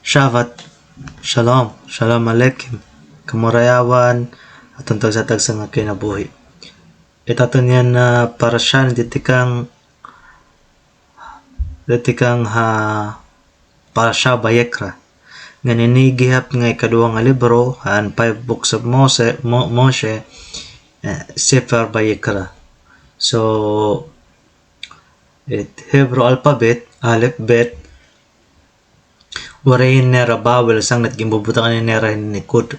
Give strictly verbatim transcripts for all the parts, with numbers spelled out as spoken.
Shavat Shalom, Shalom Aleichem. Kamurayawan, aton tagsa-tagsa nga kinabuhi. It aton yana parasha nagtitikang, nagtitikang ha Parasha Vayikra. Ngan ini gihap nga ikaduha nga libro han five books of Mose, Mo-, Moshe, eh, Sefer Vayikra. So, it Hebrew alphabet, Aleph, Bet, waray nira vowel, sanglit ginbubutangan nira hin nikud.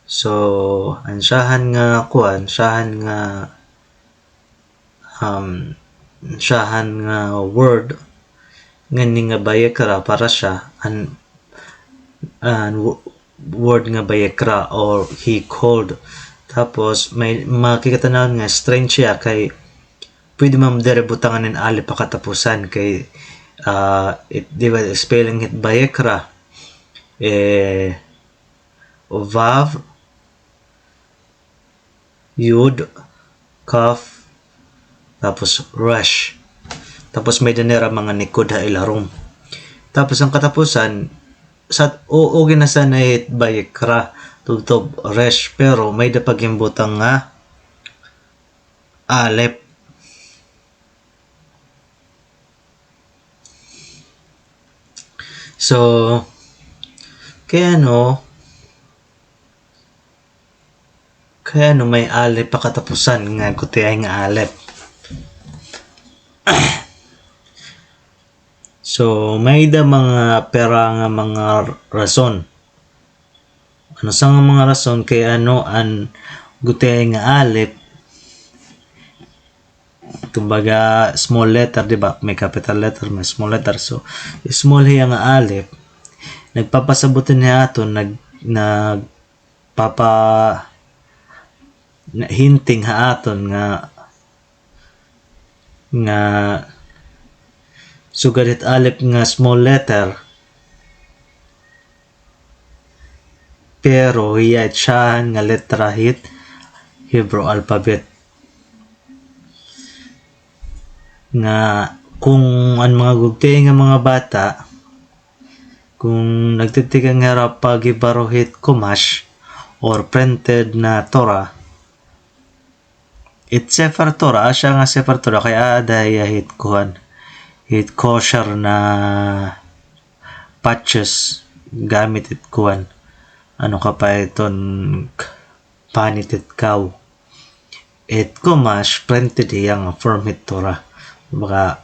So, an syahan nga kuan, syahan nga, um, syahan nga word, ngani nga Vayikra, parasha, an, an w-, word nga Vayikra or he called. Tapos, may makikita naton nga strange siya kay pwede man diri butangan hin alef ha katapusan kay, ah, it, di ba, spelling hit Vayikra, eh, Vav, Yud, Kaf, tapos Resh. Tapos may-ada nira mga nikud ha ilarom. Tapos an katapusan, sa, o, okay na sana it Vayikra, tubtob Resh, pero may-ada pa ginbutang nga alef. So, kay ano, kay ano may alef ha katapusan nga gutiay nga alef. So, may-ada mga pira nga mga rason. Ano sa nga mga rason kay ano an gutiay nga alef, kumbaga, small letter, di ba? May capital letter, may small letter. So, small hiya nga alef, nagpapasabot ini ha aton, nag-, nagpapa-, na-, hinting ha aton nga nga sugad hit alef nga small letter, pero hiya it syahan nga letra hit Hebrew alphabet. Nga kung an mga gutiay nga mga bata, kung nagtitikang hira pagibaro hit Chumash or printed na Torah, it Sefer Torah, asya nga Sefer Torah, kay aada hiya hit kuan, hit kosher na patches, gamit it kuan. Ano ka pa iton k-, panit it kaw. It Chumash, printed hiya nga form hit Torah. Baka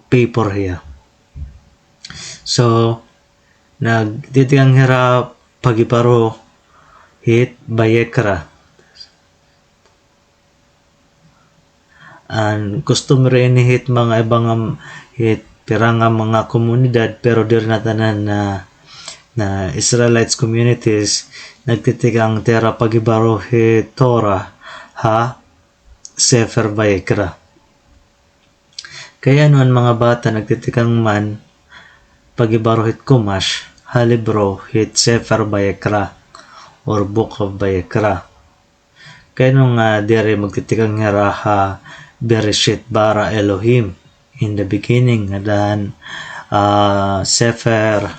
paper hiya. So, nagtitikang hira pagibaro hit Vayikra. An customary ini hit mga iba nga, hit pira nga mga komunidad, pero diri na tanan na, na Israelites communities, nagtitikang hira pagibaro hit Torah ha Sefer Vayikra. Kay ano an mga bata nagtitikang man pagibaro hit Chumash ha libro hit Sefer Vayikra or Book of Vayikra. Kay ano nga diri magtitikang hira ha Bereshit bara Elohim, in the beginning, ngada han, ah, Sefer,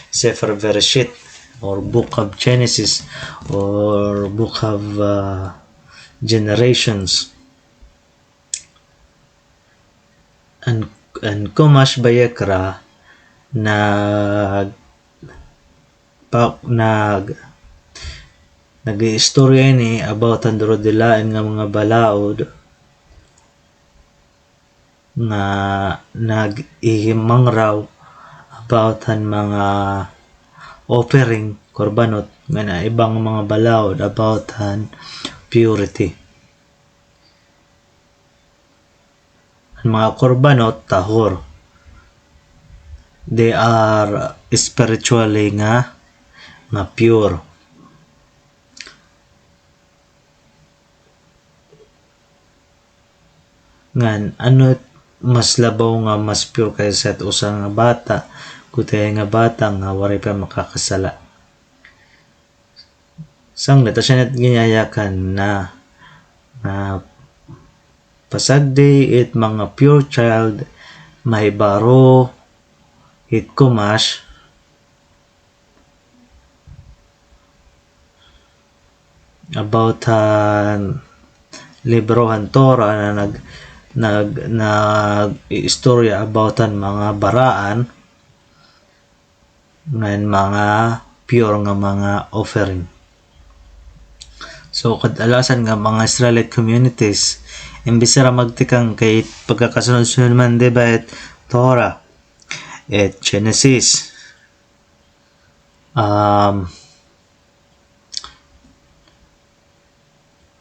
Sefer Bereshit, or Book of Genesis, or Book of, ah, Generations. An, an Chumash Vayikra nag-, pa-, nag-, nag-iistorya ini about han durodilain nga mga balaod nga nag-ihimangraw about han mga offering, korbanot, ngan an iba nga mga balaod about han purity. An mga korbanot, tahor. They are spiritually nga, nga pure. Ngan, ano it mas labaw nga mas pure kaysa it usa nga bata, gutiay nga bata nga waray pa makakasala? Sanglit, asya na it ginyayakan na, nga pasagdi it mga pure child, mahibaro hit Chumash, about han libro han Torah na nag-, nag-, nag-iistorya about han mga baraan ngan mga pure nga mga offering. So, kadalasan nga mga Israelite communities, imbis hira magtikang kay pagkakasunod-sunod man, di ba, it Torah, it Genesis, um,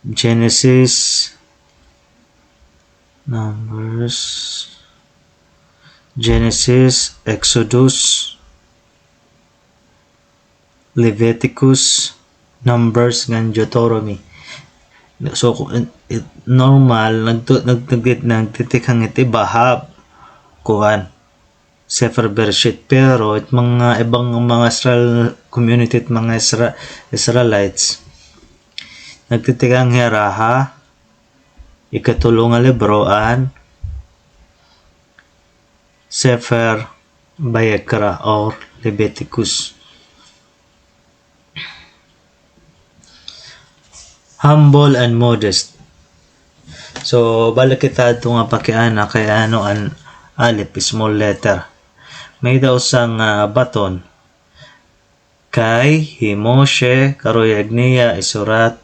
Genesis, Numbers, Genesis, Exodus, Leviticus, Numbers, ngan Deuteronomy. So, ku-, it, normal, nagtu-, nag-, nag-, nagtitikang it iba ha, kuan, Sefer Bereshit. Pero it mga ibang mga Israel community, it mga Isra-, Israelites, nagtitikang hira ha ikatulo nga libro, an Sefer Vayikra or Leviticus. Humble and modest. So, balik kita adto nga pakiana kay ano an alef, small letter. May-ada usa nga baton. Kay hi Moshe, karuyag niya isurat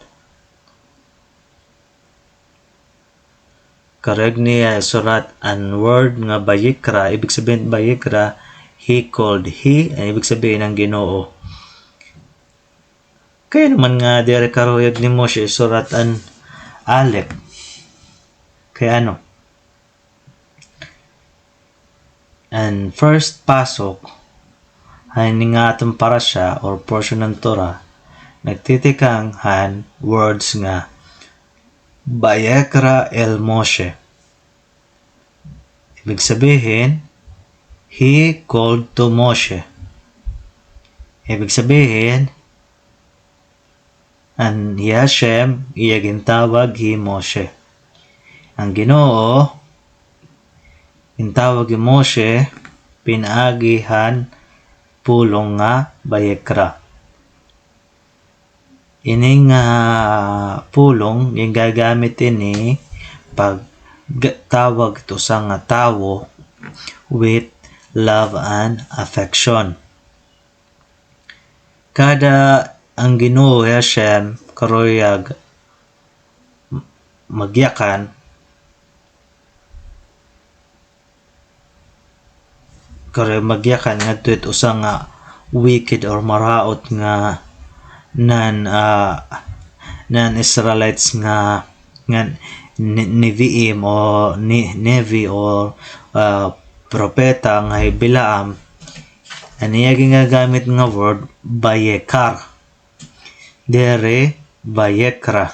Karuyag niya isurat an word nga Vayikra, ibig sabihin Vayikra, he called, he, an ibig sabihin an Ginoo. Kay ano man nga diri karuyag ni Moshe isurat an alef? Kay ano? An first pasuk han ini nga aton parasha or portion han Torah, nagtitikang han words nga Vayikra el Moshe. Ibig sabihin, he called to Moshe. Ibig sabihin, an hi Hashem, iya gintawag hi Moshe. An Ginoo, gintawag hi Moshe, pinaagi han pulong nga Vayikra. Ini nga pulong, gingagamit ini pag-, tawag it usa nga tawo with love and affection. Kada an Ginoo Hashem karuyag m-, magyakan, karuyag magyakan ngadto it usa nga wicked or maraot nga non, ah, non-Israelites nga, nga ne-, Nevi'im o ne-, Nevi o, ah, propeta nga hi Bilaam. An iya gingagamit nga word, Vayikar. Diri Vayikra.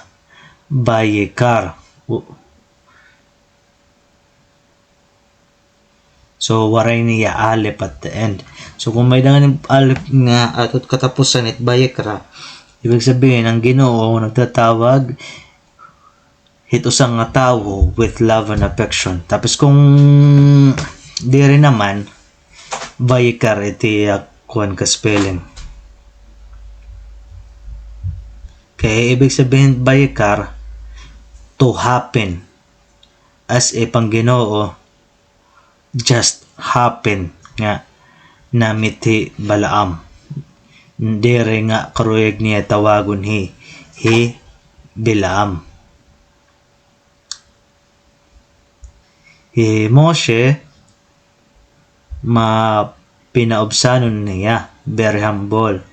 Vayikar. U-, so, waray niya alef at the end. So, kon may-ada ngani alef nga ato it katapusan it Vayikra, ibig sabihin, an Ginoo nagtatawag hit usa nga tawo with love and affection. Tapos kon diri naman, Vayikar it iya kuan ka spelling. Kay ibig sabihin Vayikar, to happen. As if an Ginoo just happen nga na-meet hi Balaam. Diri nga karuyag niya tawagon hi, hi Bilaam. Hi Moshe, mapinaubsanon niya, very humble.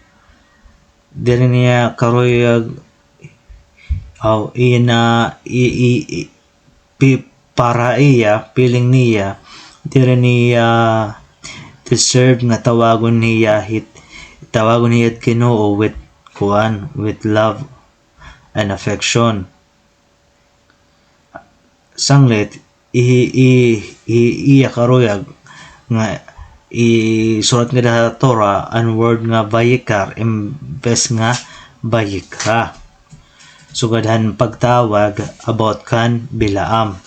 Diri niya karuyag, aw, ina, i, i, i, pi-, para iya, feeling niya, diri niya deserve nga tawagon niya hit, tawagon niya it Ginoo with, kuan, with love and affection. Sanglit, i-, i-, i-, iya karuyag nga isurat ngada ha Torah an word nga Vayikar imbes nga Vayikra. Sugad han pagtawag about kan Bilaam.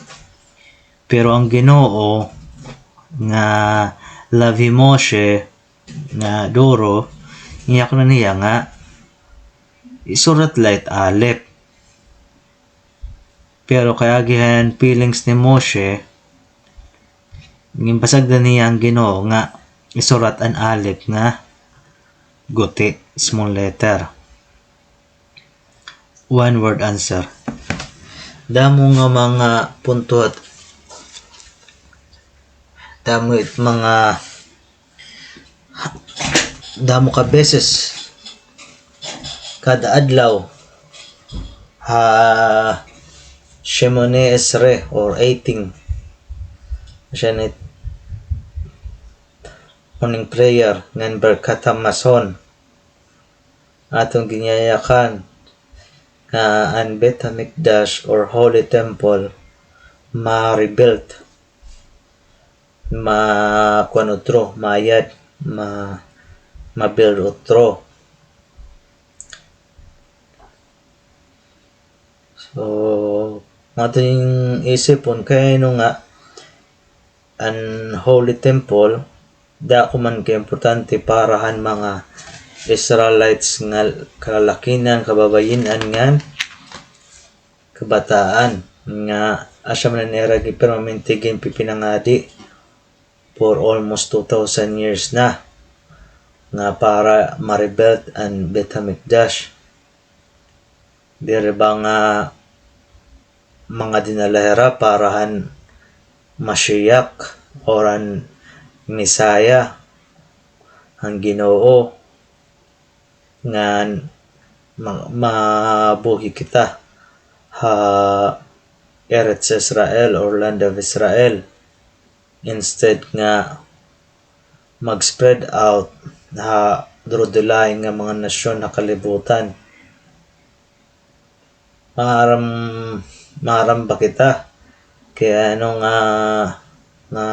Pero an Ginoo nga love hi Moshe nga duro, ngiyakan na niya nga isurat la it alef. Pero kay agi han feelings ni Moshe, ginpasagdan niya an Ginoo nga isurat an alef nga guti, small letter. One word answer. Damo nga mga punto at damo it mga, damo ka beses kada adlaw ha Shemone Esrei or eighteen. Siya ni morning prayer ngan Birkat Hamazon. Aton ginyayakan nga an Beit Hamikdash or Holy Temple ma-rebuild, ma-kuan utro, mayad, ma-, ma-build utro. So, aton isipon kay ano nga an Holy Temple, dako man ka importante para han mga Israelites nga kalalakinan, kababayin-an ngan kabataan nga asya man an ira gi-, permanente ginpipinangadi for almost two thousand years na nga para ma-rebuild an Beit Hamikdash. Diri ba nga mga dinala hira para han Mashiach or han Messiah, han Ginoo, ngan ma-, mabuhi kita ha Eretz Israel or land of Israel, instead nga mag-spread out ha durodilain nga mga nasyon ha kalibutan. Maaram, maaram ba kita kay ano nga, nga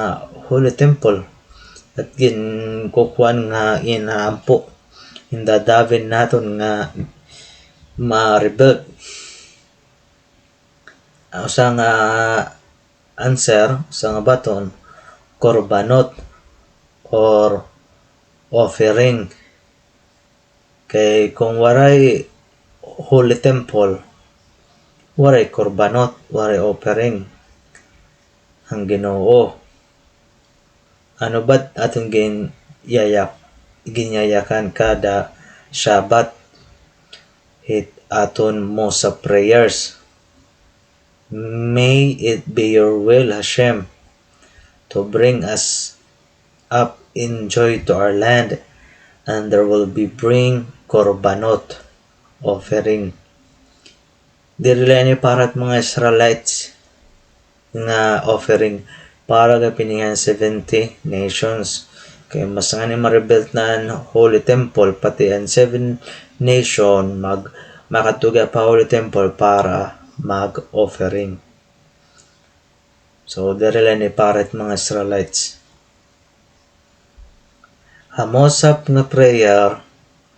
Holy Temple at ginkukuan nga inaampo, indadawin naton nga ma-rebuild? Usa nga answer, usa nga baton, korbanot or offering. Kay kon waray Holy Temple, waray korbanot, waray offering han Ginoo. Ano ba it aton ginyayak-, ginyayakan kada Shabbat? It aton Musaf prayers. May it be your will, Hashem, to bring us up in joy to our land, and there will be bring korbanot, offering. Diri la ini para hit mga Israelites nga offering, para gihap ini han seventy nations. Kay mas ngani ma-rebuild na an Holy Temple, pati an seven nation mag-, makadto gihap ha Holy Temple para mag-offering. So, diri la ini para hit mga Israelites. Ha Musaf nga prayer,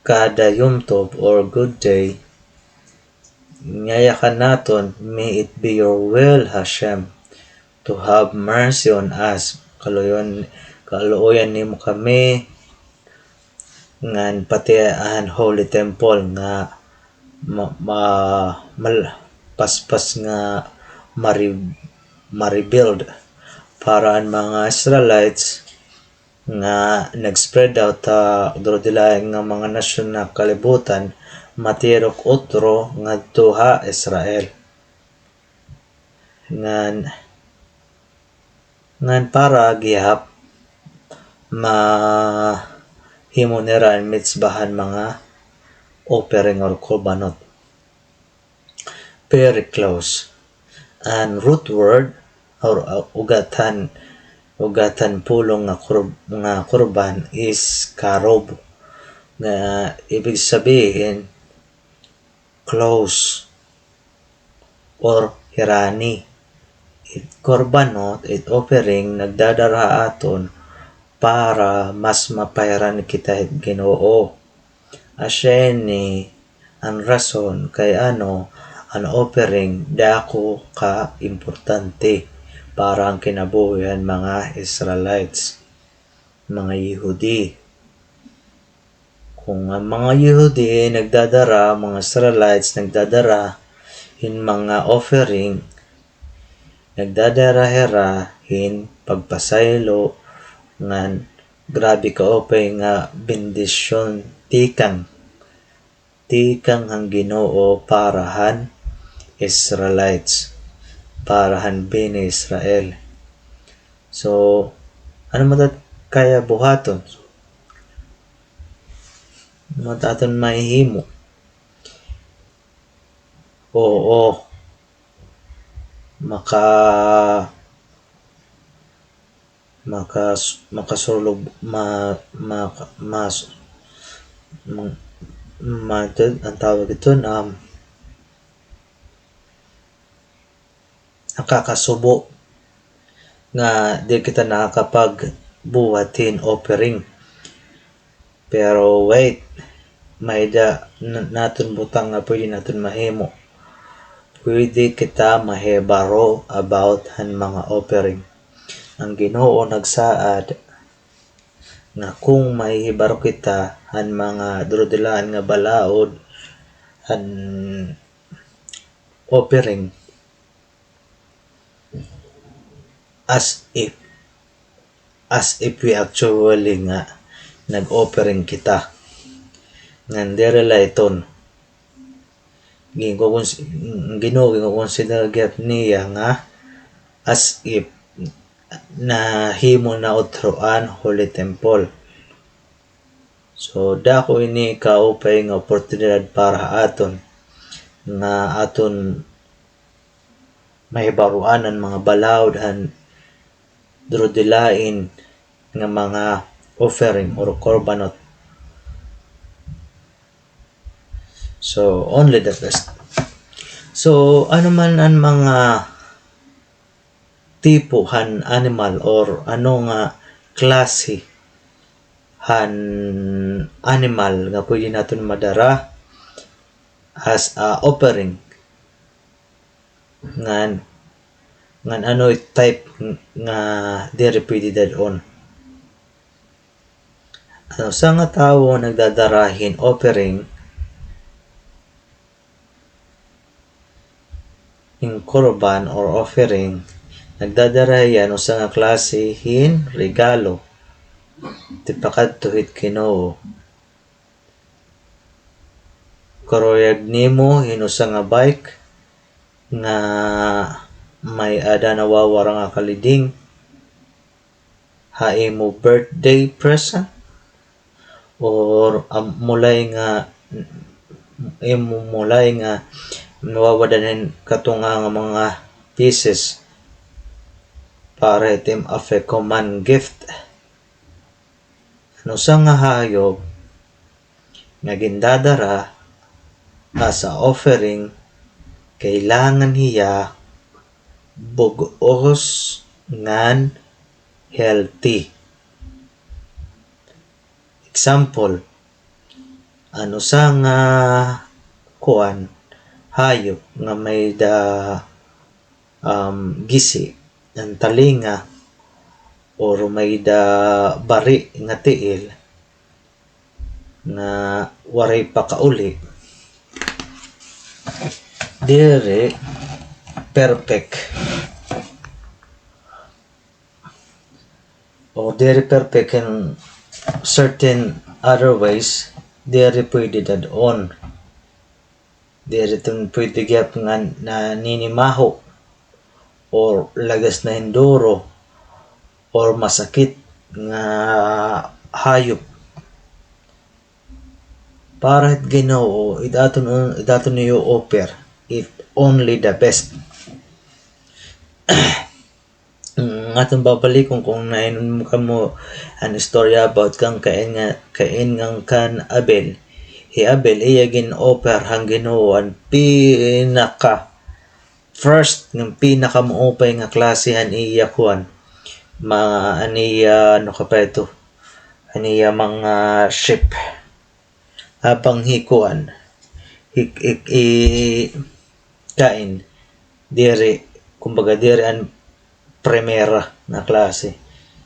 kada Yom Tov or good day, nyayakan naton, "May it be your will, Hashem, to have mercy on us." Kaluoyan, kaluoyan nimo kami, ngan pati an Holy Temple nga ma-, ma-, mal-, paspas nga mari-, ma-rebuild para an mga Israelites nga nag-spread out ha durodilain nga mga nasyon ha kalibutan, matirok utro ngadto ha Israel. Ngan, ngan para gihap mahimo nira an mitzvah han mga offering or korbanot. Very close. An root word or, uh, ugat han, ugat han pulong nga kor-, nga korban is karob. Nga ibig sabihin, close or hirani. It korbanot, it offering, nagdadara ha aton para mas mapahirani kita hit Ginoo. Asya ini an rason kay ano an offering dako ka importante para han kinabuhi han mga Israelites. mga Yehudi. Kon an mga Yehudi nagdadara, mga Israelites nagdadara hin mga offering, nagdadara hira hin pagpasaylo ngan grabe kaupay nga bendisyon tikang, tikang han Ginoo para han Israelites, para han Bnei Israel. So, ano man it at kaya buhaton? Ano man it aton mahihimo? Oo. Maka-, makas-, makasurlog, ma-, maka-, mas-, ma-, ma-, an tawag iton, um, nakakasubo nga di kita nakakapagbuhat hin offering. Pero wait, may-ada na-, naton butang nga pwede naton mahimo. Pwede kita mahibaro about han mga offering. An Ginoo nagsaad nga kon mahihibaro kita han mga durudilain nga balaod han offering, as if, as if we actually nga nag-offering kita. Ngan diri la iton. Ginkukons-, Ginoo, ginkokonsidera gihap niya nga as if nahimo na utro an Holy Temple. So, dako ini kaupay nga oportunidad para ha aton nga aton mahibaroan an mga balaod han durudilain nga mga offering or korbanot. So, only the best. So, ano man an mga tipo han animal or ano nga klase han animal nga pwede naton madara as a offering? Ngan, ngan ano it type ng-, nga diri pwede dad-on? An usa nga tawo nagdadara hin offering, hin korban or offering, nagdadara hiya hin usa nga klase hin regalo tipakadto hit Ginoo. Karuyag nimo hin usa nga bike nga may-ada nawawara nga kaliding ha imo birthday present, or, um, mulay nga, imo mulay nga nawawadan hin katunga nga mga pieces para hit im afikoman gift. An usa nga hayop nga gindadara as a offering, kailangan hiya bug-os ngan healthy. Example, an usa nga kuan, hayop nga may-ada, um, gisi an talinga or may-ada bari nga tiil nga waray pa kauli, diri perfect. O diri perfect in certain other ways, diri pwede dad-on. Diri iton pwede gihap nga naninimaho or lagas na hin duro or masakit nga hayop. Para hit Ginoo, it aton, it aton i-offer, it only the best. Ang aton babalikon kon nainom kamo an istorya about kan Cain nga, Cain ngan kan Abel. Hi Abel, iya gin-offer han Ginoo an pinaka first, ngan pinakamaupay nga klase han iya kuan. Ma-, an iya, ano ka pa ito? An iya mga sheep. Apang hi kuan, hi, hi, hi Cain, diri, kumbaga, diri an primera nga klase.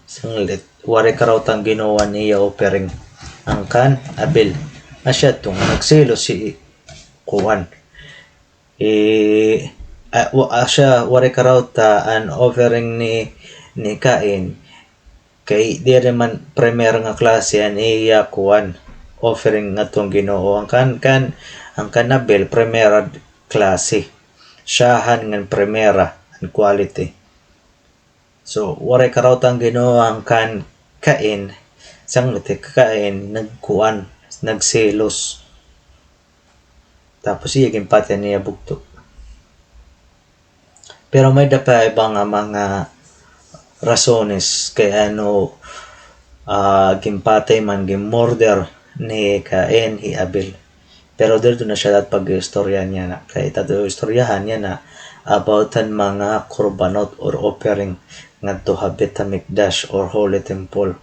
Sanglit. Waray karawt an Ginoo an iya offering, an kan Abel. Asya adto nga nagselos si kuan. Eh, ah, wa-, asya, waray karawt, ah, an offering ni, ni Cain. Kay diri man primera nga klase an iya kuan, offering ngadto han Ginoo. An kan, kan, an kan Abel, primera klase. Syahan ngan primera an quality. So, waray karawt an Ginoo an kan Cain, sanglit hi Cain nagkuan, nagselos. Tapos iya ginpatay an iya bugto. Pero may-ada pa iba nga mga rasones kay ano, ah, ginpatay man, gin-murder ni Cain hi Abel. Pero diri na siya dapat pag-istorya niyan na. Kay it aton istoryahan yana about han mga korbanot or offering ngadto ha Beit Hamikdash or Holy Temple.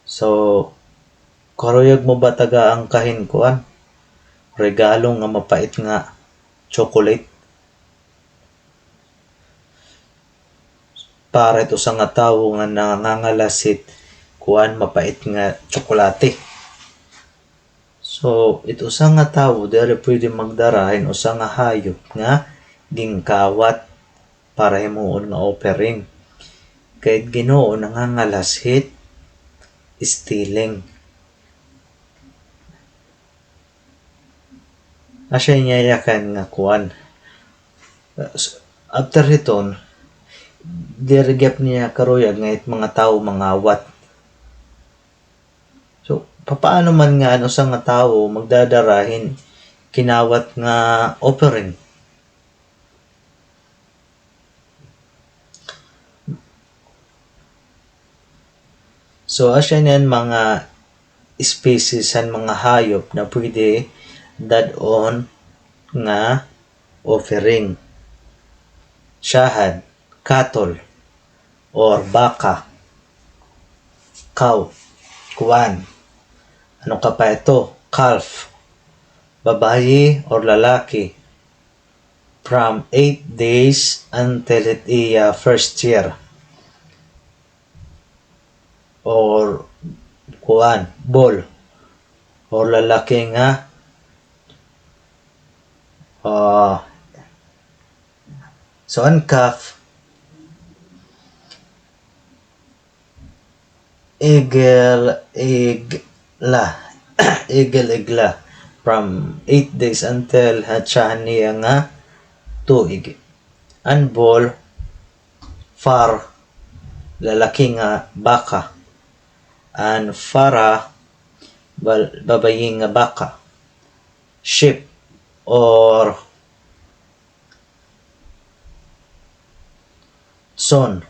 So, karuyag mo ba tagaan kahin kuan? Regalo nga mapait nga chocolate? Para it usa nga tawo nga nangangalas hit kuan, mapait nga tsokolate. So, it usa nga tawo diri pwede magdara hin usa nga hayop nga ginkawat para himuon nga offering. Kay it Ginoo nangangalas hit stealing. Asya niya yakan nga kuan. After hiton, diri gihap niya karuyag nga it mga tawo mangawat. So, papaano man nga an usa nga tawo magdadara hin kinawat nga offering? So, asya niyan mga species han mga hayop na pwede dad-on nga offering. Syahan, cattle or baka, cow, kuan. Ano ka pa ito? Calf, babayi or lalaki, from eight days until it iya first year. Or, kuan, bull. Or lalaki nga, ah, so, an calf, igil, igla, igil, igla, from eight days until ha tiyahan niya nga tuig. An bull, far, lalaki nga baka. An fara, bal-, babayi nga baka. Sheep or son.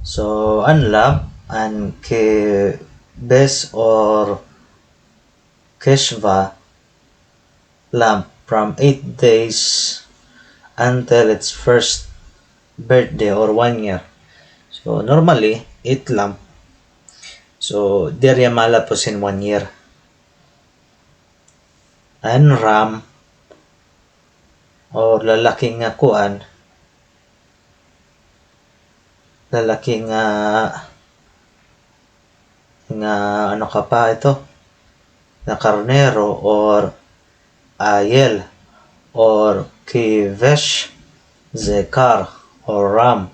So, an lamb, an kebes or keshva, lamb from eight days until its first birthday or one year. So, normally, eight lamb. So, diri malapos hin one year. An ram or lalaki nga kuan, lalaki nga, nga ano ka pa ito, nga karnero or ayil or kivesh, zekar or ram,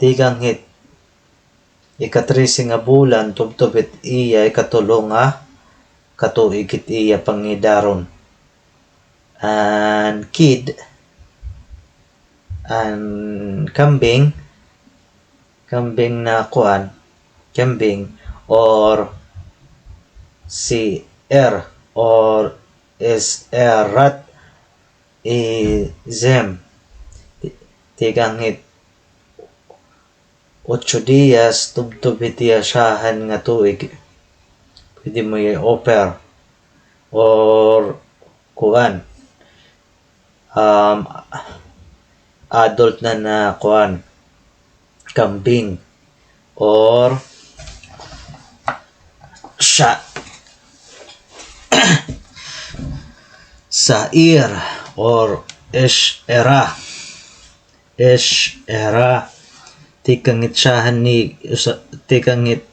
tikang hit ika-trese nga bulan, tubtob hit iya ikatulo nga katuig hit iya pangidaron. An kid, an kambing, kambing na kuan, kambing, or se'er, or se'erat izim, ti-, tikang hit otso diyas, tubtob hit iya syahan nga tuig. Pwede mo i-offer. Or, kuan, um, adult na na, kuan, kambing. Or, sya-, sa'ir. Or, se'era. Se'era, tikang hit syahan ni usa, tikang hit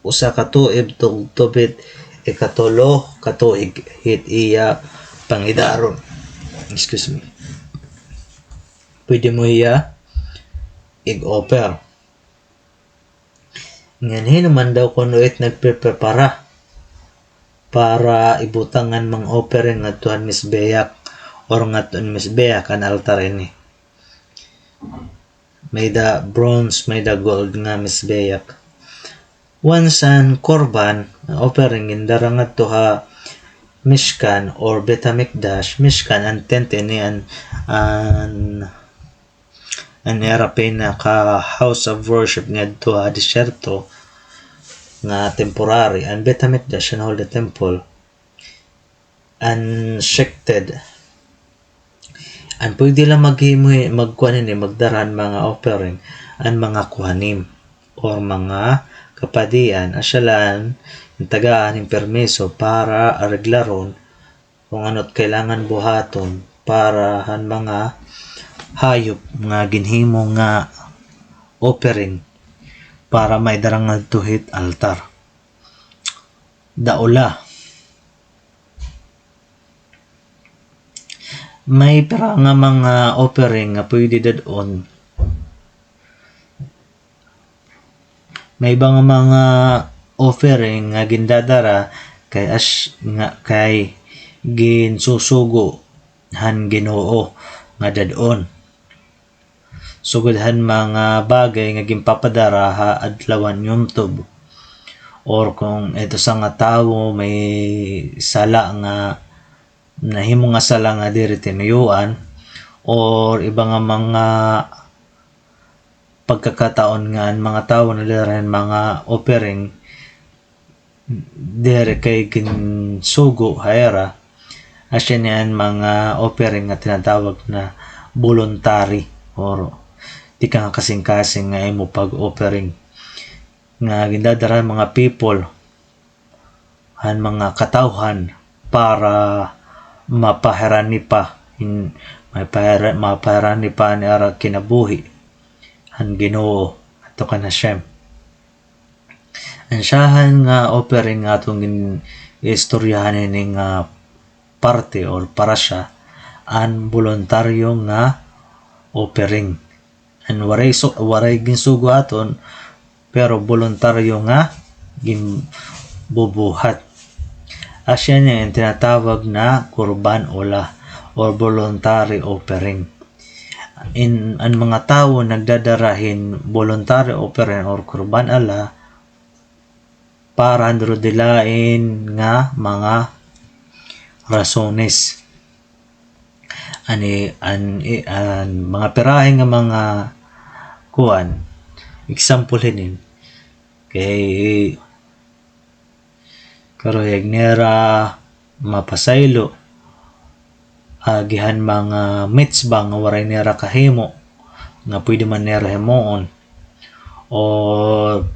usa ka tuig tubtob hit ikatulo ka tuig hit iya pangidaron. Excuse me. Pwede mo hiya ig-offer. Ngan hin-o man daw kuno it nagpreprepara para ibutang an mga offering ngadto han mizbeach or ngadto han mizbeach, an altar ini. May-ada bronze, may-ada gold nga mizbeach. Once an korban, offering, gindara ngadto ha Mishkan or Beit Hamikdash, Mishkan, an tent ini, an, an, an ira pinaka house of worship ngadto ha disyerto nga temporary. An Beit Hamikdash, an holy temple, an shechted. An pwede la maghimo, magkuan hini, magdara han mga offering, an mga kohanim or mga kapadian, asya la an tagaan hin permiso para areglaron kon ano it kailangan buhaton para han mga hayop nga ginhimo nga offering para maidara ngadto hit altar. Daula. May pira nga mga offering nga pwede dad-on. May iba nga mga offering nga gindadara kay as-, nga kay ginsusugo han Ginoo nga dad-on. Sugad han mga bagay nga ginpapadara ha adlaw han Yom Tov. Or kon it usa nga tawo may sala nga nahimo nga sala nga diri tinuyoan, or iba nga mga pagkakataon nga an mga tawo nagdara hin mga offering diri kay ginsugo ha ira, asya ini an mga offering nga tinatawag na voluntary or tikang ha kasingkasing nga imo pag-offering nga gindadara han mga people, han mga katawhan para mapahirani pa, hin-, mapahira-, mapahirani pa an ira kinabuhi han Ginoo, ngadto kan Hashem. An syahan nga offering nga aton gin-istoryahan hini nga parte or parasha, an boluntaryo nga offering. An waray su-, waray ginsugo aton, pero boluntaryo nga ginbubuhat. Asya ini an tinatawag na korban olah or voluntary offering. In, an mga tawo nagdadara hin voluntary offering or korban olah para han durudilain nga mga rasones. Ani, an, i-, an mga pirahi nga mga kuan, example hinin, kay karuyag nira mapasaylo, agi han mga mitzvah nga waray nira kahimo, nga pwede man nira himoon, o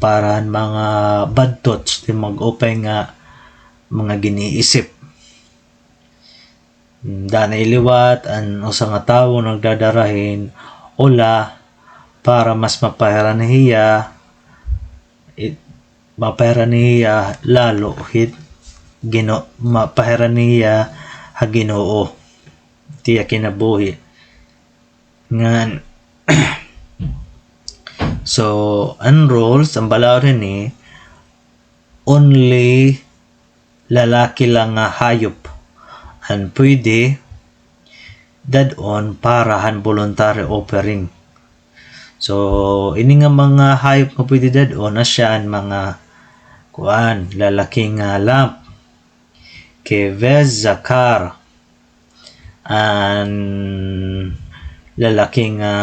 para han mga bad thoughts, di mag-upay nga mga giniisip. Danay liwat, an usa nga tawo nagdadara hin olah para mas mapahirani hiya, it, mapahirani hiya lalo hit Gino-, mapahirani hiya ha Ginoo, it iya kinabuhi. Ngan, so, an rules, an balaod hini, only lalaki la nga hayop an pwede dad-on para han voluntary offering. So, ini nga mga hayop nga pwede dad-on, asya an mga, kuan, lalaki nga lamb, keved zakar, an lalaki nga,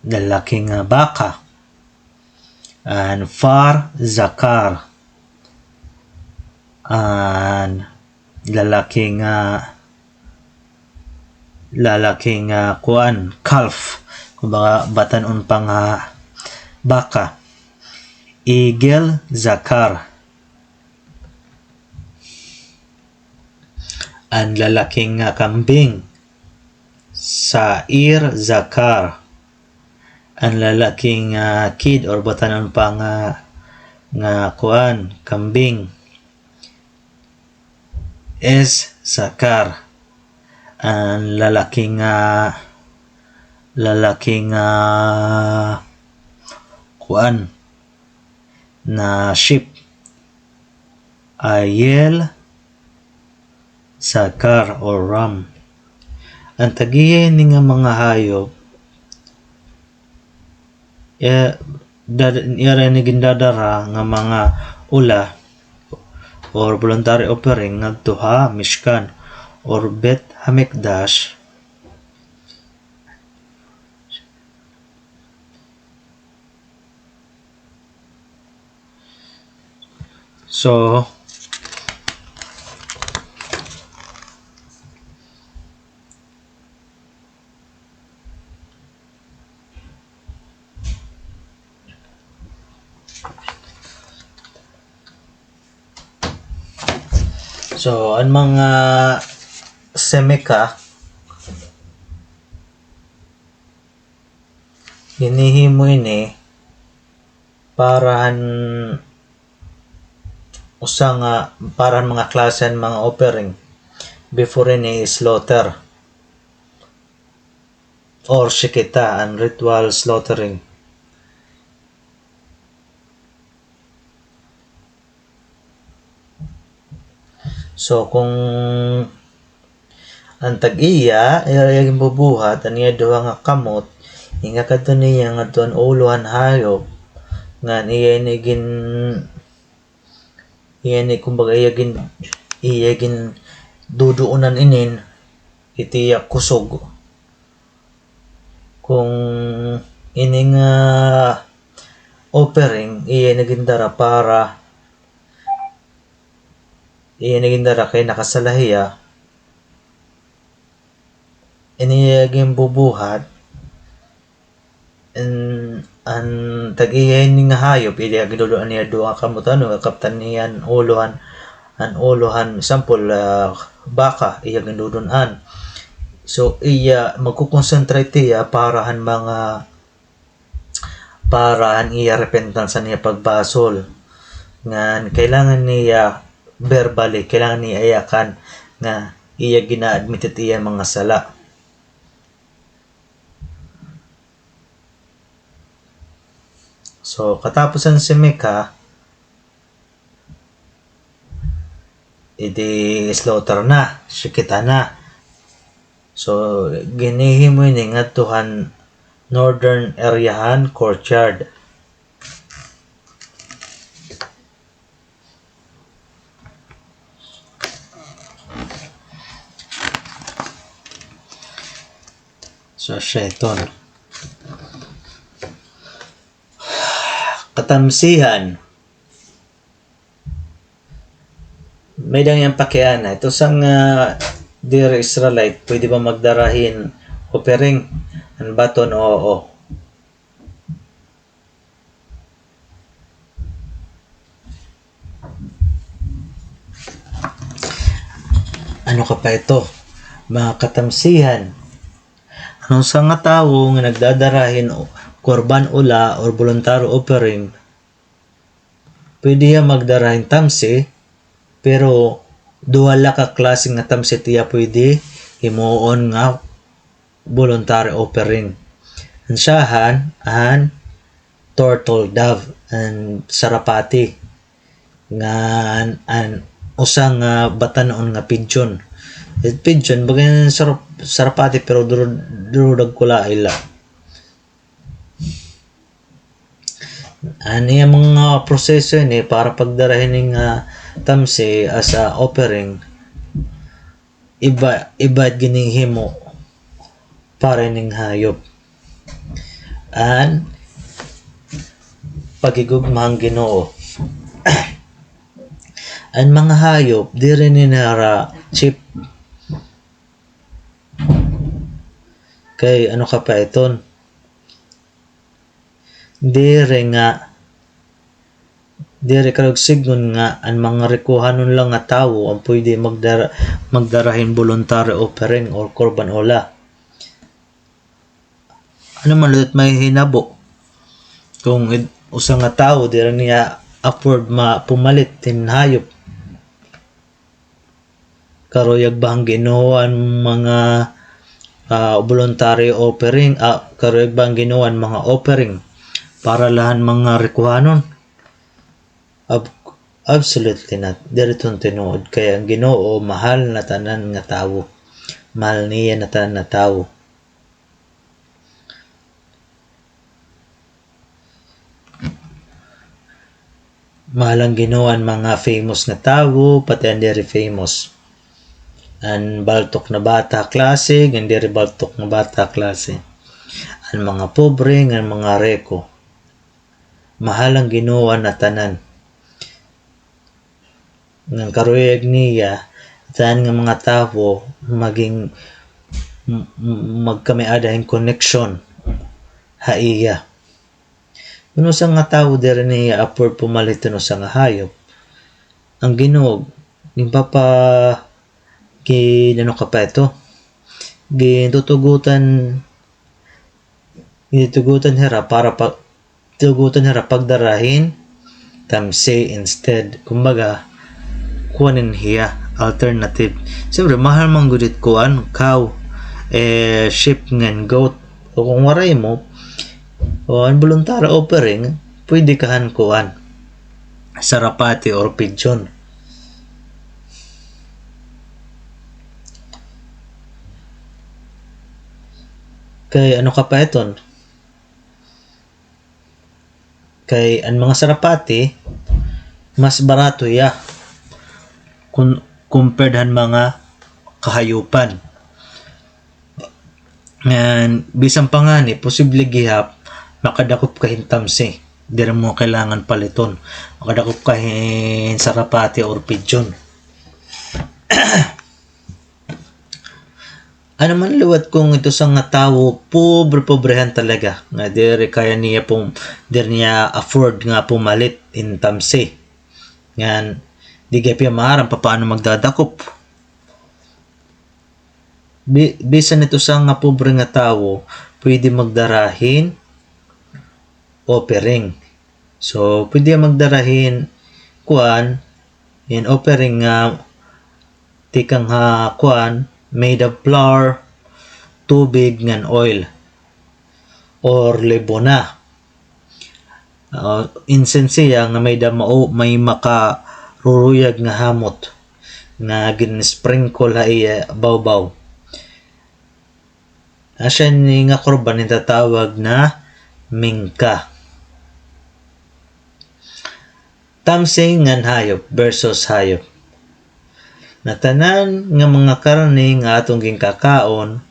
lalaki nga baka, an par zakar, an lalaki nga, lalaki nga kuan, calf, kumbaga batan-on pa nga baka, igel zakar, an lalaki nga kambing, sair zakar, An lalaki nga kid or batan-on pa nga, nga kuan, kambing is zakar. An lalaki nga, lalaki nga kuan, na sheep, ayil, zakar or ram. An tag-iya ini nga mga hayop, iya, dad-, iya ini gindadara nga mga ula or voluntary offering ngadto ha Mishkan or Bet Hamikdash. So, so, an mga semeka, ginhihimo ini para han usa nga, para han mga klase han mga offering before ini i-slaughter or shechita, an ritual slaughtering. So, kung an tag-iya, iya, iya ginbubuhat, an iya duha nga kamot, ingakadto niya ngadto an ulo han hayop, ngan iya ini gin-, iya ini, kumbaga, iya gin-, iya ginduduonan inin, it iya kusog. Kung ini nga offering, iya ini gindara para, iya ini gindara kay nakasala hiya, ini iya ginbubuhat, an, an tag-iya ini nga hayop, iya ginduduonan niya duha nga kamot, ano, kaptan niya an ulo han, an ulo han, example, ah, baka, iya ginduduonan. So, iya, magko-concentrate iya para han mga, para han iya repentance, han iya pagbasol. Ngan kailangan niya verbally, kailangan niya iyakan nga iya gina-admit it iya mga sala. So, katapos han semeka, idi slaughter na, shechita na. So, ginhihimo ini ngadto han northern area han courtyard. So, siya iton. Katamsihan. May-ada nga pakiana. Ito sang, ah, diri Israelite, pwede ba magdara hin offering? An baton, oo. Ano ka pa ito? Mga katamsihan. An usa nga tawo nga nagdadara hin korban olah or voluntary offering, pwede hiya magdara hin tamsi, pero duha la ka klase nga tamsi it iya pwede himuon nga voluntary offering. An usahan, an turtle dove, an sarapati, ngan an usa nga batan-on nga pigeon. It pigeon, baga an sarap-, sarapati, pero duro, duro dagko la ila. An iya mga proseso ini para pagdara hini nga tamsi as a offering, iba, iba it ginhihimo para hining hayop. An paghigugma han Ginoo. An mga hayop, diri ini hira cheap. Kay ano ka pa iton? Diri nga, diri karuyag sidngon nga an mga rikohanon la nga tawo an pwede magdara, magdara hin voluntary offering or korban olah. Ano man liwat mahihinabo kon id-, usa nga tawo diri niya afford ma-, pumalit hin hayop? Karuyag ba han Ginoo an mga, ah, voluntary offering, ah, karuyag ba han Ginoo an mga offering para la han mga rikuhanon? Ab-, absolutely not. Diri iton tinuod, kay an Ginoo mahal na tanan nga tawo. Mahal niya na tanan nga tawo. Mahal han Ginoo an mga famous nga tawo, pati an diri famous. An baltok na bata klase, ngan diri baltok na bata klase. An mga pobre, ngan mga reko. Mahal han Ginoo an tanan. Ngan karuyag niya, tanan nga mga tawo, maging, m-, m-, magkamay-ada hin connection ha iya. Kon usa nga tawo diri niya afford pumalit hin usa nga hayop, an Ginoo, ginpapa-, gin-, ano ka pa ito? Gintutugutan, gintutugutan hira para pa-, tugutan hira pagdara hin tamsi instead. Kumbaga, kuan ini hiya, alternative. Siyempre, mahal man gud it kuan, cow, eh, sheep ngan goat. O kon waray mo, o an voluntary offering, pwede ka han kuan, sarapati or pigeon. Kay ano ka pa iton? Kay an mga sarapati, mas barato hiya kun-, compared han mga kahayupan. Ngan bisan pa ngani, posible gihap makadakop ka hin tamsi. Diri mo kailangan paliton. Makadakop ka hin sarapati or pigeon. Ano man liwat kon ito usa nga tawo, pobre-pobrehan talaga, nga diri kaya niya pum-, diri niya afford nga pumalit hin tamsi. Ngan, di gihap hiya maaram papaano magdadakop. Bi-, bisan ito usa nga pobre nga tawo, pwede magdara hin offering. So, pwede magdara hin kuan, hin offering nga tikang ha kuan, made of flour, tubig, ngan oil, or lebona. Ah, incense hiya nga may da-, mao-, may makaruruyag nga hamot nga gin-sprinkle ha iya bawbaw. Asya ini nga korban gintatawag na mingka. Tamsi ngan hayop versus hayop. Nga tanan nga mga karne nga aton ginkakaon,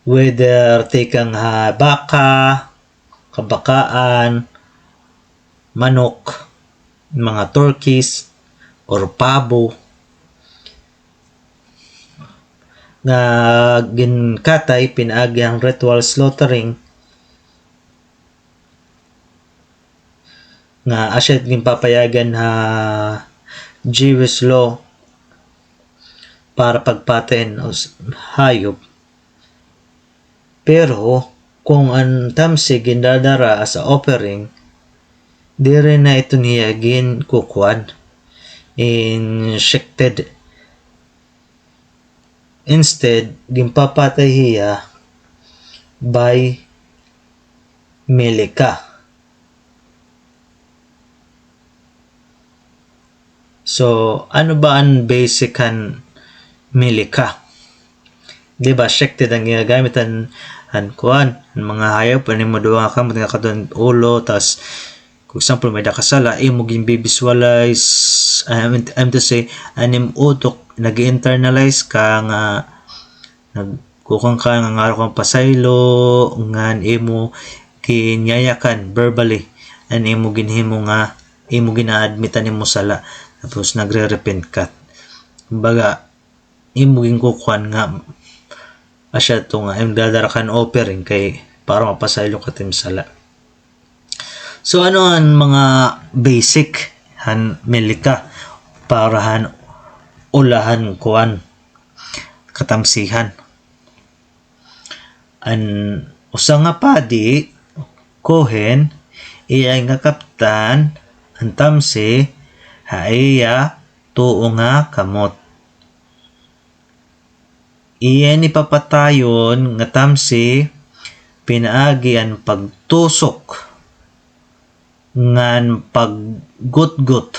whether tikang ha baka, kabakaan, manok, mga turkeys, or pabo, nga ginkatay pinaagi han ritual slaughtering, nga asya ginpapayagan ha Jewish law para pagpatay hin us-, hayop. Pero kon an tamsi gindadara as a offering, diri na iton hiya ginkukuan, inshechted. Instead, ginpapatay hiya by milika. So, ano ba an basic han milika? Di ba, shechted an ginagamit han, han kuan, han mga hayop, an imo duha nga kamot nga kadto han ulo, tas, for example, may-ada ka sala, imo ginbi-visualize, I mean, I mean to say, an imo utok, nag-internalize ka nga, nagkukuan ka, ngangayo ka hin pasaylo, ngan imo ginyayakan verbally an imo ginhimo nga imo gina-admit an imo sala, tapos nagre-repent ka. Kumbaga, imo ginkukuan nga, asya to nga, imo dadara ka hin offering kay para mapasaylo ka it imo sala. So, ano an mga basic han milika para han ulahan kuan, katamsihan? An Usa nga padi, kohen, iya nga kaptan an tamsi ha iya tuo nga kamot. Iya ini papatayon nga tamsi pinaagi an pagtusok ngan paggutgot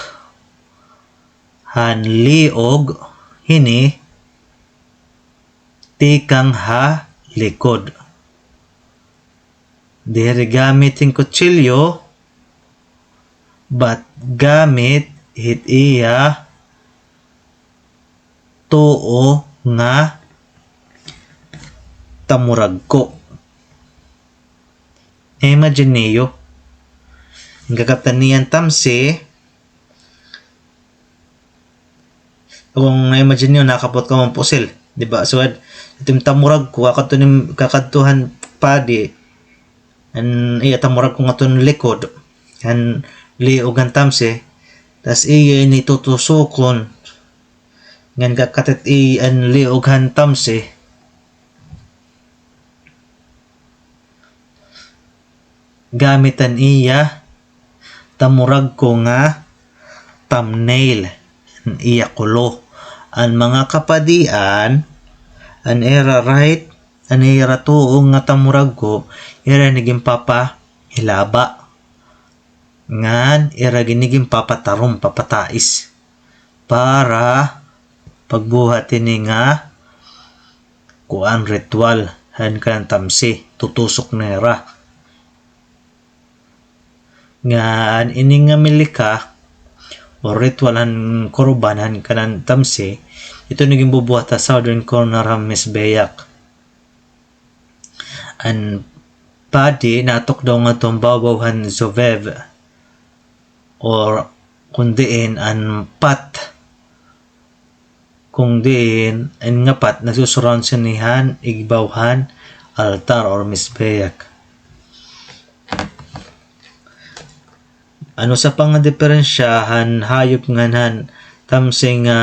han liog hini tikang ha likod. Diri gamit hin kutsilyo, but gamit hit iya tuo nga tamuragko. Imagine niyo, gakaptan niya an tamsi, kung na-imagine niyo, nakapot kamo han pusil, di ba? So, ad-, ito it tamuragko, kakadto ni, kakadto han padi, an iya tamuragko ngadto han likod han liog han tamsi, tas iya ini tutusokon, ngan kakatit-i an liog han tamsi gamit an iya tamuragko nga thumbnail, an iya kulo. An mga kapadian, an ira right, an ira tuo nga tamuragko, ira ini ginpapahilaba. Ngan ira ini ginpapatarom, papatais, para pagbuhat ini nga kuan, ritual han kanan tamsi, tutusok nira. Ngan ini nga milika o ritual han korban han kanan tamsi, ito ini ginbubuhat ha southern corner han mizbeach. An padi natukdaw ngadto han bawbaw han zovev, or kon diin an pat, kon diin an nga pat nagsusurround sini han igbaw han altar or mizbeach. An usa pa nga diperensya han hayop ngan han tamsi nga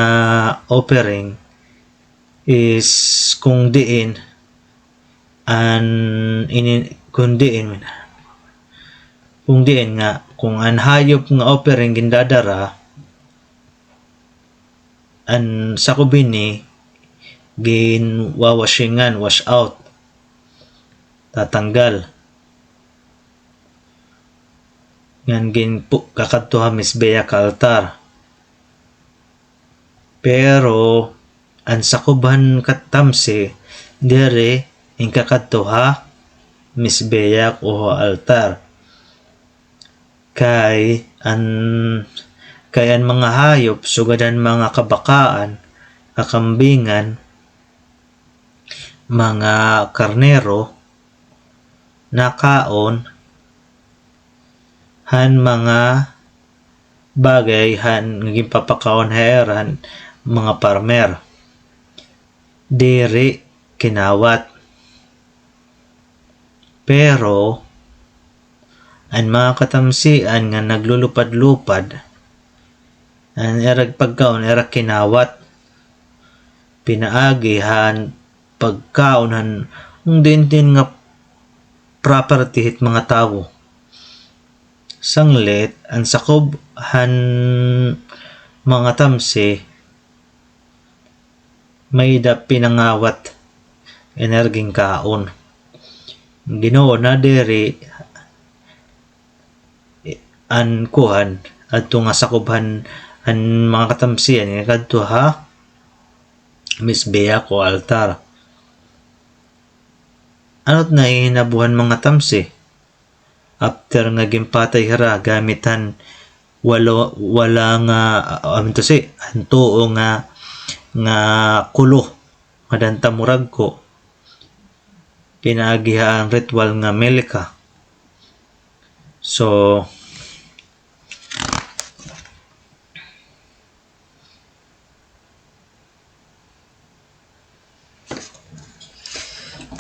offering is kon diin an ini, kon diin, kon diin nga, kon an hayop nga offering gindadara, an sakob hini ginwawashingan, wash out, tatanggal. Ngan ginpu-, kakadto ha mizbeach, altar. Pero an sakob han katamsi diri inkakadto ha mizbeach o ha altar. Kay an, kay an mga hayop, sugad han mga kabakaan, kakambingan, mga karnero, nakaon han mga bagay han ginpapakaon ha ira han mga farmer. Diri kinawat. Pero an mga katamsian nga naglulupad-lupad, an ira pagkaon, ira kinawat. Pinaagi han pagkaon han kon diin-diin nga property hit mga tawo. Sanglit, an sakob han mga tamsi, may-ada pinangawat, ira ginkaon. Ginoo na diri an kuan, adto nga sakob han, an mga katamsian, nga kadto ha mizbeach o altar. Ano it nahihinabo han mga tamsi? After nga ginpatay hira gamit han walo, wala nga, ah, ano to si, an tuo nga, nga kulo, nga dantamurag ko, pinaagi ha an ritual nga milika. So,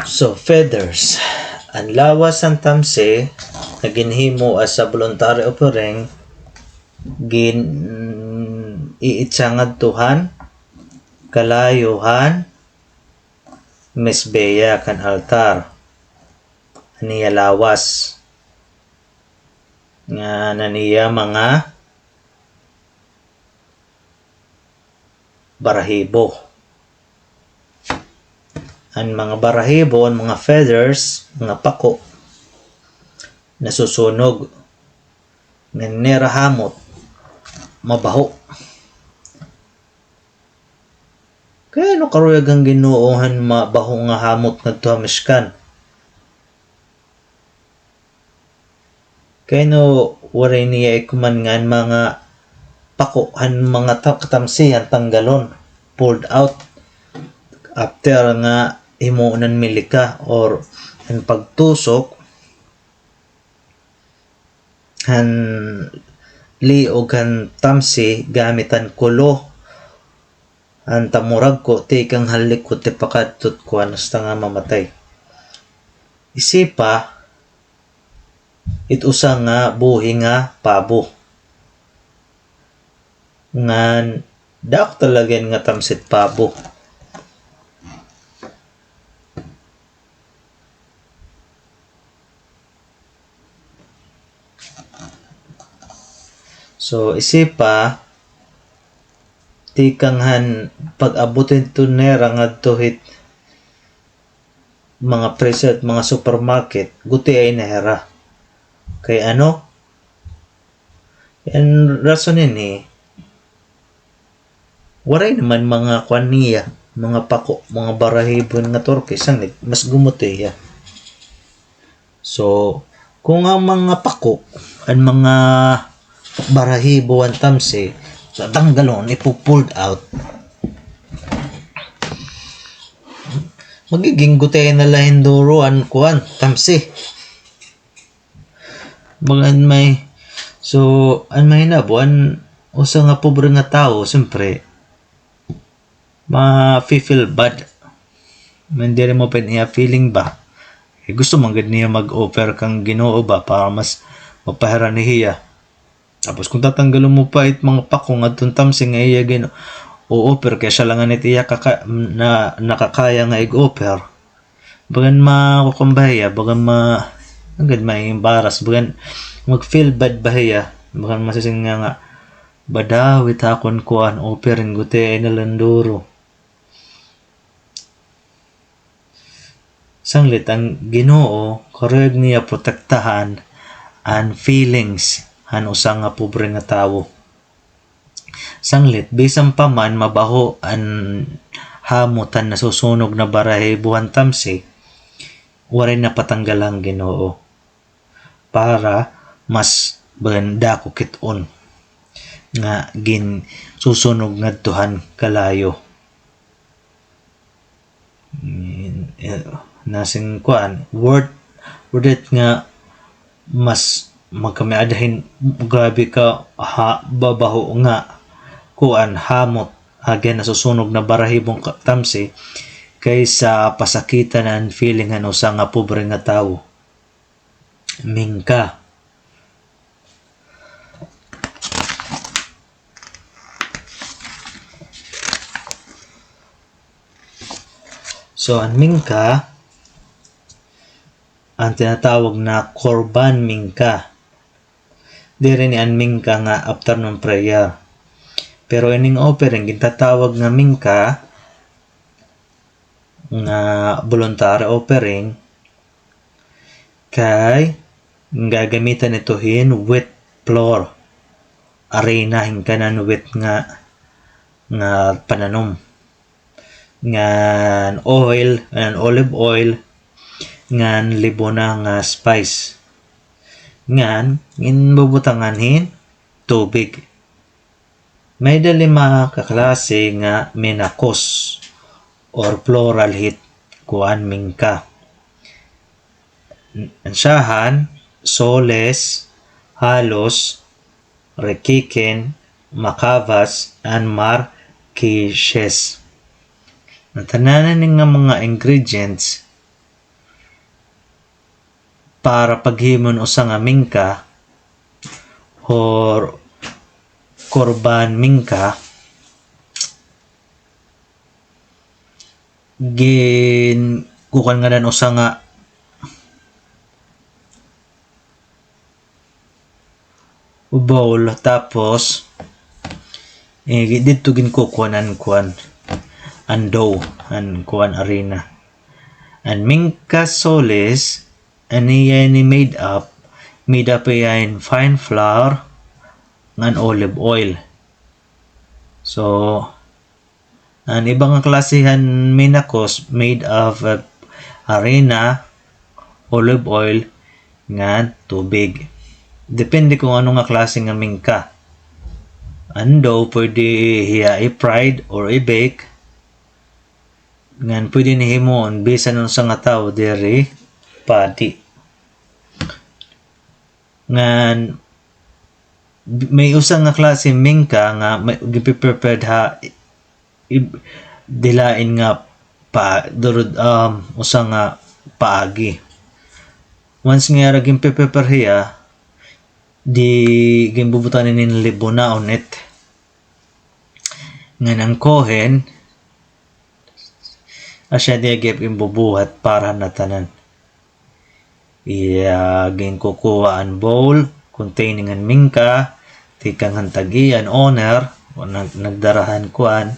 So, feathers. An lawas han tamsi nga ginhimo as a voluntary offering, gin-iitsa ngadto han kalayo han mizbeach, kan altar. an iya lawas, ngan an iya mga barahibo. An mga barahibo, an mga feathers, mga pako, nasusunog. Ngan nira hamot, mabaho. Kay ano karuyag han Ginoo han mabaho nga hamot ngadto ha Mishkan? Kay ano waray niya ikuman nga an mga pako han mga ta-, katamsi han tanggalon, pulled out, after nga himuon an milika or an pagtusok, han liog han tamsi gamit han kulo, han tamuragko tikang ha likod tipakadto kuan hasta nga mamatay. Isipa, it usa nga buhi nga pabo. Ngan dako talaga ini nga tamsit pabo. So, isipa, tikang han pag-abot hito nira ngadto hit mga presyot, mga supermarket, gutiay na hira. Kay ano? An rason ini, waray naman mga kuan niya, mga pako, mga barahibo nga turkey, sanglit, mas gumuti hiya. So, kung an mga pako, an mga barahibo han tamsi, so, tanggalon, ipu-pulled out, magiging gutiay na la hin duro an kuan, tamsi. Bagan may, so, an mahinabo, an usa nga pobre nga tawo, siyempre, ma-feel bad. Diri maupay an iya feeling ba? Eh, gusto man gud niya mag-offer kan Ginoo ba para mas mapahiran hiya. Tapos kung tatanggalon mo pa it mga pako ngadton tamsi nga iya gin-o-offer kay siya la ngani it iya kaka-, na, nakakaya nga ig-offer. Bagan makukuan ba hiya, bagan ma-, anggad ma-embarrass, bagan mag-feel bad ba hiya, bagan masiring niya nga, "Badaw it akon kuan, offering, gutiay na la hin duro." Sanglit an Ginoo, karuyag niya protektahan an feelings han usa nga pobre nga tawo. Sanglit, bisan pa man mabaho an hamot han nasusunog na barahibo han tamsi, waray na patanggal han Ginoo para mas bagan dako kit-on nga ginsusunog ngadto han kalayo. Mm, eh, nasiring kuan, worth, worth it nga mas magkamiada hin grabe ka ha-, babaho nga kuan, hamot, agi han nasusunog na barahibong ka-, tamsi, kaysa pasakitan an feeling han usa nga pobre nga tawo. Minka. So, an minka, an tinatawag na korban minka. Diri ini an minka nga afternoon prayer. Pero ining offering, gintatawag nga minka, nga voluntary offering, kay gagamitan ito hin wheat flour, harina hin kanan wheat nga, nga pananom. Ngan oil, ngan olive oil, ngan libona nga spice. Ngan, ginbubutangan hin tubig. May-ada lima ka klase nga menakos or plural hit kuan minka. An syahan, soles, halos, rekikin, makavas, and markishes. An tanan ini nga mga ingredients para paghimo hin usa nga minka or korban minka, ginkukuan ngada han usa nga bowl, tapos, eh, didto ginkukuan an kuan, an dough, an kuan, harina. An Minka Solis, an iya ini made up, made up hiya hin fine flour ngan olive oil. So, an iba nga klase han menakos made of, uh, harina, olive oil, ngan tubig. Depende kon ano nga klase nga minka. An dough, pwede hiya i-fried or i-bake. Ngan pwede ini himoon bisan unsa nga tawo diri padi. Ngan may usa nga klase minka nga may, gipe-prepared ha ib-, dilain nga pa-, durod, um, usa nga paagi. Once nga ira ginpe-prepare hiya, di ginbubutangan ini hin libona on it. Ngan an Kohen, asya niya gihap ginbubuhat para han ngatanan. Iya ginkukuha an bowl containing an minka, tikang han tag-iya, an owner, o nag-, nagdara han kuan,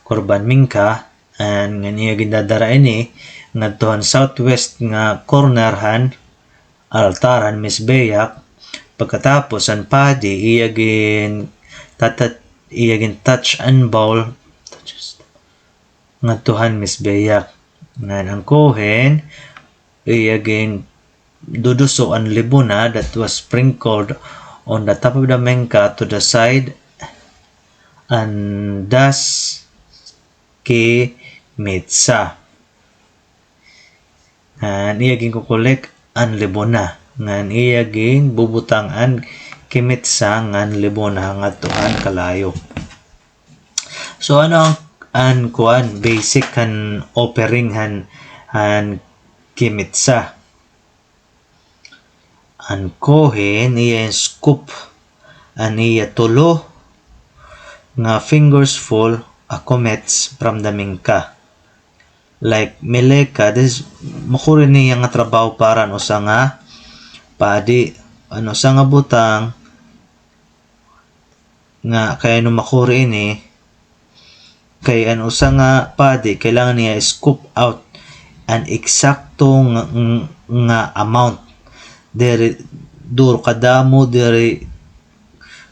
korban minka, an ngan iya gindadara ini ngadto han southwest nga corner han altar han Mizbeach. Pagkatapos an padi, iya gin-, tatat-, iya gin-touch an bowl ngadto han Mizbeach. Ngan an Kohen, iya ginduduso an libona that was sprinkled on the top of the minka to the side, an das kemitza. Ngan iya ginkukulik an libona. Ngan iya ginbubutang an kemitza ngan libona ngadto han kalayo. So, ano an, an kuan, basic han offering han, han kemitza? An Kohen, iya in-scoop an iya tulo nga fingers full a chametz from the minka. Like, meleka, this, makuri niya nga trabaho para an usa nga padi, an usa nga butang, nga kay ano makuri ini, kay an usa nga padi, kailangan niya scoop out an eksakto nga, nga amount. Diri duro kadamo, diri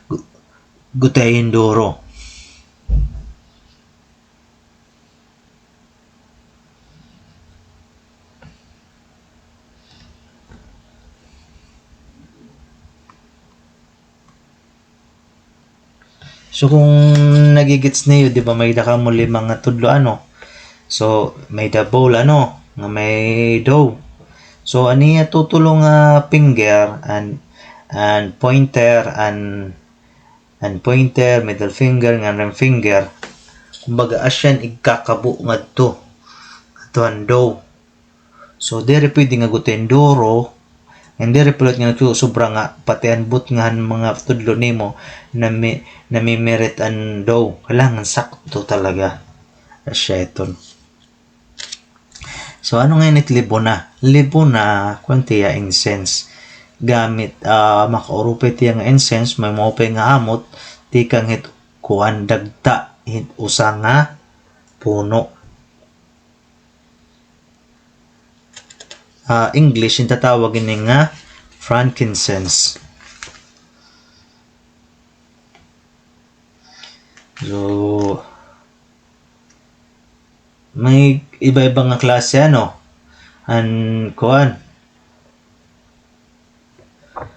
gu-, gutiay hin duro. So, kung nagigits niyo, di ba, may-ada kamo lima nga tudlo, ano? So, may-ada bowl, ano, nga may dough. So, an iya tutulo nga finger, an, an pointer, an an pointer, middle finger, ngan ring finger. Kumbaga, asya an igkakabo ngadto. Ngadto han dough. So, diri pwede nga gutiay hin duro. Ngan diri pwede nga nagsusobra nga pati an butnga han mga tudlo nimo nami-, namimirit an dough. Kailangan sakto talaga. Asya iton. So, ano ngay-an it libona? Libona, kuan tiya, incense. Gamit, ah, makaurupay tiya nga incense, may maupay nga hamot, tikang hit kuan, dagta, hit usa nga puno. Ah, English, gintatawag ini nga frankincense. So, may iba-iba nga klase, ano, an kuan.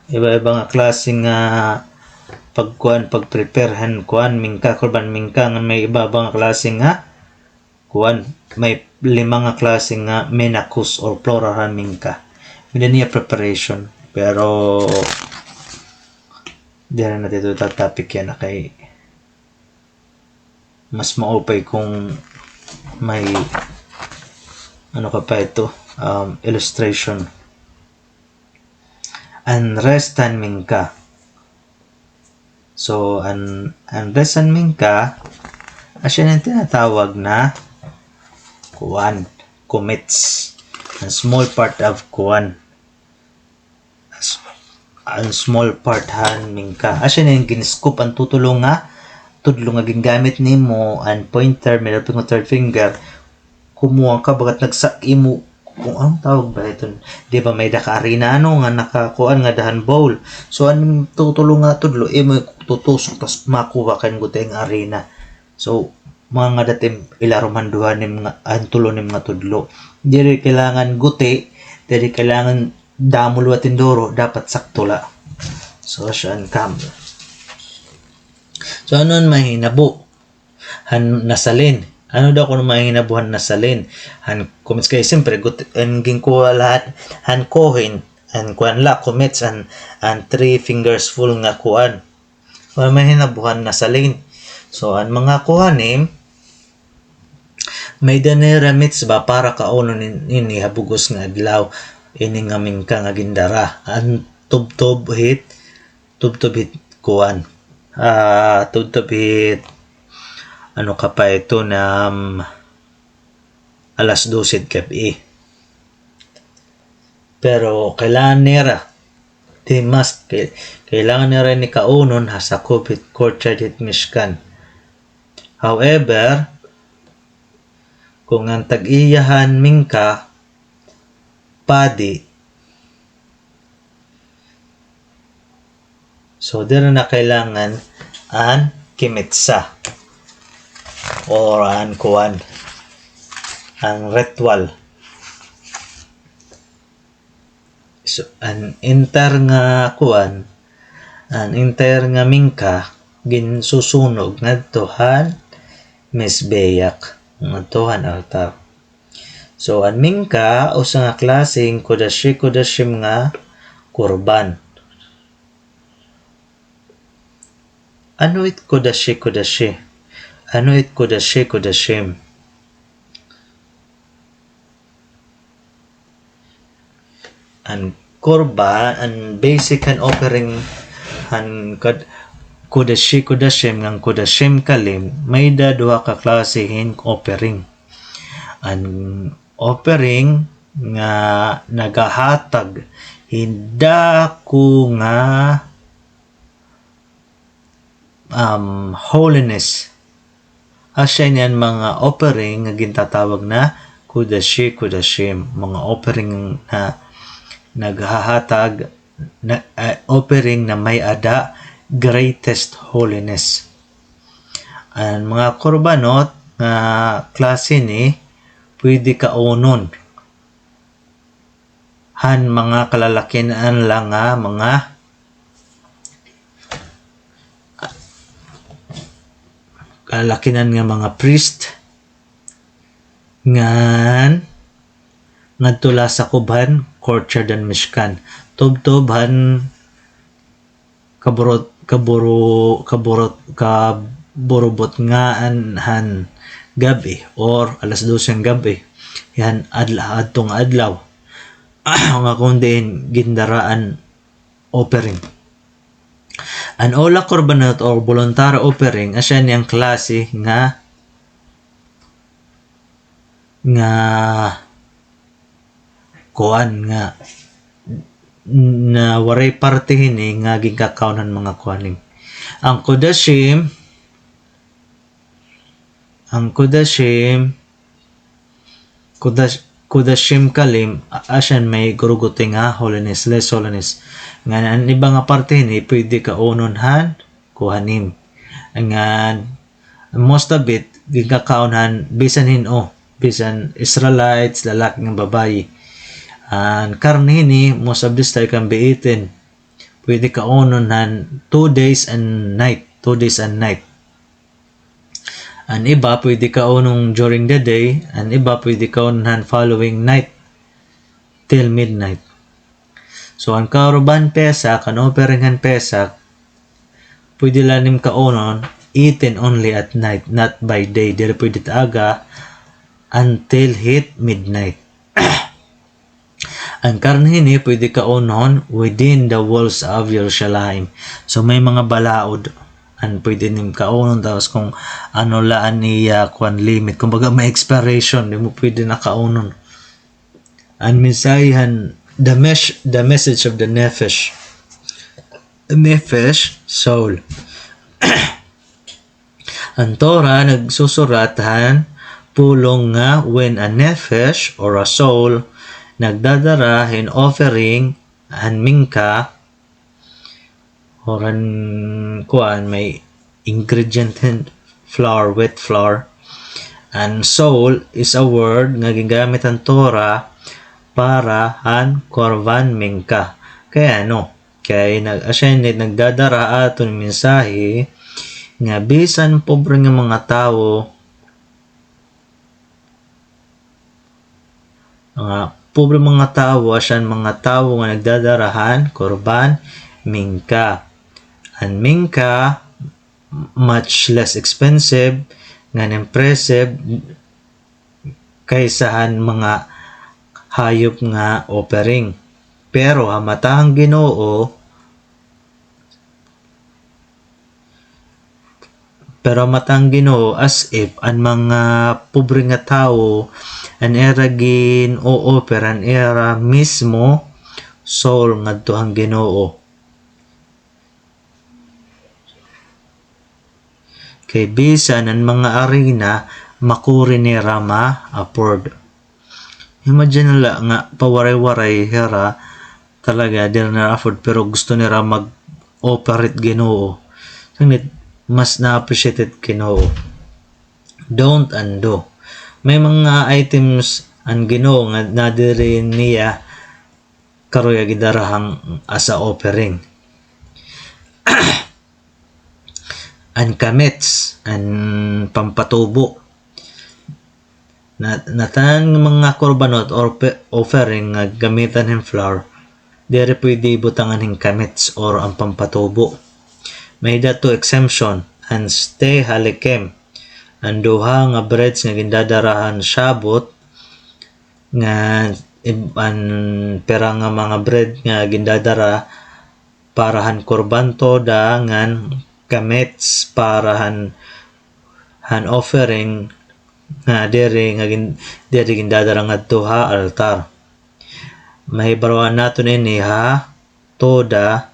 Iba-iba nga klase nga pagkuan, pag-prepare han kuan, mingka, kurban mingka, nga may iba-iba nga klase nga kuan, may lima nga klase nga menakos or plural han mingka. May-ada niya preparation, pero diri na naton ito ta-topic yana kay mas maupay kung may, ano ka pa ito, um, illustration. An rest han mingka. So, an, an rest han mingka, asya an tinatawag na kuan, chametz. An small part of kuan. As-, an small part han minka. Asya na an gin-scoop an tutulo nga tudlo nga gingamit nimo, an pointer, middle finger, third finger. Kumuha ka, bagat nagsak imo, kung anong tawag ba iton? Di ba may-ada ka arena, ano, nga nakakuan nga dahan bowl. So, an tutulo nga tudlo, imo tutusok, tas makuha ka hin guti nga arena. So, mga ngada it im ilarom han duha nim nga, han tulo nim nga tudlo. Diri kailangan guti, diri kailangan damo liwat hin duro, dapat sakto la. So, asya an camera. So, ano an mahinabo han nasalin? Ano daw kuno mahinabo han nasalin? Han comets kay, siyempre, gut-, an ginkuha la han, han kuhin, an kuan la, comets, an, an three fingers full nga kuan. Wala mahinabo han nasalin. So, an mga kuhanim, may-ada nira mitzvah para kaunon in-, ini ha bug-os nga adlaw, ini nga minka nga gindara. An tubtob hit, tubtob hit kuan. Ah, tubtob hit, ano ka pa ito na, um, alas dose hit gab-i. Pero kailangan nira, they must, kay-, kailangan nira ini kaunon ha sakob hit courtyard hit Mishkan. However, kung an tag-iya han minka, padi, so, diri na kailangan an kemitza or an kuan, an ritual. So, an entire nga kuan, an entire nga minka, ginsusunog ngadto han mizbeach, ngadto han altar. So, an minka, usa nga klase hin kodesh kodashim nga korban. Ano it kodesh kodashi? Ano it kodesh kodashim? An korban, an basic han offering, han kad-, kodesh kodashim ngan kodashim kalim, may-ada duha ka klase hin offering. An offering nga nagahatag hin dako nga, um, holiness. Asya ini an mga offering nga gintatawag na kodesh kodashim, mga offering na naghahatag na, ah, offering na may-ada greatest holiness. An mga korbanot nga klase ini, pwede kaunon han mga kalalakin-an la nga mga, kalalakin-an nga mga priest, ngan ngadto la sakob han courtyard han Mishkan. Tubtob han kaburot-, kaburo-, kaburot-, kaburubot nga an han gab-i or alas dose han gab-i, han adla-, adto nga adlaw, nga kon diin gindara an offering. An olah korbanot or voluntary offering, asya ini an klase nga, nga kuan nga, na waray parte hini nga ginkakaon han mga kohanim. An kodashim, an kodashim, kodash-, kodashim kalim, a-, asya ini may guruguti nga holiness, less holiness. Ngan an iba nga parte hini pwede kaunon han kohanim. Ngan most of it, ginkakaon han bisan hin-o, bisan Israelites, lalaki ngan babayi. An karne hini, most of this time can be eaten. Pwede kaunon han two days and night, two days and night. An iba pwede kaunon during the day, an iba pwede kaunon han following night till midnight. So, an korban Pesach, an offering han Pesach, pwede la nim kaunon, eaten only at night, not by day. Diri pwede it aga until hit midnight. An karne hini pwede kaunon within the walls of Yerushalayim. So, may mga balaod an pwede nim kaunon, tapos kung ano la an iya, kuan, limit, kumbaga may expiration, di mo pwede na kaunon. An mensahe han the mes-, the message of the nefesh. Nefesh, soul. An Torah nagsusurat han pulong nga when a nefesh or a soul nagdadara hin offering han mincha, or an kuan, may ingredient hin flour, wheat flour. An soul is a word nga gingamit han Torah para han korban mincha. Kay ano? Kay nag-, asya ini nagdadara ha aton mensahe nga bisan pobre nga mga tawo, mga pobre mga tawo, asya an mga tawo nga nagdadara han korban mincha. An mincha, much less expensive ngan impressive kaysa han mga hayop nga offering. Pero ha mata han Ginoo, pero ha mata han Ginoo, as if an mga pobre nga tawo, an ira gin-o-offer an ira mismo soul ngadto han Ginoo. Kay bisan an mga arena, makuri nira ma-afford. Imagine la nga pawaray-waray hira talaga, diri nira afford, pero gusto nira mag-offer it Ginoo. Sanglit, mas na-appreciate it Ginoo. Don't undo. May mga items an Ginoo nga nadiri niya karuyag idara han as a offering. An chametz, an pampatubo. Na, natanan nga mga korbanot or pe-, offering nga gamitan hin flour, diri pwede butangan hin chametz or an pampatubo. May-ada two exemption, an shtei halikim, an duha nga breads nga gindadara han Shavuot, nga ib-, an pira nga mga bread nga gindadara para han korban toda ngan chametz para han, han offering nga diri nga gin-, diri gindadara ngadto ha altar. Mahibaroan naton ini ha toda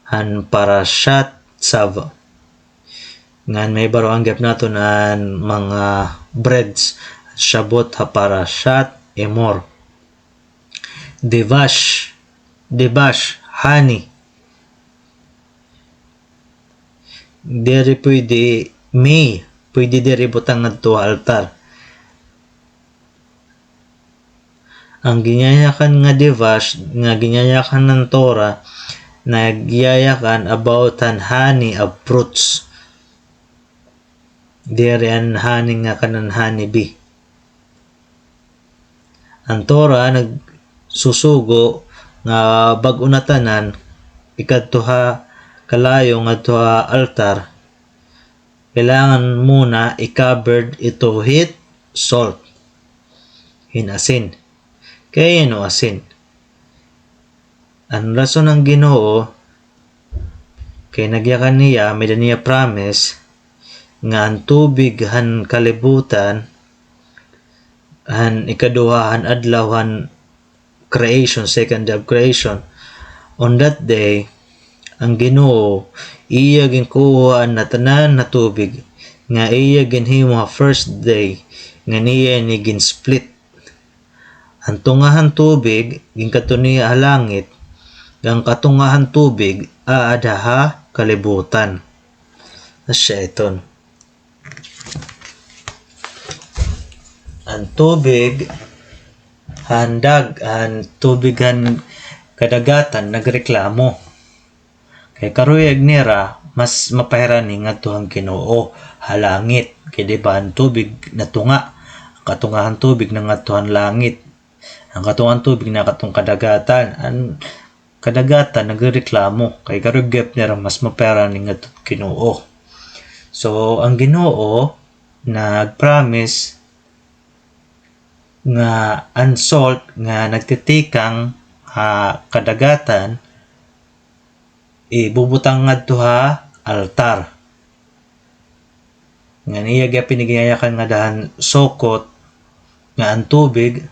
han Parashat Tzav. Ngan mahibaroan gihap naton an mga breads, Shavuot ha Parashat Emor. Devash, devash, honey. Diri pwede, may, pwede diri butang ngadto ha altar. An ginyayakan nga devash, nga ginyayakan han Torah, nagyayakan about han honey of fruits. Diri an honey nga kanan honey bee. An Torah nagsusugo nga bag-o na tanan, ikadto ha kalayo ngadto ha altar, kailangan muna i-covered ito hit salt, hin asin. Kay ano asin? An rason han Ginoo, kay nagyakan niya, may-ada niya promise, nga an tubig han kalibutan, han ikaduha han adlaw han creation, second day of creation. On that day, an Ginoo, iya ginkuha an natanan na tubig, nga iya ginhimo ha first day, ngan iya ini gin-split. An tunga han tubig, ginkadto niya ha langit, ngan an katunga han tubig, aada ha kalibutan. Asya iton. An tubig han dag-, an tubig han kadagatan nagreklamo. Kay karuyag nira, mas mapahirani ngadto han Ginoo ha langit. Kay di ba an tubig natunga, an katunga han tubig nangadto han langit. An katunga han tubig nakadto han kadagatan. An kadagatan nagrereklamo kay karuyag gihap nira mas mapahirani ngadto han Ginoo. So, an Ginoo nag-promise nga an salt nga nagtitikang ha kadagatan, ibubutang ngadto ha altar. Ngan iya gihap ini ginyayakan nga dahan sukot nga an tubig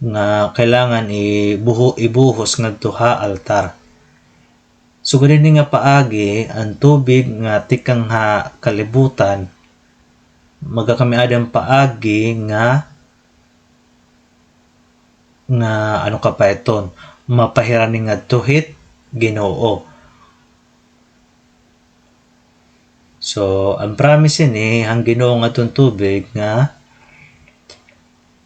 nga kailangan ibuhu-, ibuhos ngadto ha altar. Sugad hini nga paagi, an tubig nga tikang ha kalibutan, magakami-ada an paagi nga, nga, ano ka pa iton, mapahiran ini ngadto hit Ginoo. So, an promise ini han Ginoo ngadton tubig nga,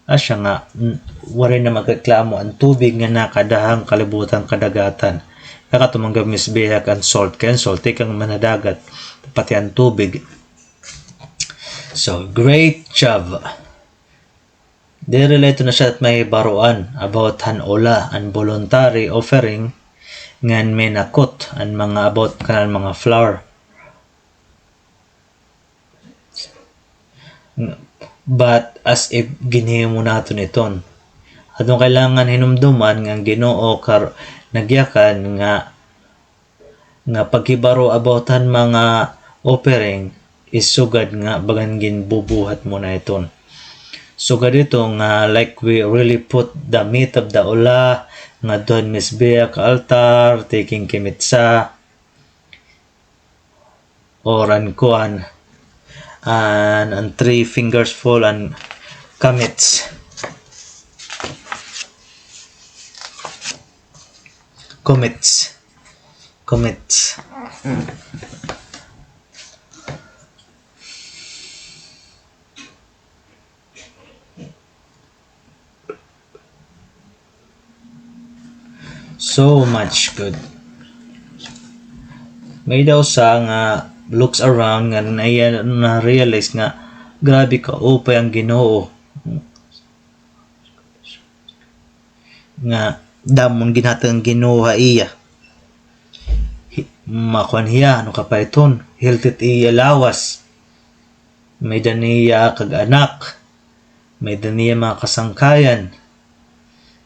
asya nga, n-, waray na magreklamo an tubig nga nakada han kalibutan kadagatan. Kay kato man gab, Miss Bea, an salt, kay an salt tikang man ha dagat, pati an tubig. So, great job. Diri la ito na siya mahibaroan about han olah, an voluntary offering, ngan menakot, an mga about kanan mga flour. But as if ginhimo naton iton. Aton kailangan hinumduman nga an Ginoo kar-, nagyakan nga nga paghibaro about han mga offering is sugad nga bagan ginbubuhat mo na iton. Sugad ito nga, like, we really put the meat of the olah ngadto han mizbeach altar, taking kemitza, or an kuan, an, an three fingers full an chametz. Chametz. Chametz. So much good. May-ada usa nga looks around nga na iya na-realize nga grabe kaupay an Ginoo. Nga damo nga ginhatag han Ginoo ha iya. Hi-, makuan hiya, ano ka pa iton, healthy it iya lawas. May-ada niya kag-anak. May-ada niya mga kasangkayan.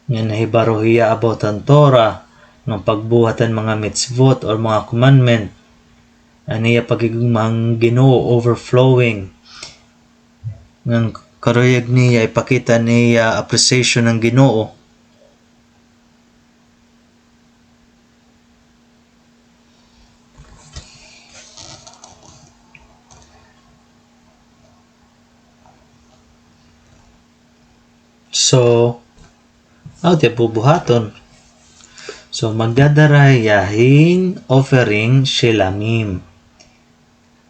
Nga nahibaro hiya about han Torah, nga pagbuhat han mga mitzvot or mga commandment. An iya paghigugma han Ginoo overflowing. Ngan karuyag niya ipakita niya appreciation han Ginoo. So, ano it iya bubuhaton? So, magdadara hiya hin offering shelamim.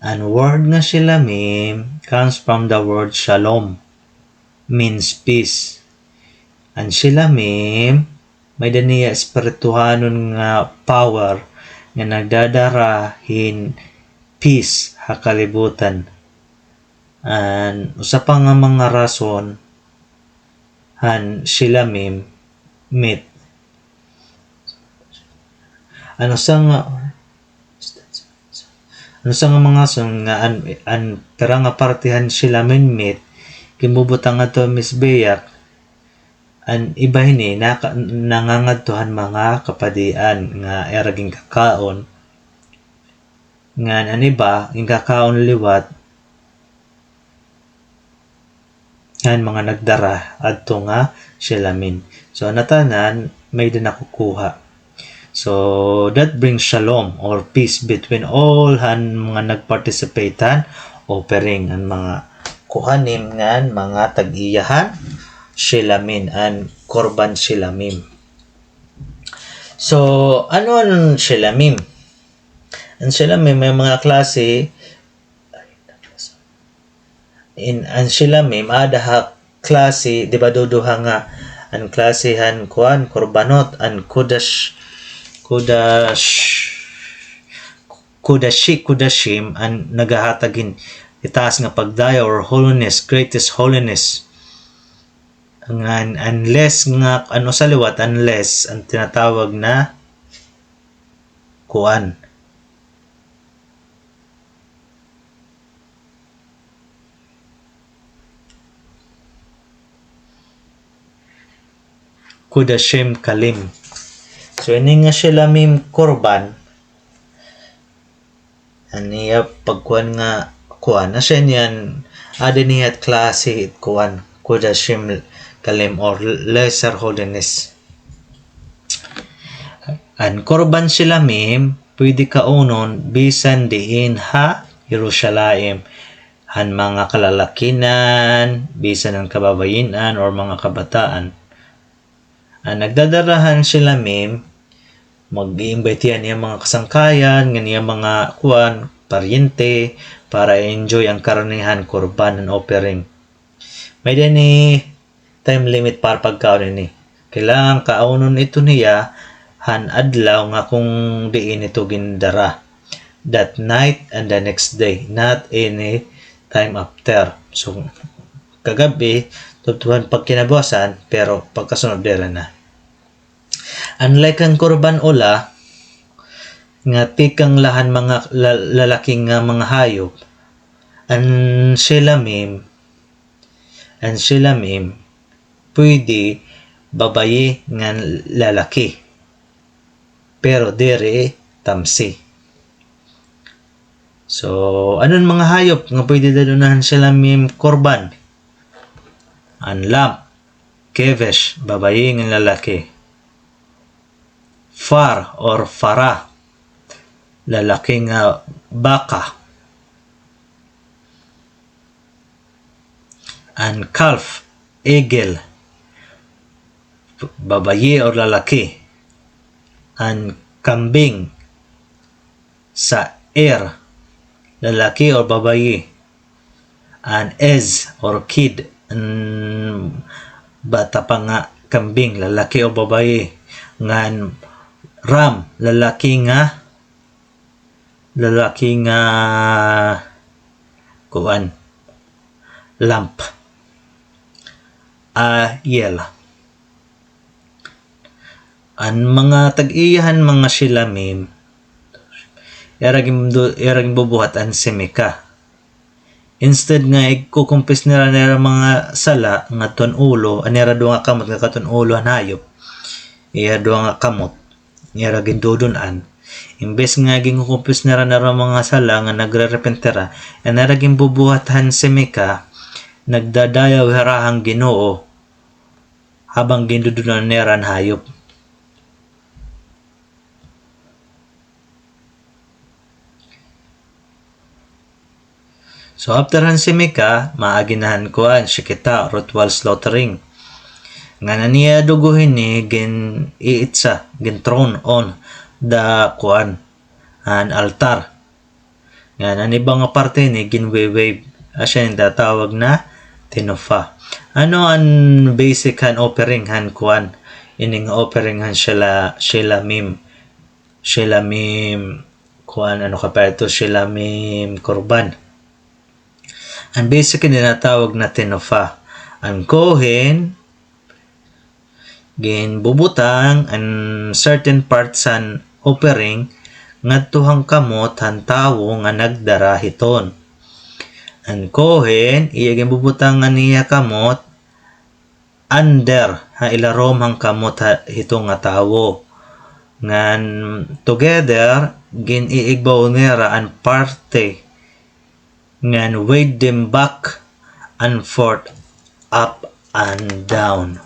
An word nga shelamim comes from the word shalom, means peace. An shelamim, may-ada niya espirituhanon nga power nga nagdadara hin peace ha kalibutan. An usa pa nga mga rason han shelamim meat. An usa nga, an usa nga mga rason nga an, an pira nga parte han shelamim meat ginbubutang ngadto ha mizbeach, an iba hini naka-, nangangadto han mga kapadian nga ira ginkakaon. Ngan an iba, ginkakaon liwat han mga nagdara adto nga shelamim. So, an tanan, may-ada nakukuha. So, that brings shalom or peace between all han mga nag-participate han offering, an mga kohanim ngan mga tag-iya han shelamim, an korban shelamim. So, ano an shelamim? An shelamim may mga klase. In, an shelamim, aada ha klase, di ba, duduha nga, an klase han kuan, korbanot, an kodash, kodash, kodashi, kodashim, an nagahatag hin itaas nga pagdaya or holiness, greatest holiness. Ngan, unless nga, an usa liwat, unless, an tinatawag na kuan. Kodashim kalim. So, ini nga shelamim korban, an iya pagkuan nga kuan, asya niyan, aada niya klase kuan, kodashim kalim or lesser holiness. An korban shelamim, pwede kaunon bisan diin ha Jerusalem, han mga kalalakinan, bisan an kababayin-an or mga kabataan. An nagdadara han Shelamim, mag-i-invite hiya han iya mga kasangkayan, ngan iya mga, kuan, paryente, para i-enjoy an karne han korban, an offering. May-ada ini time limit para pagkaon ini. Kailangan kaunon ito niya han adlaw nga kon diin ito gindara. That night and the next day, not any time after. So, kagab-i, tubtoban pagkinabuwasan, pero pagkasunod diri na. Unlike an korban olah, nga tikang la han mga la-, lalaki nga mga hayop, an Shelamim, an Shelamim, pwede babayi ngan lalaki. Pero diri tamsi. So, ano an mga hayop nga pwede dad-on han Shelamim korban? An lamb, kevesh, babayi ngan lalaki. Far or farah, lalaki nga baka. An calf, egel, babayi or lalaki. An kambing, sa'ir, lalaki or babayi. An ez or kid, an bata pa nga kambing, lalaki o babayi. Ngan ram, lalaki nga, lalaki nga, kuan, lamb. Ayil. An mga tag-iya han mga Shelamim, ira gin-, ira ginbubuhat an semeka. Instead nga igkukumpis nira an ira mga sala ngadto han ulo, an ira duha nga kamot ngadto han ulo han hayop, ira duha nga kamot, ira gindudun-an. Imbes nga ginkukumpis nira an ira mga sala nga nagrerepente hira, an ira ginbubuhat han semeka, nagdadayaw hira han Ginoo habang gindudun-an nira an hayop. So, after han semeka, maagi na han kuan, shechita, ritual slaughtering. Ngan an iya dugo hini gin-iitsa, gin-thrown on the kuan, an altar. Ngan an iba nga parte hini ginwe-wave, asya an gintatawag na tenophah. Ano an basic han offering han kuan? Ini nga offering han shela-, shelamim. Shelamim, kuan, ano ka pa ito? Shelamim korban. An basic hini ginatawag na tenophah. An kohen, ginbubutang an certain parts han offering ngadto han kamot han tawo nga nagdara hiton. An kohen, iya ginbubutang an iya kamot under, ha ilarom han kamot ha, hito nga tawo. Ngan together, gin-iigbaw nira an parte ngan wave them back and forth, up and down.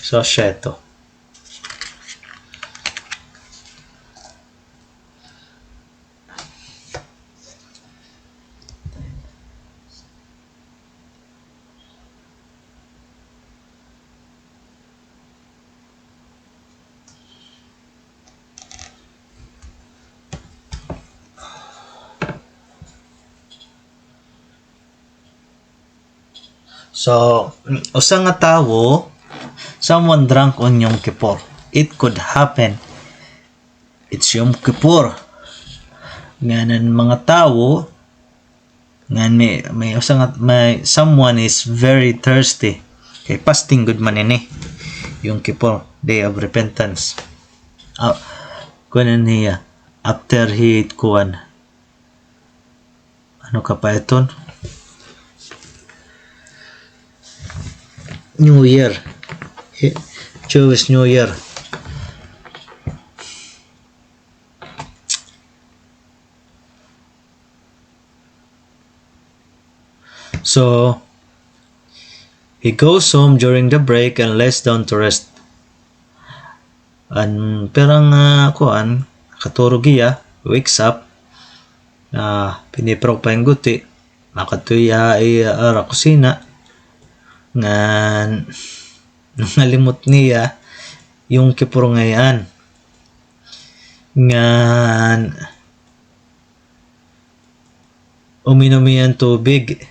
So, asya ito. So, usa nga tawo, someone drank on Yom Kippur. It could happen. It's Yom Kippur. Ngan an mga tawo, ngan may, may usa nga, may, someone is very thirsty. Kay fasting gud man ini. Yom Kippur, Day of Repentance. Ah, kuan niya, after he kuan, ano ka pa iton? New Year. Eh, Jewish New Year. So, he goes home during the break and lays down to rest. An pira nga, kuan, nakaturog hiya, wakes up, ah, pinipiraw pa hin guti, makadto hiya ha iya, ah, kusina, ngan nangalimot niya Yom Kippur ngay-an. Ngan uminom hiya hin tubig.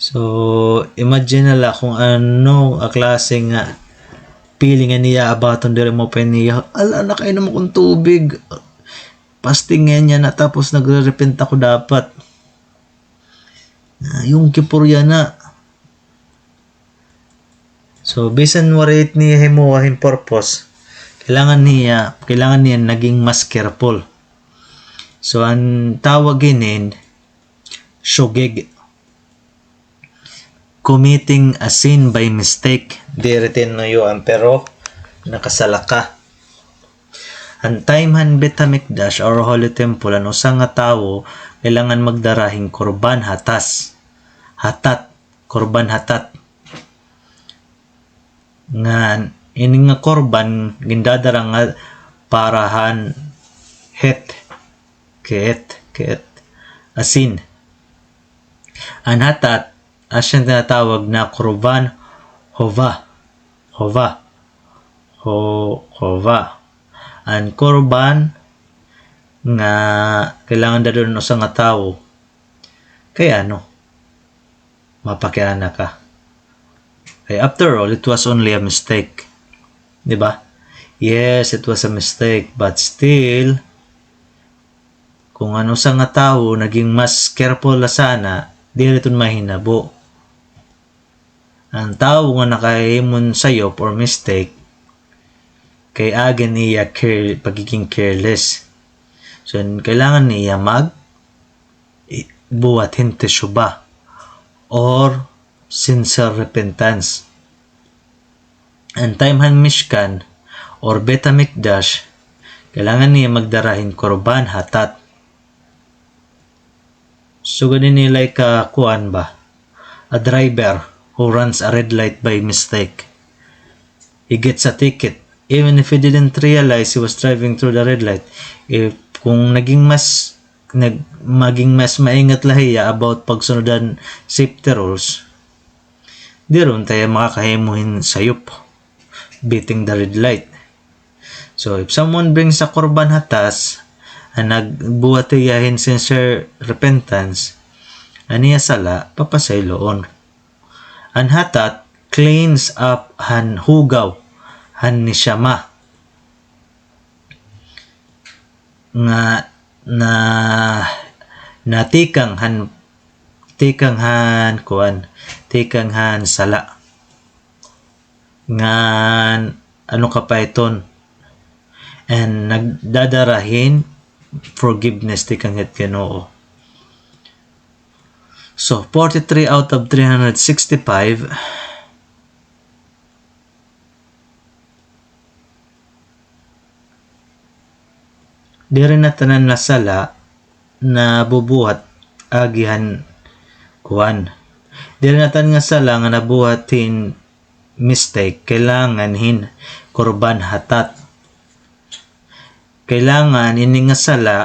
So, imagine na la kon ano an klase nga feeling an iya abaton diri maupay niya. Ala, nakainom ako hin tubig. Fasting ngay-an yana, tapos nagre-repent ako dapat. Ah, Yom Kippur yana. So, bisan waray it niya himuha hin purpose, kailangan niya, kailangan niya naging mas careful. So, an tawag hinin, shogeg. Committing a sin by mistake. Diri tinuyuan, pero nakasala ka. An time han Beit Hamikdash or Holy Temple, an usa nga tawo kailangan magdara hin korban hatas. Hatat, korban hatat. Ngan ini nga korban gindadara nga para han het, kehet, kehet, asin. An hatat, asya an tinatawag na korban hova. Hova. Ho-, hova. An korban nga kailangan dadon usa nga tawo. Kay ano? Mapakiana ka. Kay after all, it was only a mistake. Di ba? Yes, it was a mistake, but still, kung an usa nga tawo naging mas careful la sana, diri iton mahinabo. An tawo nga nakahimo hin sayop or mistake, kay agi an iya care-, pagiging careless. So, kailangan niya mag-, i-, buhat hin teshuvah or sincere repentance. An time han Mishkan or Beit Hamikdash, kailangan niya magdara hin korban hatat. Sugad ini like, ah, kuan ba? A driver who runs a red light by mistake. He gets a ticket. Even if he didn't realize he was driving through the red light. If, kung naging mas, nag-, maging mas maingat la hiya about pagsunod han safety rules, diri unta hiya makakahimo hin sayop, beating the red light. So, if someone brings a korban hatas, an nagbuhat hiya hin sincere repentance, an iya sala, papasayloon. An hatat cleans up han hugaw, han neshama. Nga na, natikang han, tikang han kuan, tikang han sala. Ngan, ano ka pa iton? And nagdadara hin forgiveness tikang het Ginoo. So, forty-three out of three hundred sixty-five, diri na tanan nga sala nabubuhat agi han kuan. Diri na tanan nga sala nga nabuhat hin mistake, kailangan hin korban hatat. Kailangan ini nga sala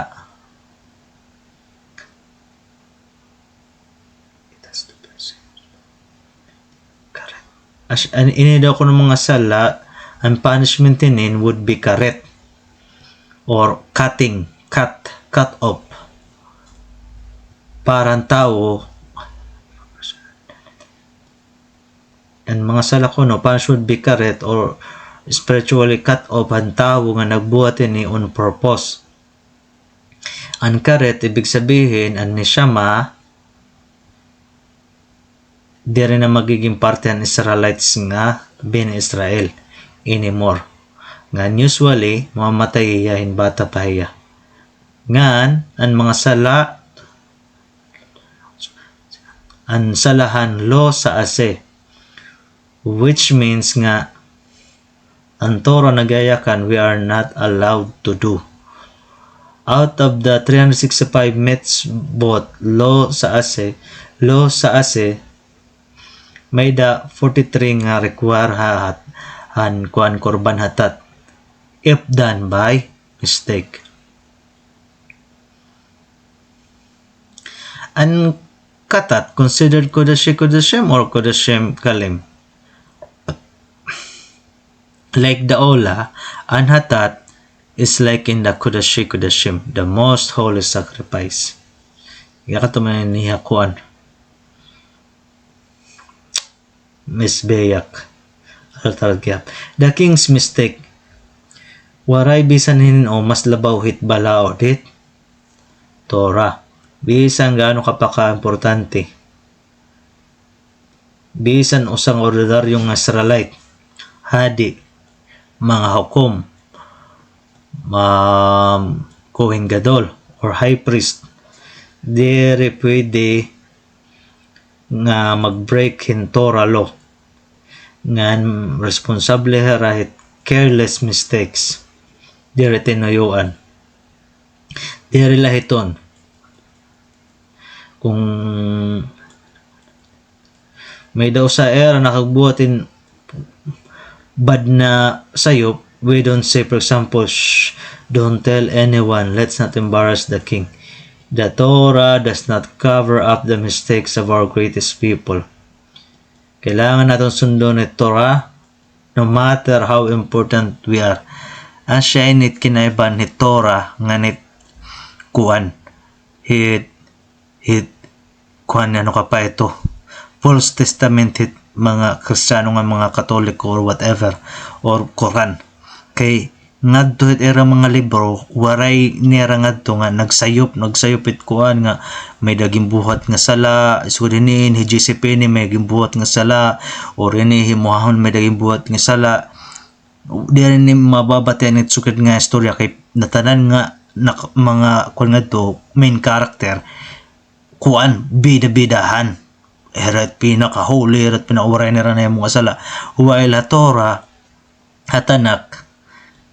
As, an, ini daw kuno mga sala, an punishment hinin would be karet or cutting, cut, cut off. Para an tawo, an mga sala kuno, punishment would be karet or spiritually cut off an tawo nga nagbuhat hini on purpose. An karet, ibig sabihin, an neshama, diri na magiging parte han Israelites nga Bnei Israel anymore. Ngan usually, mamamatay hiya hin bata pa hiya. Ngan, an mga sala, an sala han lo ta'aseh, which means nga, an Torah nagyayakan, we are not allowed to do. Out of the three hundred sixty-five mitzvot, law sa Aseh, law sa Aseh, may-ada forty-three nga require ha, ha, han kuan korban hatat if done by mistake. An katat considered Kodesh Kodashim or Kodesh Kalim? Like the ola, an hatat is like in the Kodesh Kodashim, the most holy sacrifice. Iya kato man ini ha kuan. Mizbeach. Altar gihap. The king's mistake. Waray bisan hin-o mas labaw hit balaod hit Torah. Bisan gaano ka pa ka-importante. Bisan usa nga ordinaryo nga Israelite, hadi, mga hukom, um, Kohen Gadol, or high priest, diri pwede nga mag-break hin Torah law. Ngan responsable hira hit careless mistakes. Diri tinuyoan. Diri la hiton. Kung may-ada usa ira nakagbuhat hin bad na sayop, we don't say, for example, "Shh, don't tell anyone, let's not embarrass the king." The Torah does not cover up the mistakes of our greatest people. Kailangan naton sundon it Torah, no matter how important we are. Asya ini it kinaibahan hit Torah ngan hit kuan, hit, hit kuan, ano ka pa ito, false testament hit mga Kristiyano nga mga Katoliko or whatever, or Quran. Kay ngadto hit ira mga libro, waray nira ngadto nga nagsayop, nagsayop hit kuan nga may-ada ginbuhat nga sala, sugad hini, hi J C Penney may ginbuhat nga sala, or hini hi Muhahon may-ada ginbuhat nga sala. Diri ni mababatian it sugad nga istorya kay natanan nga nak-, mga kuan ngadto, main character, kuan, bida-bidahan. Hira it pinakahuli, hira it pinakawaray nira nahimo nga sala. While ha Torah, ha Tanakh,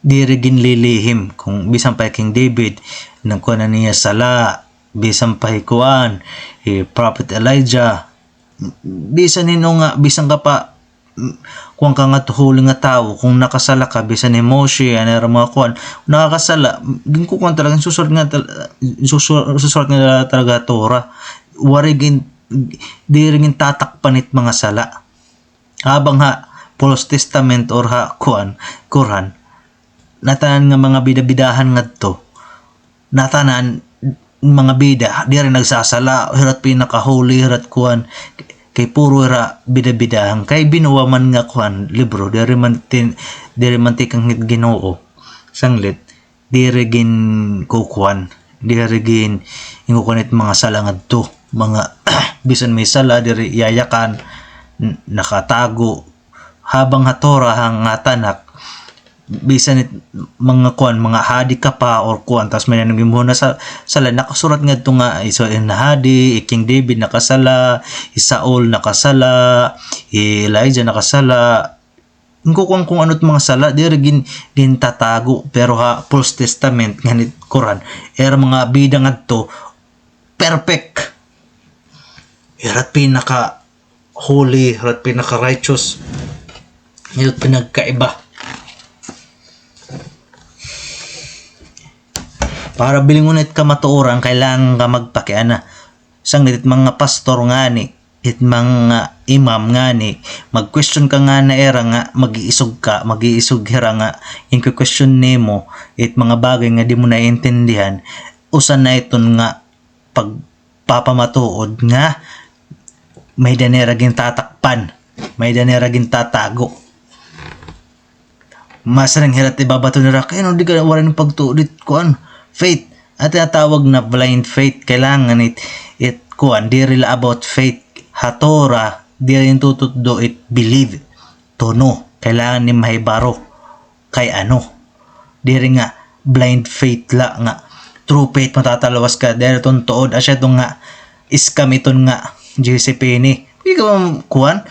diri ginlilihim. Kung bisan pa hi King David, nagkuan na niya sala, bisan pa hi kuan, hi Prophet Elijah, bisan hin-o nga, bisan ka pa, kuan ka nga huli nga tawo, kung nakasala ka, bisan hi Moshe, an ira mga kuan, nakakasala, ginkukuan talaga, susurat nga tal-, susu-, susurat nga talaga Torah. Waray gin-, diri gintatakpan it mga sala. Habang ha False Testament or ha kuan, Quran, natanan nga mga bida-bidahan ngadto. Natanan mga bida, diri nagsasala, hira it pinakahuli, hira it kuan, kay puro hira bida-bidahan. Kay binuwa man nga kuan, libro, diri man tin-, diri man tikang hit Ginoo. Sanglit, diri ginkukuan, diri gin-, ginkukuan it mga sala ngadto. Mga, bisan may sala, diri yayakan, n-, nakatago. Habang ha Torah, ha, ha Tanakh, bisan it mga kuan, mga hadi ka pa or kuan, tas may-ada nga ginbuhat nga sa-, sala, nakasurat ngadto nga, hi Saul nga hadi, hi King David nakasala, hi Saul nakasala, hi Elijah nakasala, ginkukuan kung ano it mga sala, diri gin-, gintatago, pero ha False Testament, ngan it Quran, ira mga bida ngadto, perfect. Hira it pinaka holy, hira it pinaka-righteous, hira it pinagkaiba. Para bilingon it kamatuoran, kailangan ka magpakiana. Sanglit it mga pastor ngani, it mga imam ngani, mag-question ka ngani ha ira nga, mag-iisog ka, mag-iisog hira nga, ginku-question nimo, it mga bagay nga di mo naiintindihan, usa na iton nga pagpapamatuod nga may-ada nira gintatakpan, may-ada nira gintatago. Masiring hira it ibabato nira, kay ano di ka, waray na pagtuo dit kuan, faith. An tinatawag na blind faith, kailangan it, it kuan, diri la about faith. Ha Torah, diri gintututdo it believe, to know. Kailangan ni mahibaro kay ano. Diri nga blind faith la nga true faith, matatalwas ka, diri iton tuod. Asya iton nga scam iton nga J C Penney. Di ka ba kuan?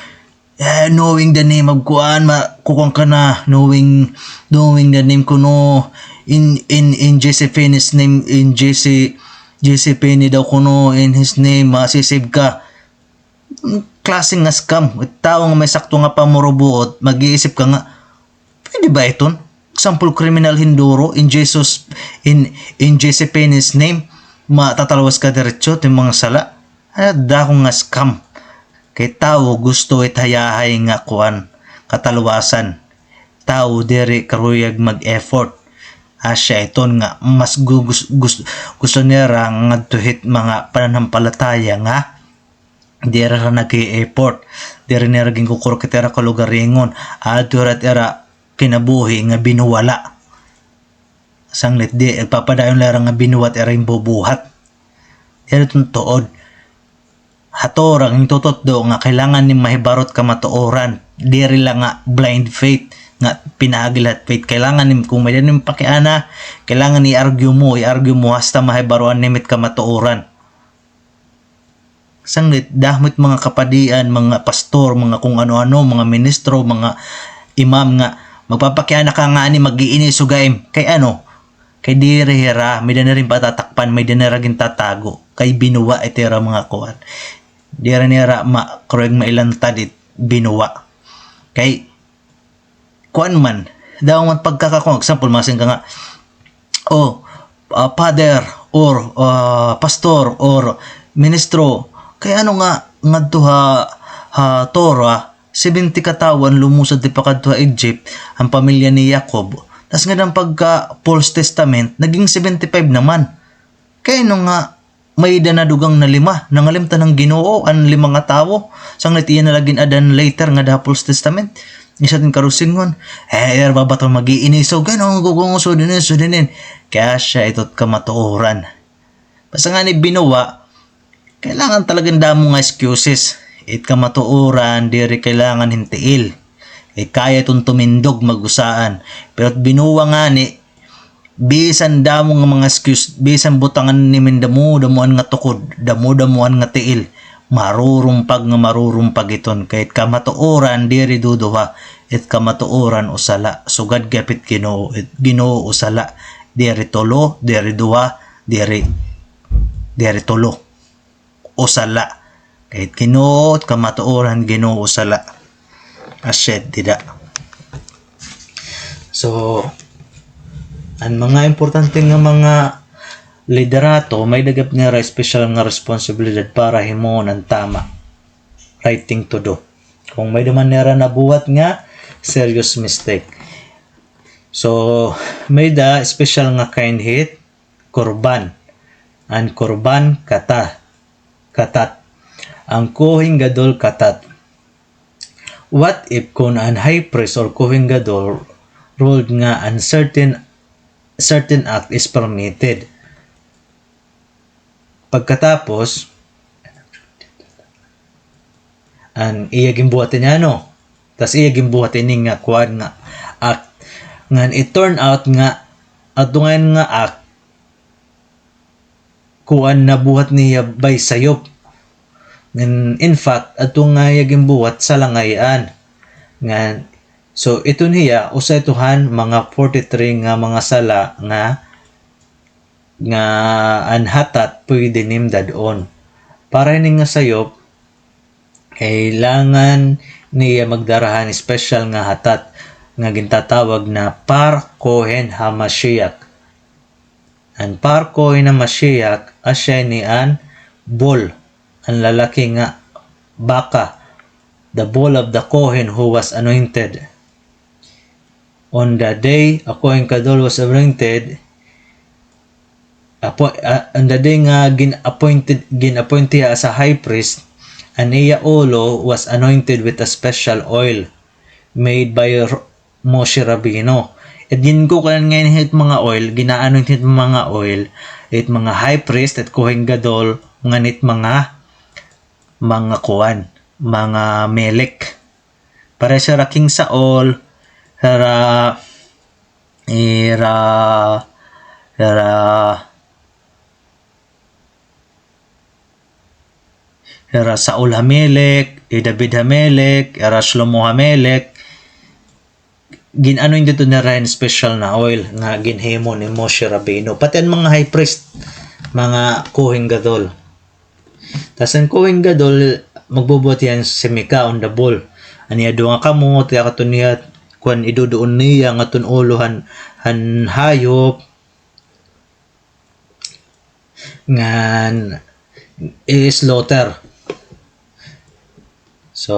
Eh, knowing the name of kuan, ma-, kukuan ka na, knowing, knowing the name kuno, In, in, in J C Penney's name, in J C, J C Penney daw kuno, in his name, masisave ka. Klase nga scam. Tawo nga may sakto nga pamurubuot, mag-iisip ka nga, pwede ba iton? Example, kriminal hin duro, in Jesus, in, in J C Penney's name, matatalwas ka diretso, it mga sala. Ay, dako nga scam. Kay tawo gusto it hayahay nga kuan, katalwasan. Tawo diri karuyag mag-effort. Asya iton nga mas gu-, gus-, gus-, gusto nira ngadto hit mga pananampalataya nga diri ra nag-e-effort. Diri nira ginkukurok it ira kalugaringon. Adto ra it ira kinabuhi nga binuwala. Sanglit di, nagpapadayon la ira nga binuwat ira ginbubuhat. Diri iton tuod. Ha Torah, gintutudo nga kailangan nim mahibaro it kamatuoran. Diri la nga blind faith, nga pinahagil ha faith. Kailangan nim, kung may-ada nim pakiana, kailangan i-argue mo, i-argue mo hasta mahibaroan nim it kamatuoran. Sanglit, damo it mga kapadian, mga pastor, mga kung ano-ano, mga ministro, mga imam nga magpapakiana ka nga ani mag-iinisog ha im. Kay ano? Kay diri hira, may-ada nira ginpatatakpan, may-ada nira gintatago. Kay binuwa it ira mga kuan. Diri nira ma-, karuyag mailantad it binuwa. Kay kuan man, damo man pagkakakuan, example, masiring ka nga, "Oh, ah, father or, ah, pastor or ministro, kay ano nga ngadto ha, ha Torah, seventy ka tawo an lumusad tipakadto ha Egypt, an pamilya ni Jacob, tas ngada an pagka False Testament, naging seventy-five naman. Kay ano nga may-ada na dugang na lima, nangalimtan han Ginoo an lima nga tawo. Sanglit iya na la gin-add-an later ngada ha False Testament." Isa tin karusingon, eh, ira babaton mag-iinisog, kay ano nga gugungo, sudinin, sudinin. Kay asya ito it kamatuoran. Basta ngani binuwa, kailangan talagang damo nga excuses. It kamatuoran, diri kailangan hin tiil. It kaya iton tumindog, mag-usaan. Pero it binuwa ngani, bisan damo nga mga excuse, bisan butangan nim hin damo-damoan nga tukod, damo-damoan nga tiil, marurumpag nga marurumpag iton, kay it kamatuoran diri duduha, it kamatuoran usa la, sugad gihap it Ginoo, it Ginoo usa la, diri tulo, diri duha, diri, diri tulo. Usa la. Kay it Ginoo, kamatuoran Ginoo, usa la. Asya it dida. So, an mga importante nga mga liderato, may-ada gihap nira special nga responsibilidad para himuon an tama. Right thing to do. Kung may-ada man nira nabuhat nga serious mistake. So, may-ada special nga kain hit, korban. An korban kata-, katat. An Kohen Gadol katat. What if kon an high priest or Kohen Gadol ruled nga an certain, certain act is permitted? Pagkatapos, an iya ginbuhat ini, ano? Tas iya ginbuhat ini nga kuan nga act. Ngan it turn out nga adto ngay-an nga act, kuan, nabuhat niya by sayop. Ngan, in fact, adto nga iya ginbuhat, sala ngay-an. Ngan, so, iton hiya, usa ito han mga forty-three nga mga sala nga nga an hatat pwede nim dad-on. Para hini nga sayop, kailangan niya magdara han special nga hatat nga gintatawag na Par Kohen HaMashiach. An Par Kohen HaMashiach, asya ini an bull, an lalaki nga baka, the bull of the Kohen who was anointed. On the day a Kohen Gadol was anointed, appo-, ah, on the day nga gin-appointed, gin-appoint hiya as a high priest, an iya ulo was anointed with a special oil made by R-, Moshe Rabbeinu. It ginkukuan ngay-an hit mga oil, gina-anoint hit mga oil, it mga high priest, it Kohen Gadol, ngan it mga, mga kuan, mga melek. Pareha hira King Saul, hira, hira, hira, hira Saul HaMelek, hi David HaMelek, hira Shlomo HaMelek. gin-anoint didto nira hin special na oil nga ginhimo ni Moshe Rabbeinu. Pati an mga high priest, mga Kohen Gadol. Tas an Kohen Gadol, magbubuhat hiya hin semika on the bull. An iya duha nga kamot, iya katon niya, kuan, iduduon niya ngadton ulo han, han hayop. Ngan i-slaughter. So,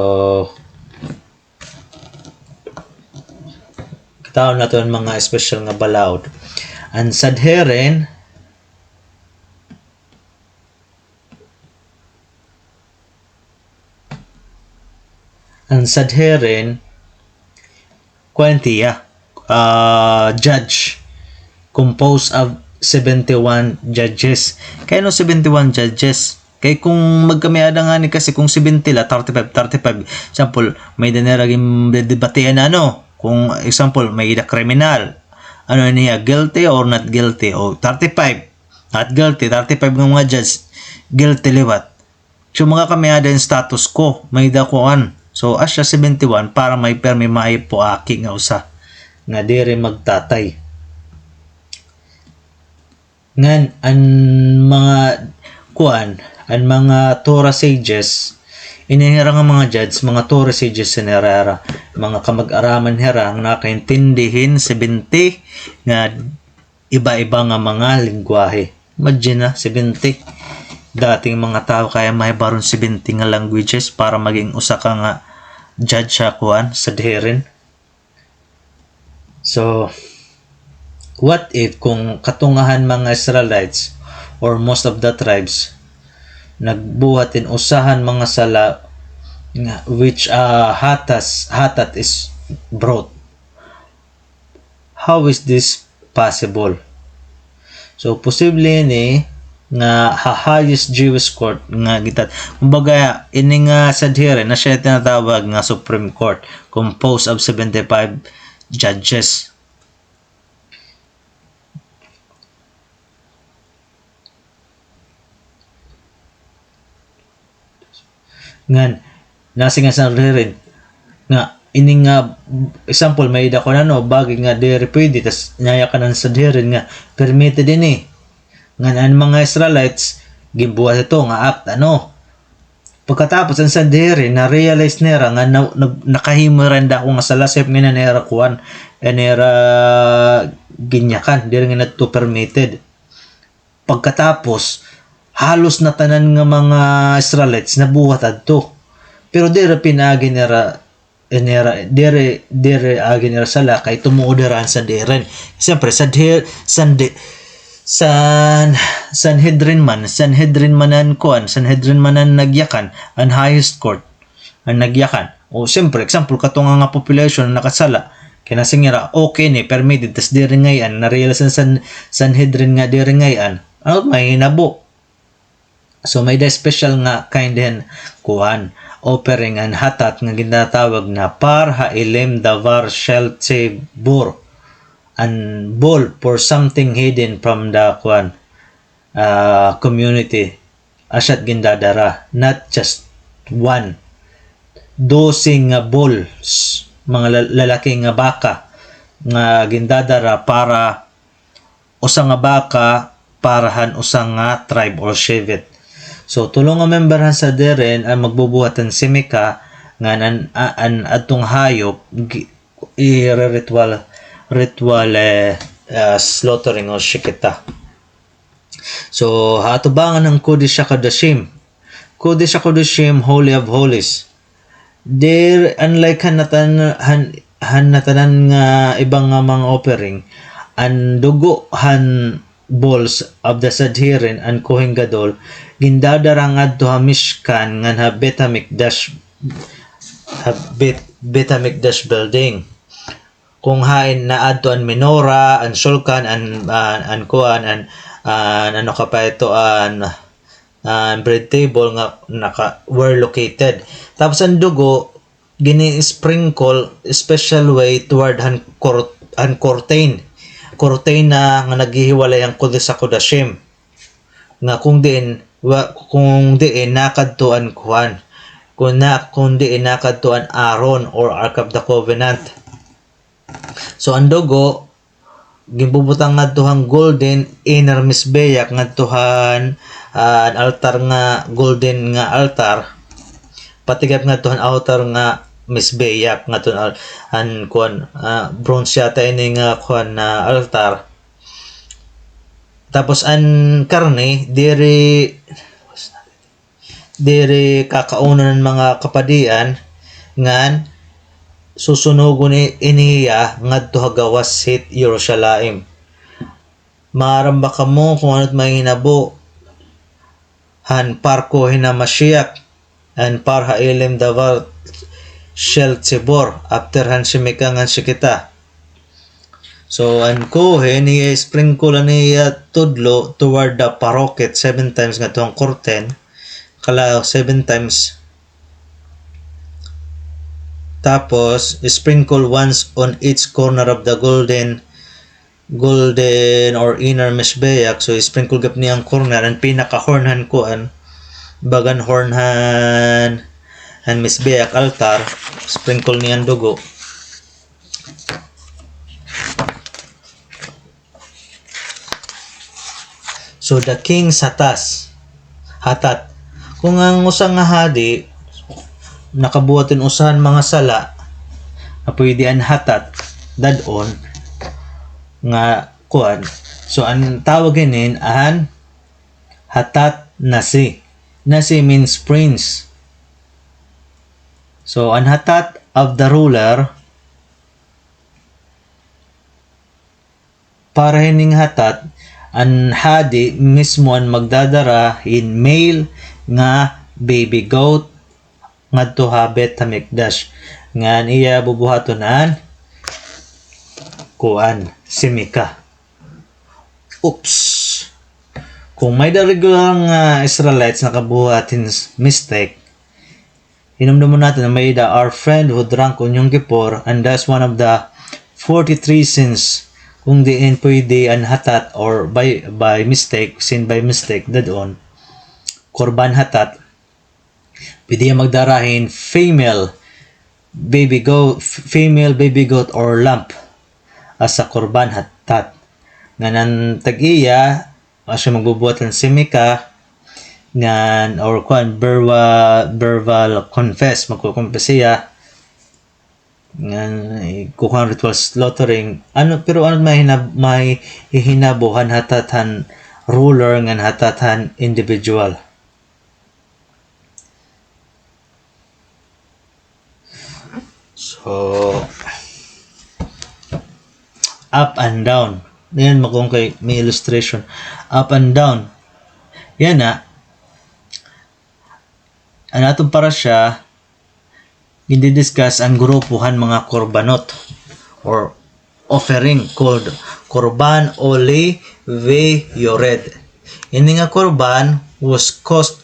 kitaon naton an mga special nga balaod. An Sanhedrin, an Sanhedrin, kuan hiya, ah, judge, composed of seventy-one judges. Kay ano seventy-one judges? Kay kung magkamiada ngani kasi kung seventy la, thirty-five, thirty-five. Example, may-ada nira gindedebatian na ano, kung example, may-ada kriminal. Ano niya, guilty or not guilty? O, thirty-five, not guilty, thirty-five nga mga judge, guilty liwat. So, magkakamiada hin status quo, may-ada kuan. So, asya seventy-one para may pirmi may puaki nga usa nga diri magtatay. Ngan, an mga kuan, an mga Torah sages, ini hira nga mga judge, mga Torah sages ini hira, mga kamag-araman hira nga nakaintindi hin seventy nga iba-iba nga mga lengguwahe. Imagine na, seventy. Dating mga tawo kaya mahibaro hin seventy nga languages para maging usa ka nga judge ha kuan, Sanhedrin. So, what if kung katunga han mga Israelites or most of the tribes nagbuhat hin usa han mga sala nga, which, ah, hatas, hatat is brought? How is this possible? So, posible ini nga ha highest Jewish court nga gitat-, kumbaga, ini nga Sanhedrin na siya tinatawag nga Supreme Court, composed of seventy-five judges. Ngan, nasiring an Sanhedrin nga, ini nga, example, may-ada kuno, no, bagay nga diri pwede, tas nayakan an Sanhedrin nga permitted ini. Ngan an mga Israelites, ginbuhat ito nga act, ano. Pagkatapos, an Sanhedrin, na-realize nira nga na, na, nakahimo hira hin dako nga sala, siyempre nga nira kuan, nira ginyakan, diri ngani ito permitted. Pagkatapos, halos natanan nga mga Israelites nabuhat adto. Pero diri pinaagi nira, nira, diri, diri agi nira sala kay tumuod hira han Sanhedrin. Siyempre, Sanhe-, Sande-, San-, Sanhedrin man, Sanhedrin man an kuan, Sanhedrin man an nagyakan, an highest court an nagyakan. O, siyempre, example, katunga nga population an nakasala. Kay nasiring nira, okay ni, permitted, tas diri ngay-an, na-realize an San-, Sanhedrin nga diri ngay-an. Ano it mahinabo? So, may-ada special nga kind hin kuan, offering an hatat nga ginatawag na par ha'elim davar shel tzibur. An bull for something hidden from the kuan, ah, community. Asya it gindadara, not just one. Dose nga bulls, mga la-, lalaki nga baka, nga gindadara para usa nga baka para han usa nga tribe or shevet. So, tulo nga member han Sanhedrin an magbubuhat hin semika ngan an, a-, an adtong hayop gi-, ire-ritual, ritual, eh, ah, slaughtering or shechita. So, ha atubangan han Kodesh HaKodashim. Kodesh HaKodashim, Holy of Holies. There, unlike han natan-, han, han natanan nga iba nga mga offering, an dugo han bulls of the Sanhedrin, an Kohen Gadol, gindadara ngadto ha Mishkan ngan ha Beit HaMikdash, ha Beit, Beit HaMikdash building. Kung hain naadto an menorah, an shulchan, an, an, an kuan, an, an ano ka pa ito, an, an bread table nga naka, were located. Tapos an dugo, gini-sprinkle special way toward han cur-, han curtain. Curtain na nga naghihiwalay han Kodesh HaKodashim. Nga kung diin, wa-, kung diin nakadto an kuan. Kung na, kung diin nakadto an Aaron or Ark of the Covenant. So, an dugo, ginbubutang ngadto han golden inner mizbeach, ngadto han, ah, an altar nga golden nga altar. Pati gihap ngadto han outer nga mizbeach, ngadto han al-, an kuan, ah, bronze yata ini nga kuan na altar. Tapos an karne, diri, diri kakaunon han mga kapadian, ngan susunugon ni-, ini hiya ngadto ha gawas hit Jerusalem. Maaram ba kamo kon ano it mahinabo han parko hin Mashiach, an par ha'elim davar shel tzibor, after han shemika ngan shechita? So, an kohen, hiya sprinkle an iya tudlo toward the parochet seven times ngadto han curtain, kala seven times. Tapos, sprinkle once on each corner of the golden, golden or inner mizbeach. So, sprinkle gihap niya an corner, an pinaka-horn han kuan, bagan horn han, han mizbeach altar, sprinkle niya an dugo. So, the king's hatas, hatat. Kon an usa nga hadi nakabuhat hin usa han mga sala, nga pwede an hatat dad-on nga kuan. So, an tawag hinin an hatat nasi. Nasi means prince. So, an hatat of the ruler, para hining hatat, an hadi mismo an magdadara hin male nga baby goat ngadto ha Beit Hamikdash. Ngan iya bubuhaton an kuan, shemika. Oops. Kon may-ada regular nga Israelites nakabuhat hin s-, mistake, hinumdumon naton nga may-ada our friend who drank on Yom Kippur, and that's one of the forty-three sins. Kon diin pwede an hatat or by, by mistake, sin by mistake, dad-on, korban hatat, pwede hiya magdara hin female baby goat, f-, female baby goat or lamb as a korban hatat. Ngan an tag-iya, asa magbubuhat hin shemika, ngan, or kuan, verbal, verbal confess, magko-confess hiya. Ngan, eh, kukuan ritual slaughtering. Ano, pero ano may hinab-, may hihinabo han hatat han ruler ngan hatat han individual? So, up and down. Yan, makon kay may illustration. Up and down. Yana, an aton parasha, gindi-discuss an grupo han mga korbanot or offering called Korban Ole Veyored. Ini nga korban was caused,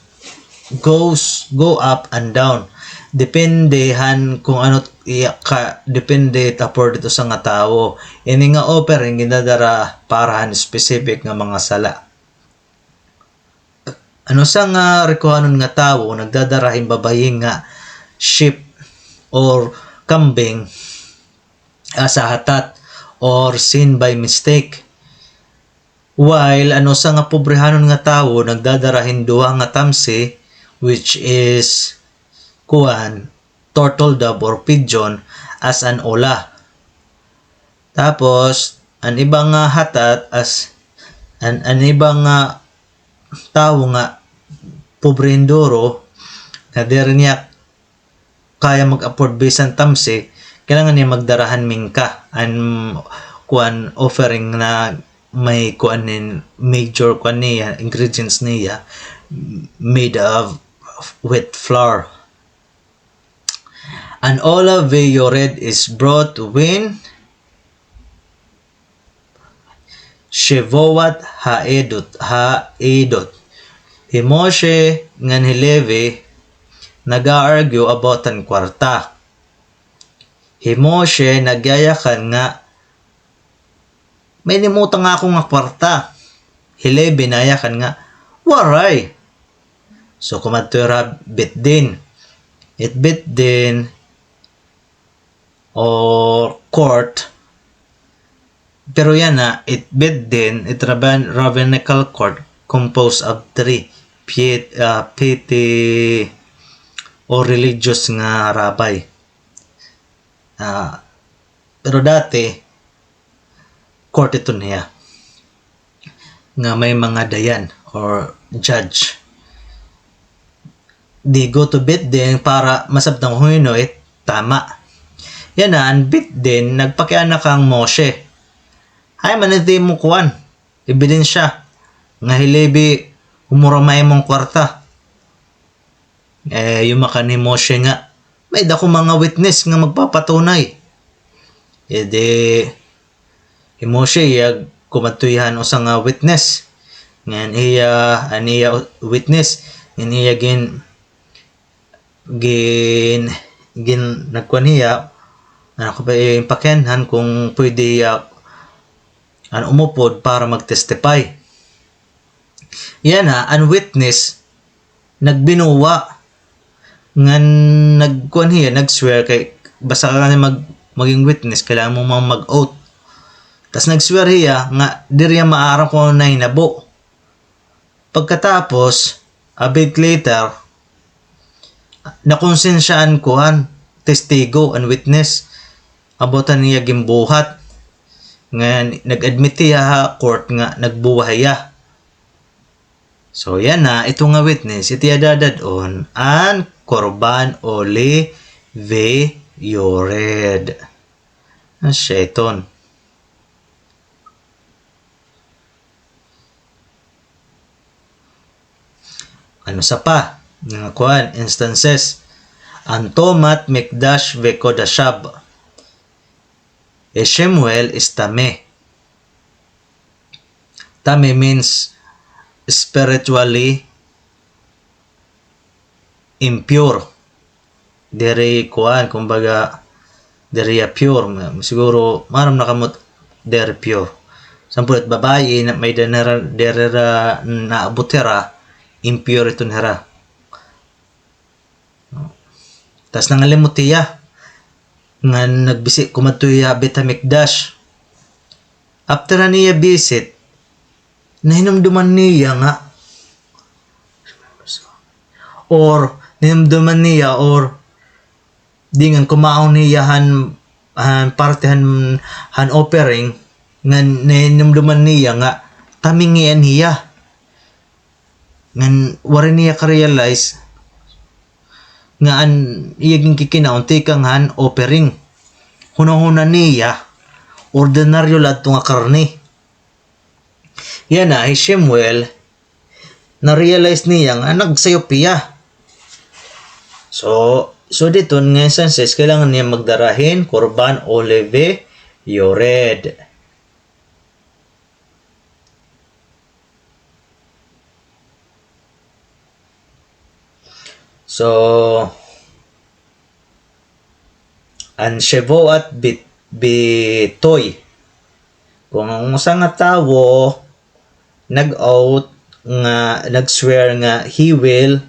goes, go up and down. Depende han kon ano iya ka, depende it afford it usa nga tawo. Ini nga offering gindadara para han specific nga mga sala. An usa nga rikuhanon nga tawo nagdadara hin babayi nga sheep or kambing as a hatat or sin by mistake. While an usa nga pobrehanon nga tawo nagdadara hin duha nga tamsi, which is, kuan, turtle dove or pigeon, as an olah. Tapos, an iba nga hatat as, an, an iba nga tawo nga pobre hin duro, nga diri niya kaya mag-afford bisan tamsi, kailangan niya magdara han minka, an kuan offering na may kuan hin major kuan niya, ingredients niya, made of wheat flour. An olah veyored is brought when Shevoat ha'edot, ha'edot. Hi Moshe ngan hi Levi nag-a-argue about an kwarta. Hi Moshe nagyayakan nga, "May inimutang ako nga kwarta." Hi Levi nayakan nga, "Waray." So, kumadto hira ha Beit Din. It Beit Din, or court, Pero yana, it Beit Din, it Rabban-, Rabbinical Court, composed of three piet-, ah, piety or religious nga rabbi. Ah, pero dati, court iton hiya nga may mga dayan or judge. They go to Beit Din para masabtan kon hin-o it tama. Yana, an Beit Din, nagpakiana kan Moshe. Hain man it imo kuan, ebidensya nga hi Levi humurama ha imo nga kwarta. Eh, yumakan hi Moshe nga, may-ada ako mga witness nga magpapatunay. E di, hi Moshe, iya kumadto hiya han usa nga witness. Ngan iya, an iya witness, ngan iya gin-, gin-, gin-, nagkuan hiya, ano ko ba, eh, pakianhan kung pwede hiya, an umupod para mag-testify. Yana, an witness, nagbinuwa. Ngan nagkuan hiya, nag-swear kay basta ka nga mag-, maging witness, kailangan mo man mag-oath. Tas nag-swear hiya nga diri hiya maaram kon ano nahinabo. Pagkatapos, a bit later, nakonsensya an kuan, testigo, an witness, about han iya ginbuhat. Ngan nag-admit hiya ha court nga nagbuwa hiya. So, yana, ito nga witness, it iya dadad-on, an korban oli veyored. Asya iton. Ano sa pa? Nga kuan, instances. An tomat mikdash vekodashav. Hi Shemuel is tameh. Tameh means spiritually impure. Diri kuan, kumbaga, diri hiya pure. Ma-, siguro, maaram na kamo, diri pure. Sampol it babaye, na, may-ada hira, diri hira naabot hira, impure iton hira. Tas nangalimot hiya nga nagbisi-, kumadto hiya Beit Hamikdash. After han iya visit, nahinumduman niya nga, or nahinumduman niya, or dingan kumaon hiya han, han parte han, han offering, nga nahinumduman niya nga tameh ngani an hiya. Ngan waray niya ka-realize nga an iya ginkikinaon tikang han offering. Hunahuna niya, ordinaryo la adto nga karne. Yana, hi Shemuel, na-realize niya nga nagsayop hiya. So, so diton nga instances, kailangan niya magdara hin korban oli veyored. So, an shevoat bit-, bitoy. Kon an usa nga tawo nag-oath nga, nag-swear nga he will,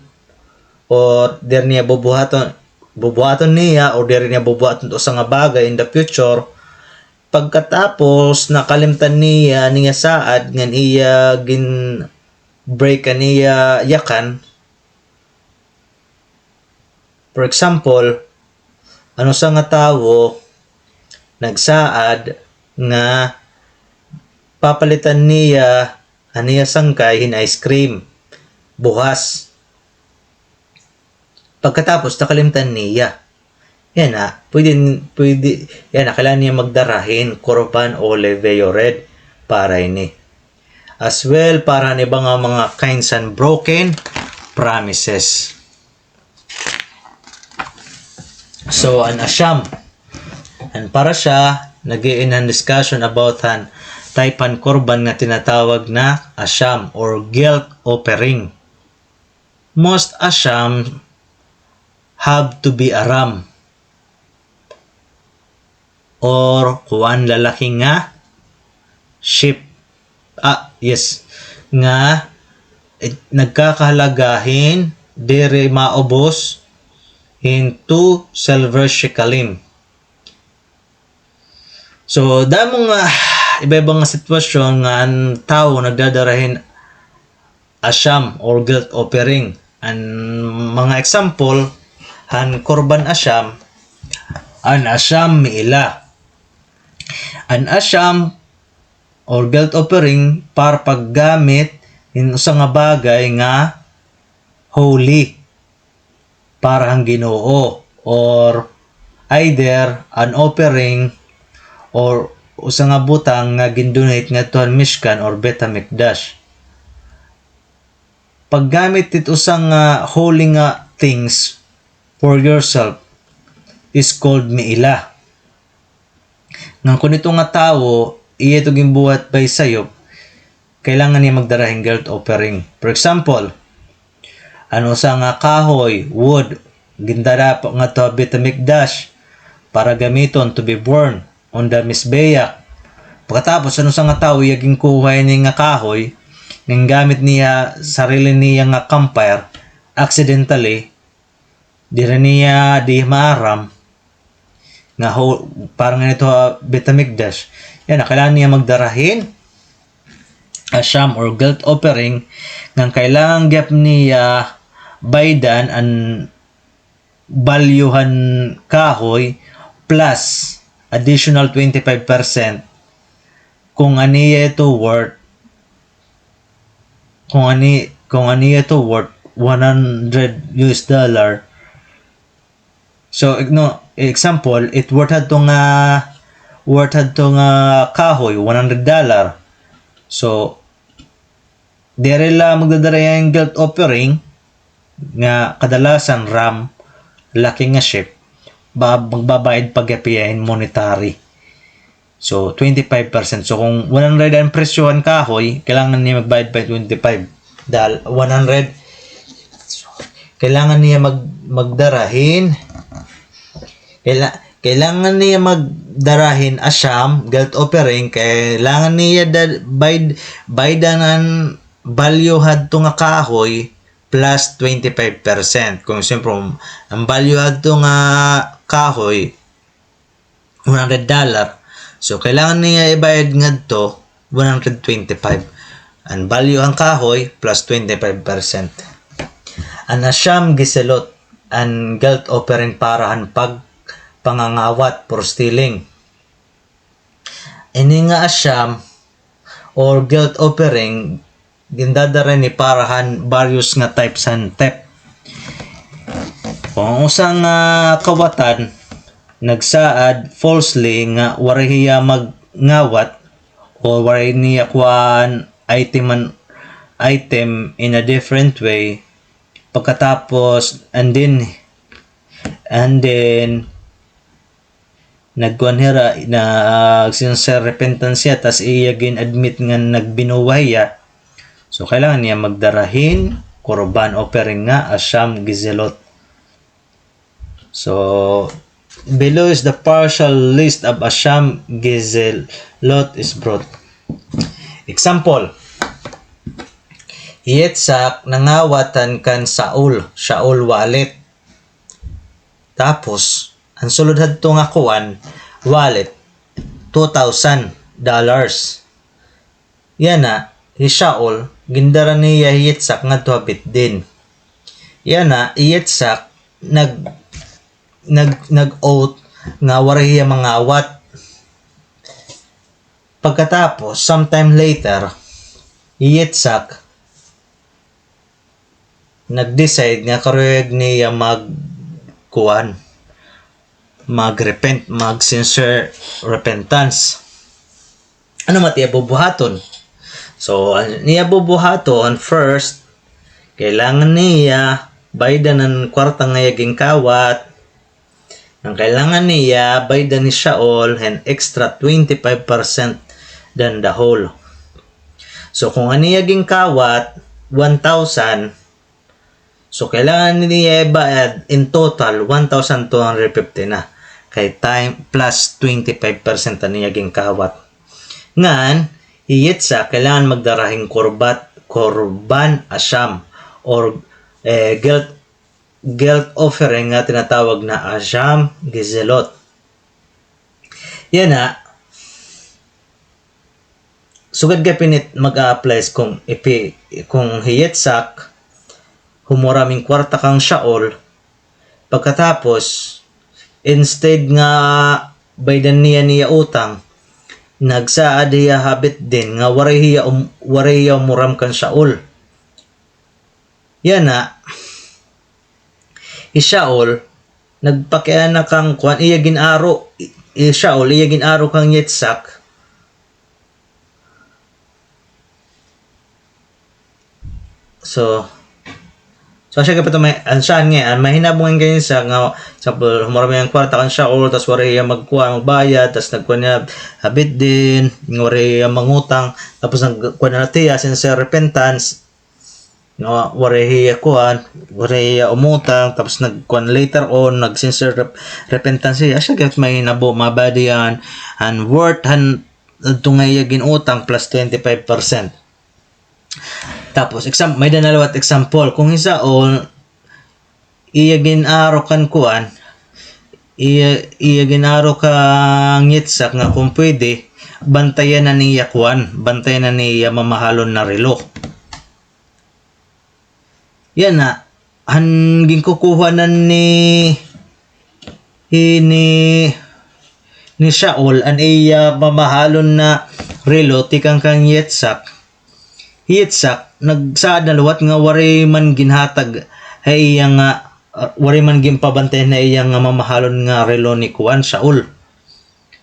o diri niya bubuhaton, bubuhaton niya, o diri niya bubuhaton usa nga bagay in the future, pagkatapos nakalimtan niya an iya saad ngan iya gin-break an iya yakan. For example, an usa nga tawo nagsaad nga papalitan niya an iya sangkay hin ice cream buhas. Pagkatapos, nakalimtan niya. Yana, pwede, pwede, yana, kailangan niya magdara hin korban oli veyored para ini. As well, para han iba nga mga kinds han broken promises. So, an asham, an parasha, nag-iinhan discussion about han type han korban nga tinatawag na asham or guilt offering. Most asham have to be a ram or kuan, lalaki nga sheep. Ah, yes. Nga, eh, nagkakahalaga hin diri maubos hin two silver shekalim. So, damo nga, iba-iba nga sitwasyon nga an tawo nagdadara hin asham or guilt offering. An mga example han korban asham, an asham mi'ila. An asham or guilt offering para paggamit hin usa nga bagay nga holy para han Ginoo, or either an offering or usa nga butang nga gin-donate ngadto han Mishkan or Beit Hamikdash. Paggamit hit usa nga holy nga things for yourself is called mi'ila. Ngan kon ito nga tawo, iya ito ginbuhat bay sayop, kailangan niya magdara hin guilt offering. For example, an usa nga kahoy, wood, gindara pa ngadto ha Beit Hamikdash para gamiton to be burned on the Mizbeach. Pagkatapos, an usa nga tawo, iya ginkuha ini nga kahoy, gingamit niya sarili niya nga campfire, accidentally, diri niya di maaram nga ho, para nganhi ito ha Beit Hamikdash. Yana, kailangan niya magdara hin asham or guilt offering, ngan kailangan gihap niya baydan an value han kahoy plus additional twenty-five percent kung aniya ito worth, kung ani, kung aniya ito worth one hundred U S dollar. So, ig-, no, example, it worth hadto nga, worth hadto nga kahoy, one hundred dollar. So, diri la magdadara hin guilt offering nga kadalasan ram, laki nga sheep, ba-, magbabayad pa gihap hiya hin monetary. So, twenty-five percent. So, kung one hundred an presyo han kahoy, kailangan niya magbayad pa hin twenty-five. Dahil one hundred, kailangan niya mag-, magdara hin, kaila-, kailangan niya magdara hin asham, guilt offering, kailangan niya da-, bayd-, baydan an value hadto nga kahoy plus twenty-five percent. Kung siyempre, ang value hadto nga kahoy, one hundred dollar. So, kailangan niya ibayad ngadto one hundred twenty-five. An value han kahoy plus twenty-five percent. An asham gezelot, an guilt offering para han pagpangangawat, for stealing. Ini nga asham or guilt offering, gindadara ini para han various nga types han theft. Kung an usa nga kawatan nagsaad falsely nga waray hiya magngawat o waray niya kuan item an, item in a different way, pagkatapos, and then, and then, nagkuan hira, nag-sincere repentance hiya, tas iya gin-admit nga nagbinuwa hiya. So, kailangan niya magdara hin korban offering nga asham gezelot. So, below is the partial list of asham gezelot is brought. Example, Yitzhak nangawat han kan Shaul, Shaul wallet. Tapos, an sulod hadto nga kuan, wallet, two thousand dollars. Yana, hi Shaul, gindara niya hi Yitzhak ngadto ha Beit Din. Yana, hi Yitzhak nag-, nag-, nag-oath nga waray hiya mangawat. Pagkatapos, sometime later, hi Yitzhak nag-decide nga karuyag niya mag-, kuan, mag-repent, mag-sincere repentance. Ano man it iya bubuhaton? So, an iya bubuhaton, first, kailangan niya baydan an kwarta nga iya ginkawat. Ngan kailangan niya baydan hi Shaul hin extra twenty-five percent than the whole. So, kung an iya ginkawat, one thousand, so, kailangan niya ibayad in total, one thousand two hundred fifty na. Kay time plus twenty-five percent an iya ginkawat. Ngan, hi Yitzhak, kailangan magdara hin korbat, korban asham, or, eh, guilt guilt offering nga tinatawag na asham gezelot. Yana, Sugad gihapon it mag-a-apply kung ipi-, kung hi Yitzhak, humuram hin kwarta kan Shaul, pagkatapos, instead nga baydan niya an iya utang, nagsaad hiya ha Beit Din nga waray hiya um-, waray hiya umuram kan Shaul. Yana, hi Shaul, nagpakiana kan kuan, iya gin-aro, hi Shaul, iya gin-aro kan Yitzhak. So, so, asya gihap ito may, an siya nga, an mahinabo ngay-an kan Yitzhak nga, example, humuram hiya hin kwarta kan Shaul, tas waray hiya magkuan, magbayad, tas nagkuan hiya ha Beit Din, waray hiya mangutang, tapos nagkuan na hiya, sincere repentance, nga waray hiya kuan, waray hiya umutang, tapos nagkuan later on, nag-sincere rep-, repentance hiya, asya gihap mahinabo, mabayad hiya an, an worth han, adto nga iya gin-utang plus twenty-five percent. Tapos, exam-, may-ada na liwat example, kung hi Shaul, iya gin-aro kan kuan, iya, iya gin-aro kan Yitzhak nga kung pwede, bantayan an iya kuan, bantayan an iya mamahalon na relo. Yana, han ginkukuhanan ni, hi-, ni, ni Shaul, an iya mamahalon na relo, tikang kan Yitzhak. Hi Yitzhak, nagsaad na liwat nga waray man ginhatag ha iya nga, ah, waray man ginpabantayan ha iya nga mamahalon nga relo ni kuan, Shaul.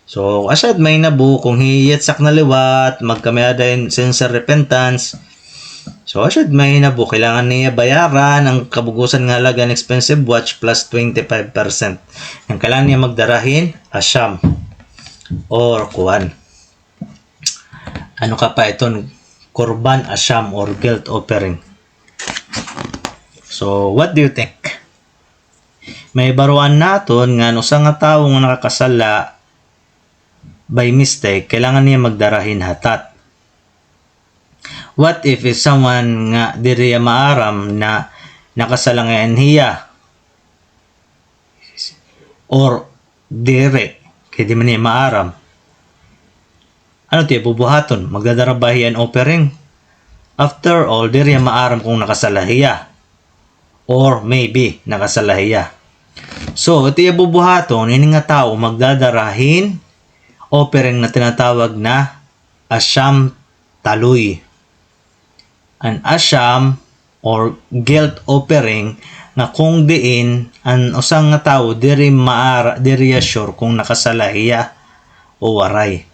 So, asya it mahinabo kung hi Yitzhak na liwat, magkamay-ada hin sincere repentance. So, asya it mahinabo, kailangan niya bayaran an kabug-osan nga halaga han expensive watch plus twenty-five percent. An kailangan niya magdara hin asham or kuan. Ano ka pa iton, korban asham or guilt offering. So, what do you think? Mahibaroan naton nga an usa nga tawo nga nakakasala by mistake, kailangan niya magdara hin hatat. What if is someone nga diri hiya maaram na nakasala ngay-an hiya? Or diri, kay di man niya maaram. Ano it iya bubuhaton? Magdadara ba hiya hin offering? After all, diri hiya maaram kung nakasala hiya. Or maybe, nakasala hiya. So, it iya bubuhaton, ini nga tawo magdadara hin offering na tinatawag na asham talui. An asham or guilt offering nga kung diin an usa nga tawo diri maara-, diri hiya sure kung nakasala hiya o waray.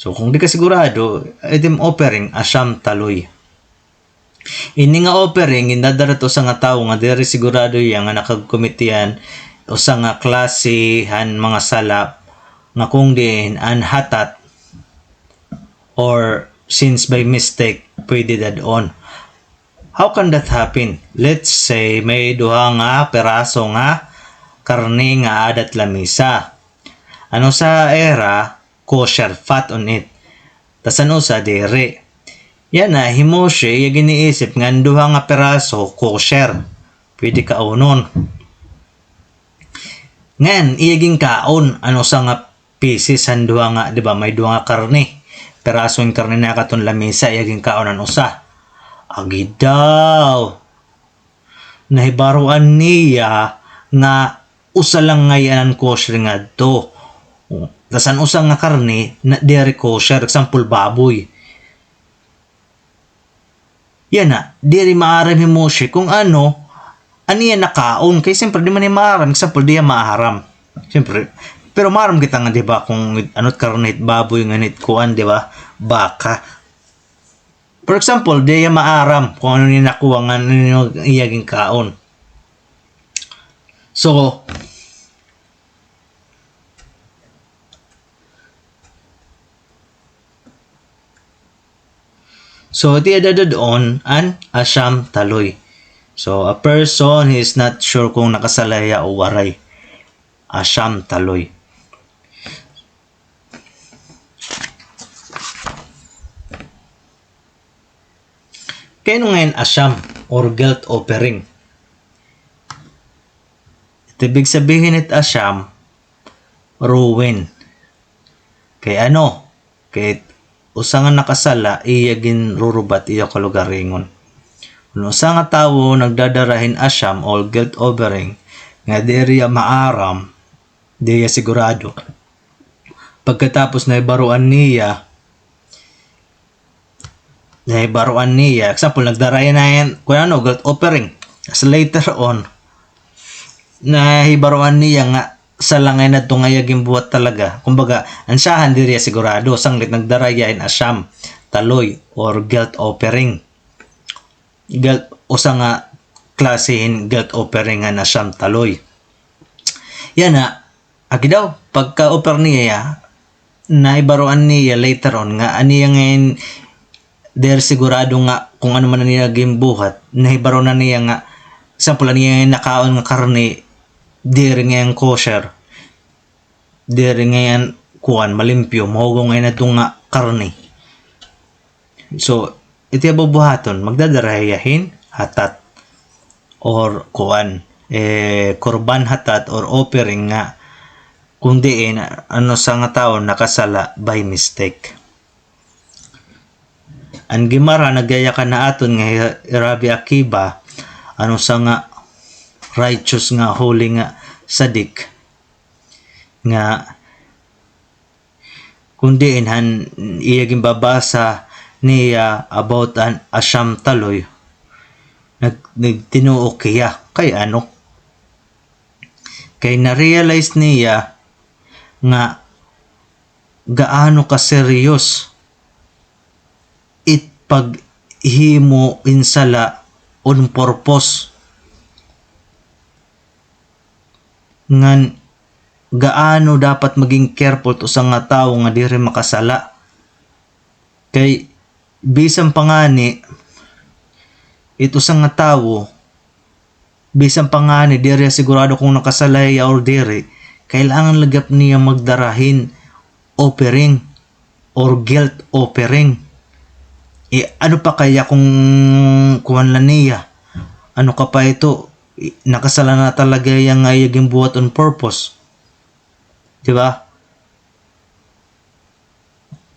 So, kung di ka sigurado, it im offering, asham talui. Ini nga offering, gindadara it usa nga tawo nga diri sigurado hiya nga nakag-commit hiya hin usa nga klase han mga sala nga kung diin an hatat or sins by mistake pwede dad-on. How can that happen? Let's say, may duha nga piraso nga karne nga aada hit lamisa. An usa hira, kosher, fat on it. Tas an usa, diri. Yana, hi Moshe, iya gin-iisip nga an duha nga piraso, kosher. Pwede kaunon. Ngan, iya ginkaon an usa nga pieces han duha nga, di ba, may duha nga karne. Piraso hin karne na katon lamisa, iya ginkaon an usa. Agi daw. Nahibaroan niya nga usa la ngay-an an kosher ngadto. Tas an usa nga karne, na, diri kosher, example, baboy. Yana, diri maaram hi Moshe kung ano an iya nakaon. Kay siyempre, di man niya maaram. Example, di hiya maaram. Siyempre, pero maaram kita nga, di ba, kung ano it karne hit baboy, ngan hit kuan, di ba, baka. For example, di hiya maaram kung ano niya nakuha, ngan ano iya ginkaon. So, So, it iya dadad-on an asham talui. So, a person, he is not sure kung nakasala hiya o waray. Asham talui. Kay ano ngay-an asham or guilt offering? It ibig sabihin hit asham, ruin. Kay ano? Kay usa nga nakasala, iya ginrurubat iya kalugaringon. Kon usa nga tawo nagdadara hin asyam or guilt offering, nga diri hiya maaram, diri hiya sigurado. Pagkatapos nahibaroan niya, nahibaroan niya, example, nagdara hiya hin, kuan, ano, guilt offering. Tapos later on, nahibaroan niya nga sala ngay-an adto nga iya ginbuhat talaga. Kumbaga, an syahan diri hiya sigurado, sanglit nagdara hiya hin asyam, taloy, or guilt offering. Guilt, usa nga klase hin guilt offering nga asyam, taloy. Yana, agi daw, pagka-offer niya, nahibaroan niya later on nga an iya ngay-an diri sigurado nga kung ano man an iya ginbuhat, nahibaro na niya nga, example, an iya ngay-an nakaon nga karne, diri ngay-an kosher, diri ngay-an kuan, malimpyo, mahugaw ngay-an adto nga karne. So, it iya bubuhaton, magdadara hiya hin hatat or kuan, eh, korban hatat or offering nga, kun diin, an usa nga tawo nakasala by mistake. An Gemara nagyayakan ha aton nga hi, hi Rabbi Akiba, an usa nga righteous nga holy nga sadik, nga kun diin han iya ginbabasa niya about an asyam taloy, nag-, nagtinuok hiya. Kay ano? Kay na-realize niya nga gaano ka-serious it paghimo hin sala on purpose. Ngan gaano dapat maging careful it usa nga tawo nga diri makasala. Kay bisan pa ngani, it usa nga tawo, bisan pa ngani diri sigurado kon nakasala hiya or diri, kailangan la gihap niya magdara hin offering or guilt offering. Eh, ano pa kaya kon kuan la niya? Ano ka pa ito? Eh, nakasala na talaga hiya nga iya ginbuhat on purpose. Di ba?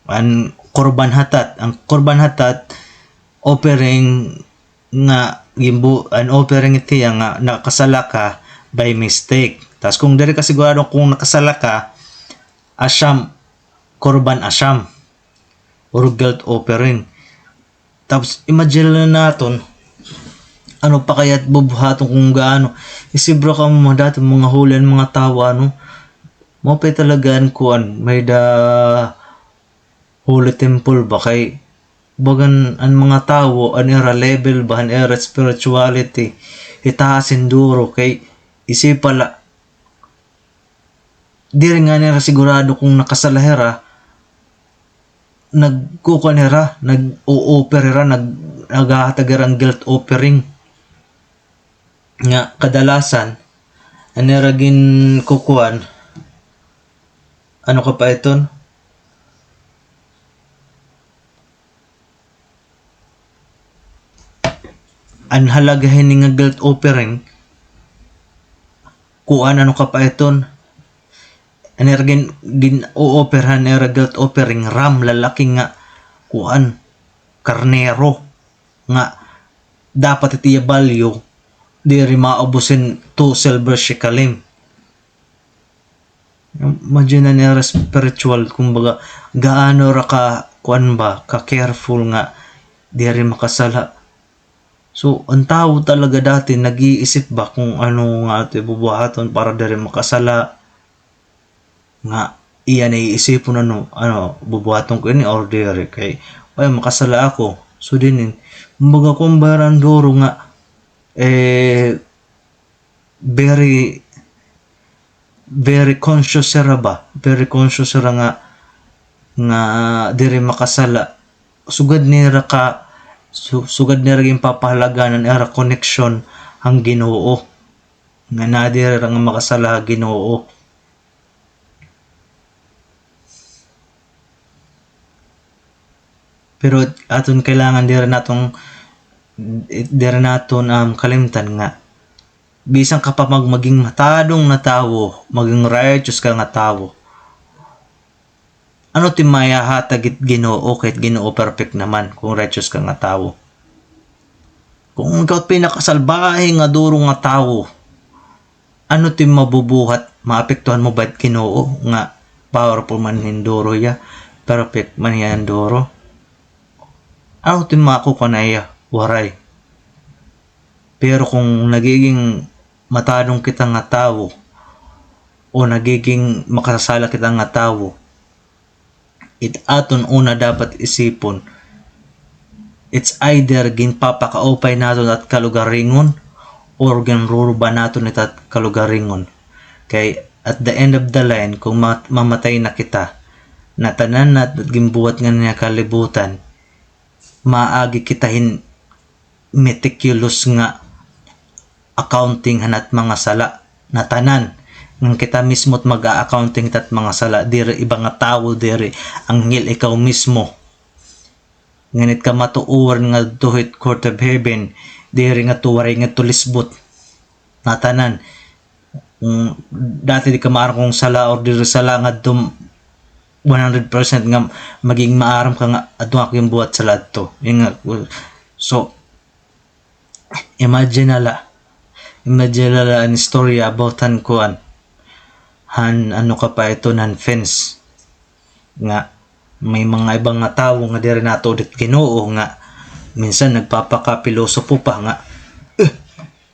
An korban hatat, an korban hatat, offering nga ginbu-, an offering it hiya nga nakasala ka by mistake. Tas kon diri ka sigurado kon nakasala ka, asyam, korban asyam, or guilt offering. Tapos, imagine la naton, ano pa kaya it bubuhaton kon gaano. Isibra kamo, mga dati, mga holy an mga tawo, ano, mao pa talaga an kuan, may-ada holy temple ba kay bagan an mga tawo, an ira level ba, an ira spirituality, hitaas hin duro kay isip pa la, diri ngani hira sigurado kon nakasala hira, nagkukuan hira, nag-o-offer hira, nag-, naghahatag hira hin guilt offering. Nga kadalasan, an ira ginkukuan, ano ka pa iton? An halaga hini nga guilt offering, kuan, ano ka pa iton? An ira gin-, gin-o-offer han ira guilt offering, ram, lalaki nga, kuan, karnero, nga dapat it iya value, diri maubos hin two silver shekalim. Imagine an ira spiritual, kumbaga, gaano ra ka, kuan ba, ka-careful nga diri makasala. So, an tawo talaga dati nag-iisip ba kon ano nga ato bubuhaton para diri makasala. Nga iya na iisipon, ano, ano, bubuhaton ko ini or diri kay, ay, makasala ako. So, dinin, kumbaga, kuan ba hira hin duro nga, eh, very, very conscious hira ba? Very conscious hira nga, nga diri makasala. Sugad nira ka, su-, sugad nira ginpapahalagahan an ira connection han Ginoo. Nga nadiri hira nga makasala ha Ginoo. Pero aton kailangan diri naton, diri naton, um, kalimtan nga bisan ka pa mag-, maging matadong na tawo, maging righteous ka nga tawo, Ano it mahahatag it Ginoo, kay it Ginoo perfect naman, kung righteous ka nga tawo. Kung ikaw it pinakasalbahe nga duro nga tawo, ano it mabubuhat, maapektuhan mo ba it Ginoo nga powerful man hin duro hiya, perfect man hiya hin duro? Ano it makukuha niya? Waray. Pero kung nagiging matarong kita nga tawo, o nagiging makasasala kita nga tawo, it aton una dapat isipon, it's either ginpapakaupay naton it at kalugaringon, or ginruruba naton it at kalugaringon. Kay at the end of the line, kung ma-, mamatay na kita, ngatanan na it ginbuhat nganhi ha kalibutan, maagi kita hin meticulous nga accounting han at mga sala ngatanan. Ngan kita mismo it mag-a-accounting hit at mga sala, diri iba nga tawo, diri anghel, ikaw mismo. Ngan it kamatuoran ngadto hit court of heaven, diri ngadto waray ngadto lisbot. Ngatanan, mm, dati di ka maaram kon sala or diri sala ngadto one hundred percent nga maging maaram ka nga adto nga ginbuhat sala adto. Yun nga, so, imagine na la. Imagine na la an istorya about han kuan. Han, ano ka pa ito, han fence. Nga, may mga iba nga tawo nga diri natuod hit Ginoo nga minsan nagpapakapilosopo pa nga, "Eh,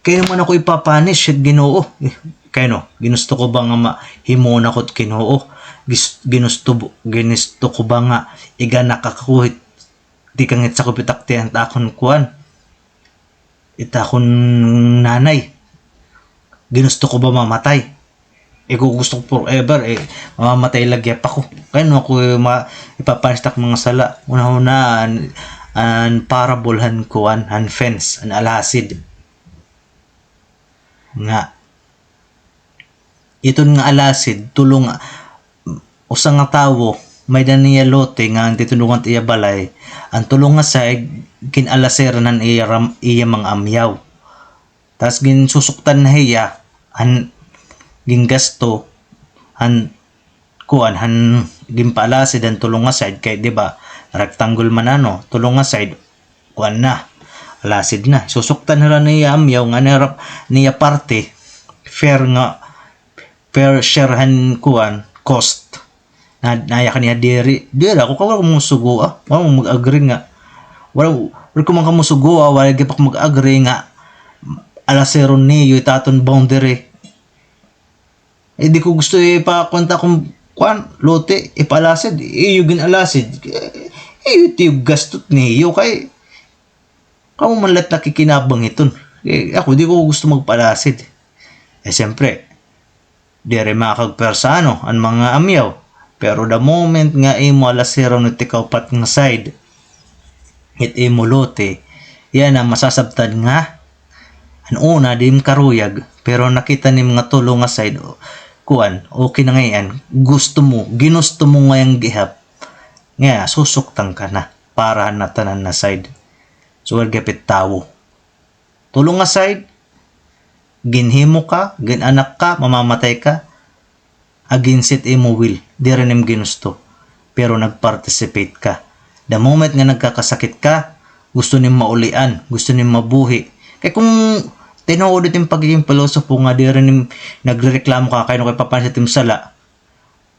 kay-ano man ako ipapunish hit Ginoo? Eh, kay-ano, ginusto ko ba nga ma-, himuon ako hit Ginoo? Gis-, ginusto bu-, ginusto ko ba nga iganak ako hit tikang hit sakop hit aktian hit akon kuan, hit akon nanay? Ginusto ko ba mamatay? Eh, kung gusto ko forever, eh, mamamatay la gihap ako. Kay-ano ako ma-, ipapunish hit ak mga sala?" Hunahunaa an, an parable han kuan, han fence, an alasid. Nga, iton nga alasid, tulo nga, usa nga tawo, may-ada niya lote nga gintitindugan hit iya balay, an tulo nga side, gin-alasiran han iya ram-, iya mga amyaw. Tas ginsusuktan na hiya, han gingasto, han kuan, han ginpaalasid han tulo nga side kay, di ba, rectangle man ano, tulo nga side, kuan na, alasid na. Susuktan na la niya amyaw nga nirap niya parte, fair nga, fair share han kuan, cost. Na, nayakan niya diri, diri ako, kay waray ko masugoa, waray ko mag-agree nga, waray, waray ko man kamo sugoa, waray gihap ak mag-agree nga alasiron niyo it aton boundary. Eh, di ko gusto ipakuan it akon, kuan, lote, ipaalasid, iyo gin-alasid. Eh, iyo it iyo gasto niyo, kay kamo man la it nakikinabang hiton. Eh, ako, di ko gusto magpaalasid. Eh, siyempre, diri makagpwersa, ano, an mga amyaw. Pero the moment nga imo alasiron it ikaupat nga side, it imo lote, yana masasabtan nga an una, di mo karuyag, pero nakita nim nga tulo nga side, o, kuan, okay na ngay-an, gusto mo, ginusto mo ngay-an gihap, nga susuktan ka na para han ngatanan nga side. So, waray gihap it tawo. Tulo nga side, ginhimo ka, gin-anak ka, mamamatay ka, against it imo will, diri nim ginusto, pero nag-participate ka. The moment nga nagkakasakit ka, gusto nim maulian, gusto nim mabuhi. Kay kung tinuod it im pagiging pilosopo nga diri nim nagrereklamo ka, kay ano kay papansit im sala,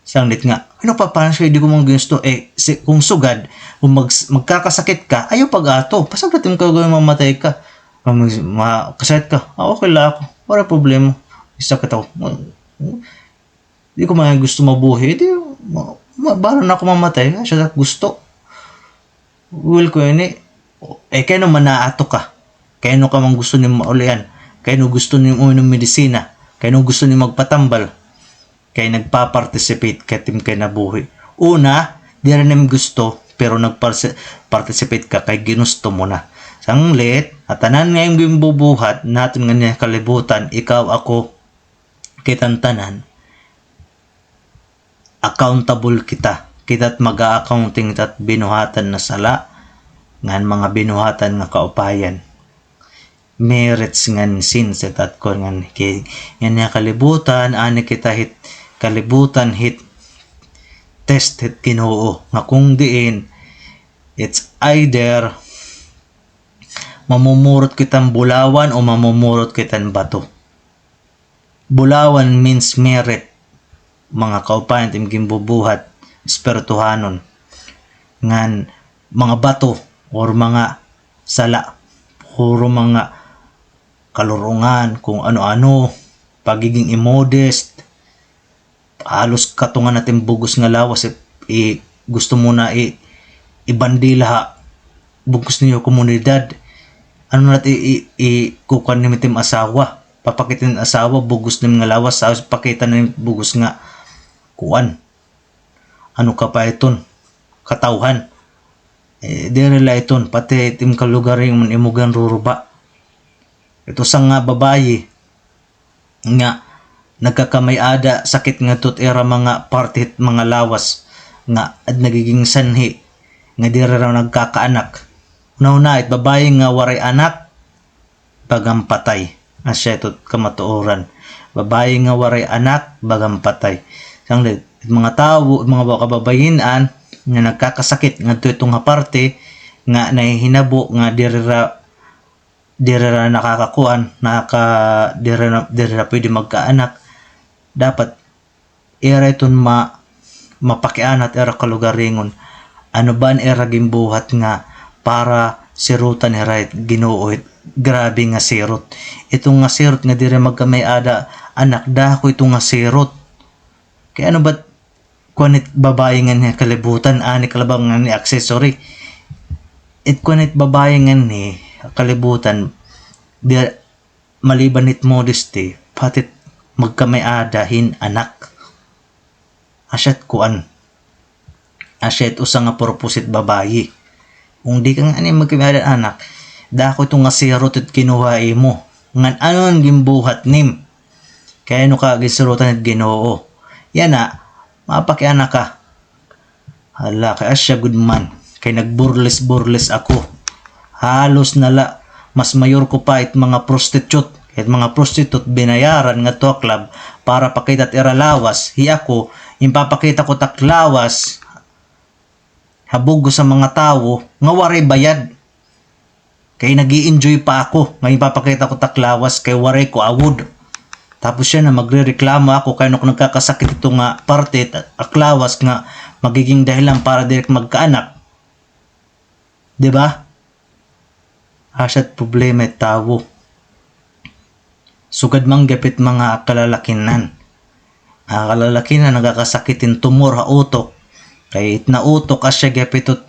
sanglit nga, ano papansit, di ko man ginusto, eh, si, kung sugad, kung mag-, magkakasakit ka, ayaw pag-ato, pasaglit im kalugaringon, mamatay ka. Kung mag-, makasakit ka, ah, okay la ako, waray problema. Sakit ako. Di ko man gusto mabuhi, di, ma-, ma-, bahala na ako mamatay, asya it ak gusto. Well, ko ini, eh, kay ano man naato ka? Kay ano ka man gusto nim maulian? Kay ano gusto nim uminom medisina? Kay ano gusto nim magpatambal? Kay nagpa-participate ka it im kinabuhi. Una, diri nim gusto, pero nag-participate ka kay ginusto mo na. Sanglit, ngatanan nga im ginbubuhat, naton nganhi ha kalibutan, ikaw, ako, kitang tanan, accountable kita. Kita it mag-a-accounting hit at binuhatan nga sala, ngan mga binuhatan nga kaupayan. Merits ngan sins hit at kuan ngan ki-, nganhi ha kalibutan, ani kita hit kalibutan hit test hit Ginoo, nga kung diin, it's either mamumurot kita hin bulawan o mamumurot kita hin bato. Bulawan means merit, mga kaupayan, it im ginbubuhat, espirituhanon. Ngan mga bato or mga sala, puro mga kalurungan, kung ano-ano, pagiging immodest, halos katungan natin bug-os nga lawas, i-, i-, gusto mo na i-, ibandila ha bug-os niyo komunidad. Ano na i-, i-, i-, kukuan ni mitim asawa. Papakita ni asawa, bug-os ni nga lawas, sa pakita ni bug-os nga kuan. Ano ka pa iton? Katawhan. Eh, diri la iton, pati itim kalugaringon imo ginruruba. Ito sa nga babayi, nga nagkakamay-ada sakit ngadto it ira mga parte hit mga lawas nga ad-, nagiging sanhi nga diri raw nagkakaanak. Hunahuna, it babayi nga waray anak, bagan patay. Asya ito it kamatuoran. Babayi nga waray anak, bagan patay. Sanglit, it mga tawo, it mga kababayin-an nga nagkakasakit ngadto iton nga parte nga nahihinabo nga diri ra diri ra nakakakuan, naka-, diri ra, diri ra pwede magkaanak, dapat ira iton ma-, mapakiana it ira kalugaringon. Ano ba an ira ginbuhat nga para sirutan hira hit Ginoo hit grabe nga sirot? Ito nga sirot nga diri magkamay-ada anak, dako ito nga sirot. Kay ano ba it kuan it babayi nganhi ha kalibutan, ani ka la ba nganhi accessory. It kuan it babayi nganhi ha kalibutan, di, maliban hit modesty, pati it magkamay-ada hin anak. Asya it kuan. Asya it usa nga purpose it babayi. Kung di ka ngani magkamay-ada anak, dako ito nga sirot it kinuha imo. Ngan ano an ginbuhat nim? Kay ano ka ginsirutan hit Ginoo? Yana, mapakiana ka. Hala, kay asya gud man. Kay nagburles-burles ako. Halos na la, mas mayor ko pa it mga prostitute. It mga prostitute binayaran ngadto ha club para pakita it ira lawas. Hi ako, ginpapakita ko it ak lawas ha bug-os nga mga tawo nga waray bayad. Kay nag-i-enjoy pa ako nga ginpapakita ko it ak lawas kay waray ko awod. Tapos yana, magrereklamo ako kay ano ko nagkakasakit ito nga parte, ak lawas nga magiging dahilan para diri ka magkaanak. Di ba? Asya it problema it tawo. Sugad man gihap it mga kalalakinan. An kalalakinan nagkakasakit hin tumor ha utok. Kay it nga utok asya gihap ito it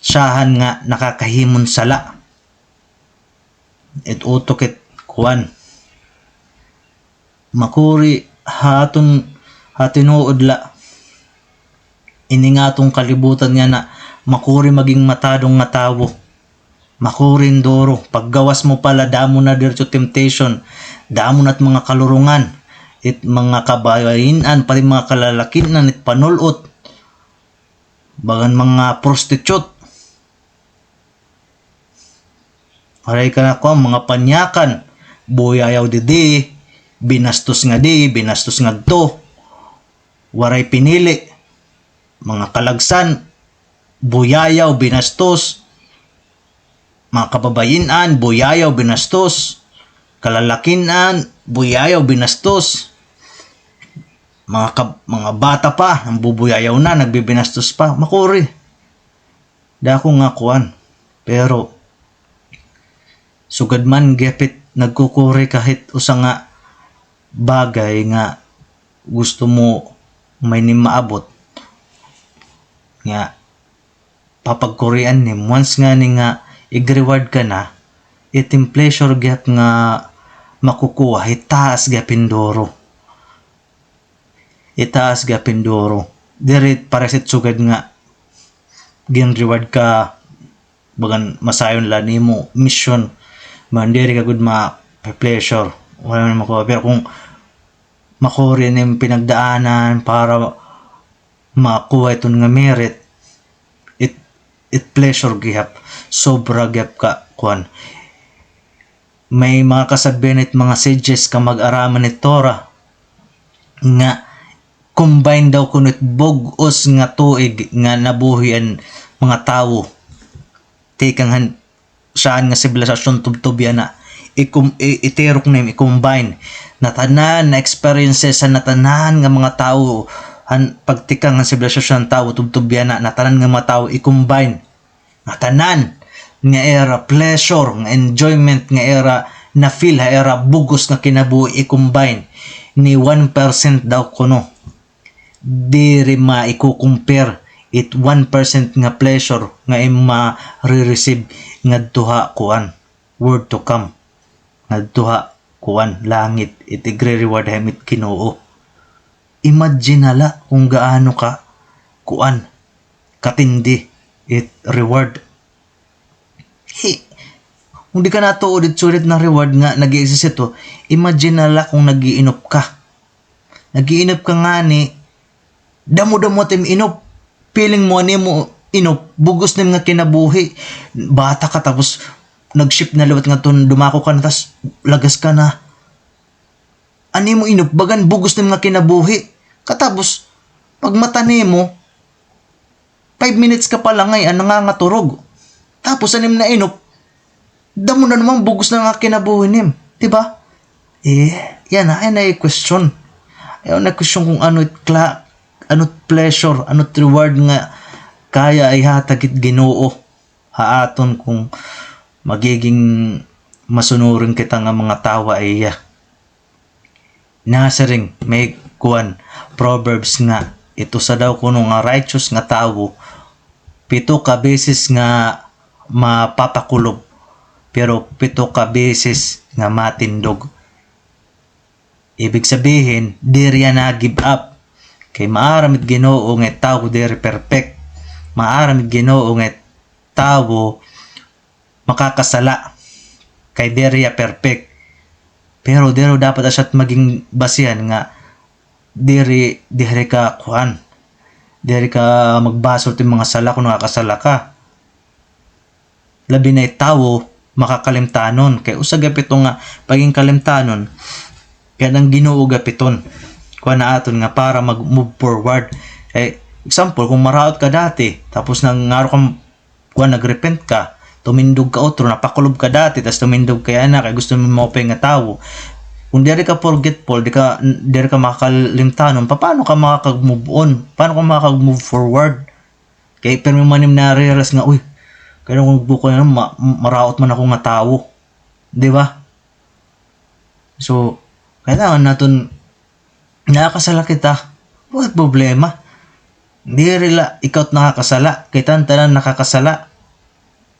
syahan nga nakakahimo hin sala. It utok it kuan. Makuri ha aton, ha tinuod la. Ini nga aton kalibutan yana, makuri maging matadong nga tawo. Makuri hin duro. Paggawas mo pa la, damo na diretso temptation. Damo na it mga kalurungan. It mga kababayin-an, pati mga kalalakinan, it panul-ot. Bagan mga prostitute. Waray ka na kuan, mga panyakan. Buyayaw didi, binastos ngadi, binastos ngadto. Waray pinili. Mga kalagsan, buyayaw, binastos. Mga kababayin-an, buyayaw, binastos. Kalalakin-an, buyayaw, binastos. Mga kab-, mga bata pa, nambubuyayaw na, nagbibinastos pa. Makuri. Dako nga kuan. Pero, sugad man gihap it nagkukuri ka hit usa nga bagay nga gusto mo may nim maabot. Nga, papagkurian nim, once ngani nga ig-reward ka na, it im pleasure gihap nga makukuha, hitaas gihap hin duro. Itaas gihap hin duro. Diri pareho hit sugad nga gin-reward ka, bagan masayon la nimo mission. Man, diri ka gud ma-pleasure. Wala man makuha. Pero kung makuri nim pinagdaanan para makuha iton nga merit, it, it pleasure gihap. Sobra gihap ka, kuan. May mga kasabihan it mga sages, kamag-araman it Torah, nga Combine daw kuno it bug-os nga tuig nga nabuhi an mga tawo tikang han syahan nga sibilisasyon tubtob yana. Ikum-, i-, itirok na, i-combine. Natanan na experiences han natanan nga mga tawo, han pagtikang han sibilisasyon han tawo tubtob yana, natanan nga mga tawo i-combine. Natanan nga ira pleasure, nga enjoyment, nga ira na-feel ha ira bug-os nga kinabuhi i-combine. Ni one percent daw kuno. Diri maiko-compare it one percent nga pleasure nga imo mare-receive ngadto ha kuan, world to come, ngadto ha kuan, langit, it igre-reward ha imo it Ginoo. Imagine na la kung gaano ka kuan, katindi it reward. Hi, kung di ka natuod it sulit na reward nga nag-i-exist ito, imagine na la kung nag-iinop ka. Nag-iinop ka ngani, damo-damo it im inop. Feeling mo, an imo inop, bug-os na im nga kinabuhi. Bata ka, tapos nag-shift na liwat ngadto, dumako ka na, tas lagas ka na. An imo inop, bagan bug-os na im nga kinabuhi. Katapos, pagmata nimo, five minutes ka pa la ngay-an, nangangaturog. Tapos, an im nainop, damo na naman bug-os na nga kinabuhi nim. Di ba? Eh, yana, yana it question. Yana it question kung ano it kla-, ano it pleasure, ano it reward nga kaya ihatag it Ginoo ha aton kung magiging masunurin kita nga mga tawo ha iya. Nasiring, may kuan, Proverbs nga, it usa daw kuno nga righteous nga tawo, pito ka beses nga mapapakulob, pero pito ka beses nga matindog. Ibig sabihin, diri hiya na-give up. Kay maaram it Ginoo nga it tawo diri perfect. Maaram it Ginoo nga it tawo makakasala. Kay diri hiya perfect. Pero diri dapat asya it maging basihan nga diri, diri ka kuan. Diri ka magbasol it mga sala kung nakakasala ka. Labi na it tawo makakalimtanon. Kay usa gihap ito nga pagin kalimtanon, kay an Ginoo gihap iton kuan ha aton nga para mag-move forward. Kay example, kung maraot ka dati, tapos nangaro ka, kuan, nag-repent ka, tumindog ka utro, napakulob ka dati, tas tumindog ka yana, kay gusto mo maupay nga tawo. Kung diri ka forgetful, di ka, diri ka makakalimtanon, paano ka makakag-move on? Paano ka makakag-move forward? Kay pirmi man nim nare-realize nga, "Uy, kay kung bukon na, ma-, maraot man ako nga tawo." Di ba? So, kailangan naton, nakakasala kita, waray problema. Diri la ikaw it nakakasala, kita tanan nakakasala.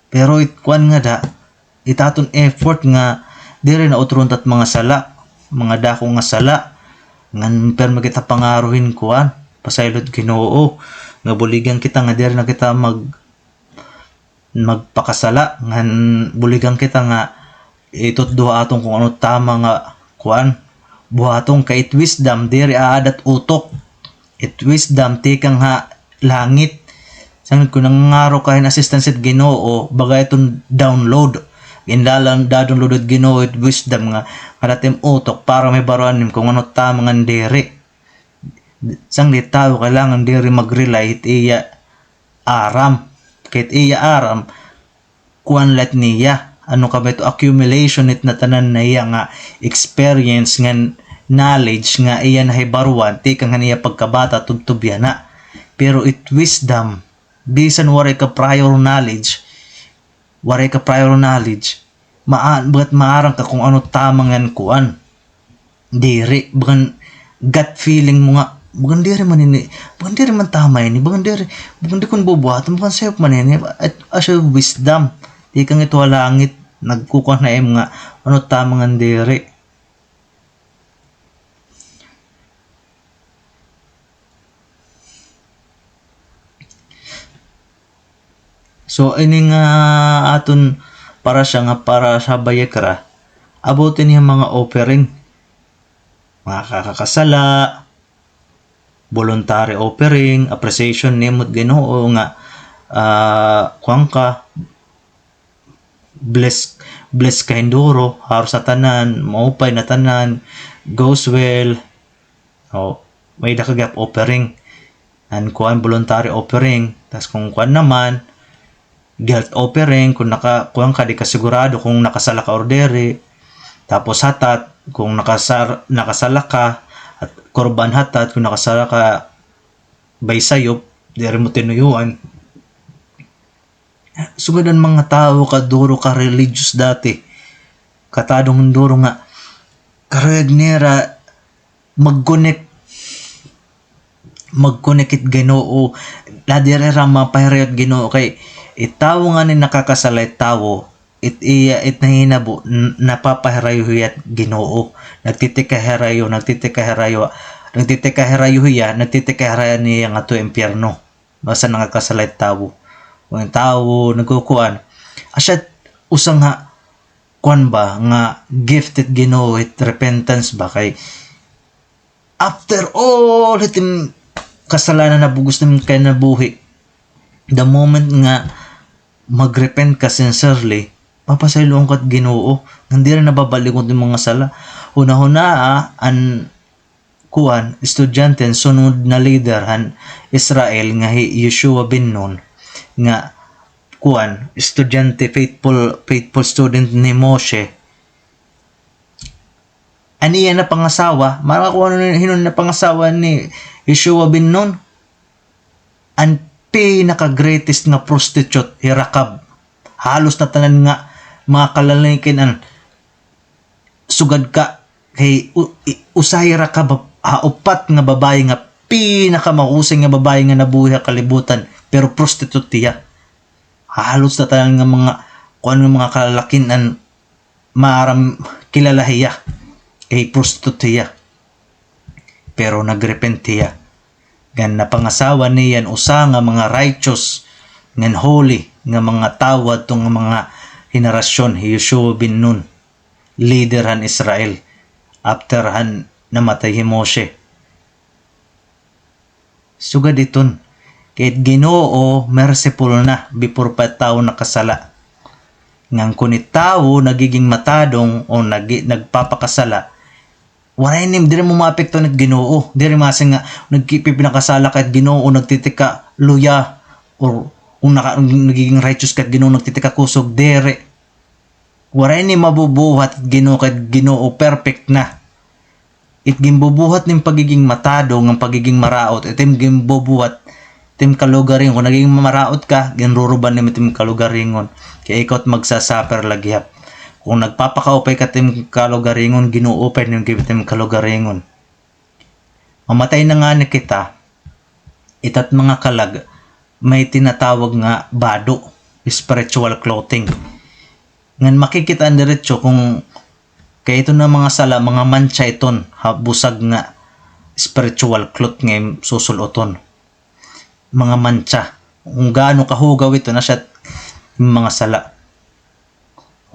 Pero it kuan ngada, it aton effort nga diri na utron it at mga sala, mga dako nga sala, ngan pirmi kita pangaro hin kuan, pasaylo it Ginoo, nga buligan kita nga diri na kita mag-, magpakasala, ngan buligan kita nga itutdo ha aton kung ano tama nga kuan, buhaton, kay it wisdom diri aada hit utok. It wisdom tikang ha langit. Sanglit kon nangangaro ka hin assistance it Ginoo, baga iton download. Ginlalan, da-download it Ginoo it wisdom nga, ngada it im utok para mahibaroan nim kung ano tama ngan diri. Sanglit tawo kailangan diri mag-rely hit iya aram. Kay it iya aram, kuan la it niya, ano ka ba ito, accumulation it natanan na iya nga experience ngan knowledge nga iya nahibaruan tikang han iya pagkabata tubtob yana. Pero it wisdom, bisan waray ka prior knowledge, waray ka prior knowledge, maa-, bagat maaram ka kung ano tama ngan kuan. Diri, bagan gut feeling mo nga, bagan diri man ini, bagan diri man tama ini, bagan diri, bagan di ko ini bubuhaton, bagan sayop man ini, at asya wisdom, tikang ito ha langit, nagkukuan ha imo nga, ano tama ngan diri. So, ini nga aton parasha nga parasha Vayikra, about ini nga mga offering. Mga kakasala, voluntary offering, appreciation nimo it Ginoo nga, ah, kuan ka, bless, bless ka hin duro, haros ha tanan, maupay na tanan, goes well. O, may-ada ka gihap offering. An kuan, voluntary offering. Tas kon kuan naman, guilt offering, kon naka-, kuan ka, di ka sigurado kon nakasala ka or diri. Tapos hatat, kon nakasar-, nakasala ka, at korban hatat, kon nakasala ka, bay sayop, diri mo tinuyoan. Sugad an mga tawo kaduro ka-religious dati. Katadong duro nga, karuyag nira mag-connect, mag-connect it Ginoo. La diri ra mapahirayo it Ginoo kay it tawo ngani nakakasala it tawo, it iya, it nahinabo, n-, napapahirayo hiya it Ginoo. Nagtitikahirayo, nagtitikahirayo, nagtitikahirayo hiya, nagtitikahirayo niya ngadto impyerno. Basta nakakasala it tawo. Kon an tawo nagkukuan, asya usa nga kuan ba, nga gift it Ginoo, it repentance ba, kay after all it im kasalanan, nabug-os it im kinabuhi, the moment nga mag-repent ka sincerely, papasayloon ka it Ginoo, nga diri na babalik-on it im mga sala. Hunahunaa an kuan, estudyante, an sunod na leader han Israel nga hi Yeshua ben Nun, nga kuan, estudyante, faithful, faithful student ni Moshe. An iya napangasawa, maaram ka kon ano hin-o napangasawa ni Yeshua ben Nun? An pinaka-greatest nga prostitute, hi Rakab. Halos natanan nga mga kalalakin an sugad ka, kay u-, i-, usa hi Rakab ha upat nga babaye nga pinakamahusay nga babaye nga nabuhi ha kalibutan, pero prostitute hiya. Halos natanan nga mga, kuan, nga mga kalalakin an maaram, kilala hiya, kay prostitute hiya. Pero nag-repent hiya. Ngan napangasawa niya an usa nga mga righteous, ngan holy, nga mga tawo adto nga mga henerasyon, hi Yeshua ben Nun, leader han Israel, after han namatay hi Moshe. Sugad iton, kay it Ginoo merciful na before pa it tawo nakasala. Ngan kon it tawo nagiging matadong o nagi-, nagpapakasala, waray ni, diri mo maapektuhan it Ginoo. Diri masiring nga nagki-, pipinakasala ka it Ginoo, nagtitika luya, or kung naka-, nagiging righteous ka it Ginoo, nagtitika kusog, diri. Waray ni mabubuhat it Ginoo, kay it Ginoo perfect na. It ginbubuhat nim pagiging matado ngan pagiging maraot, it im ginbubuhat it im kalugaringon. Kon nagiging maraot ka, ginruruban nim it im kalugaringon. Kay ikaw it magsasuffer la gihap. Kon nagpapakaupay ka it im kalugaringon, ginuupay nim gihap it im kalugaringon. Mamatay na ngani kita, ita't mga kalag, may tinatawag nga bado, spiritual clothing. Ngan makikit-an diretso kon kay iton nga mga sala, mga mantsa iton ha busag nga spiritual cloth nga im susul-oton. Mga mantsa. Kon gaano kahugaw iton, asya it mga sala.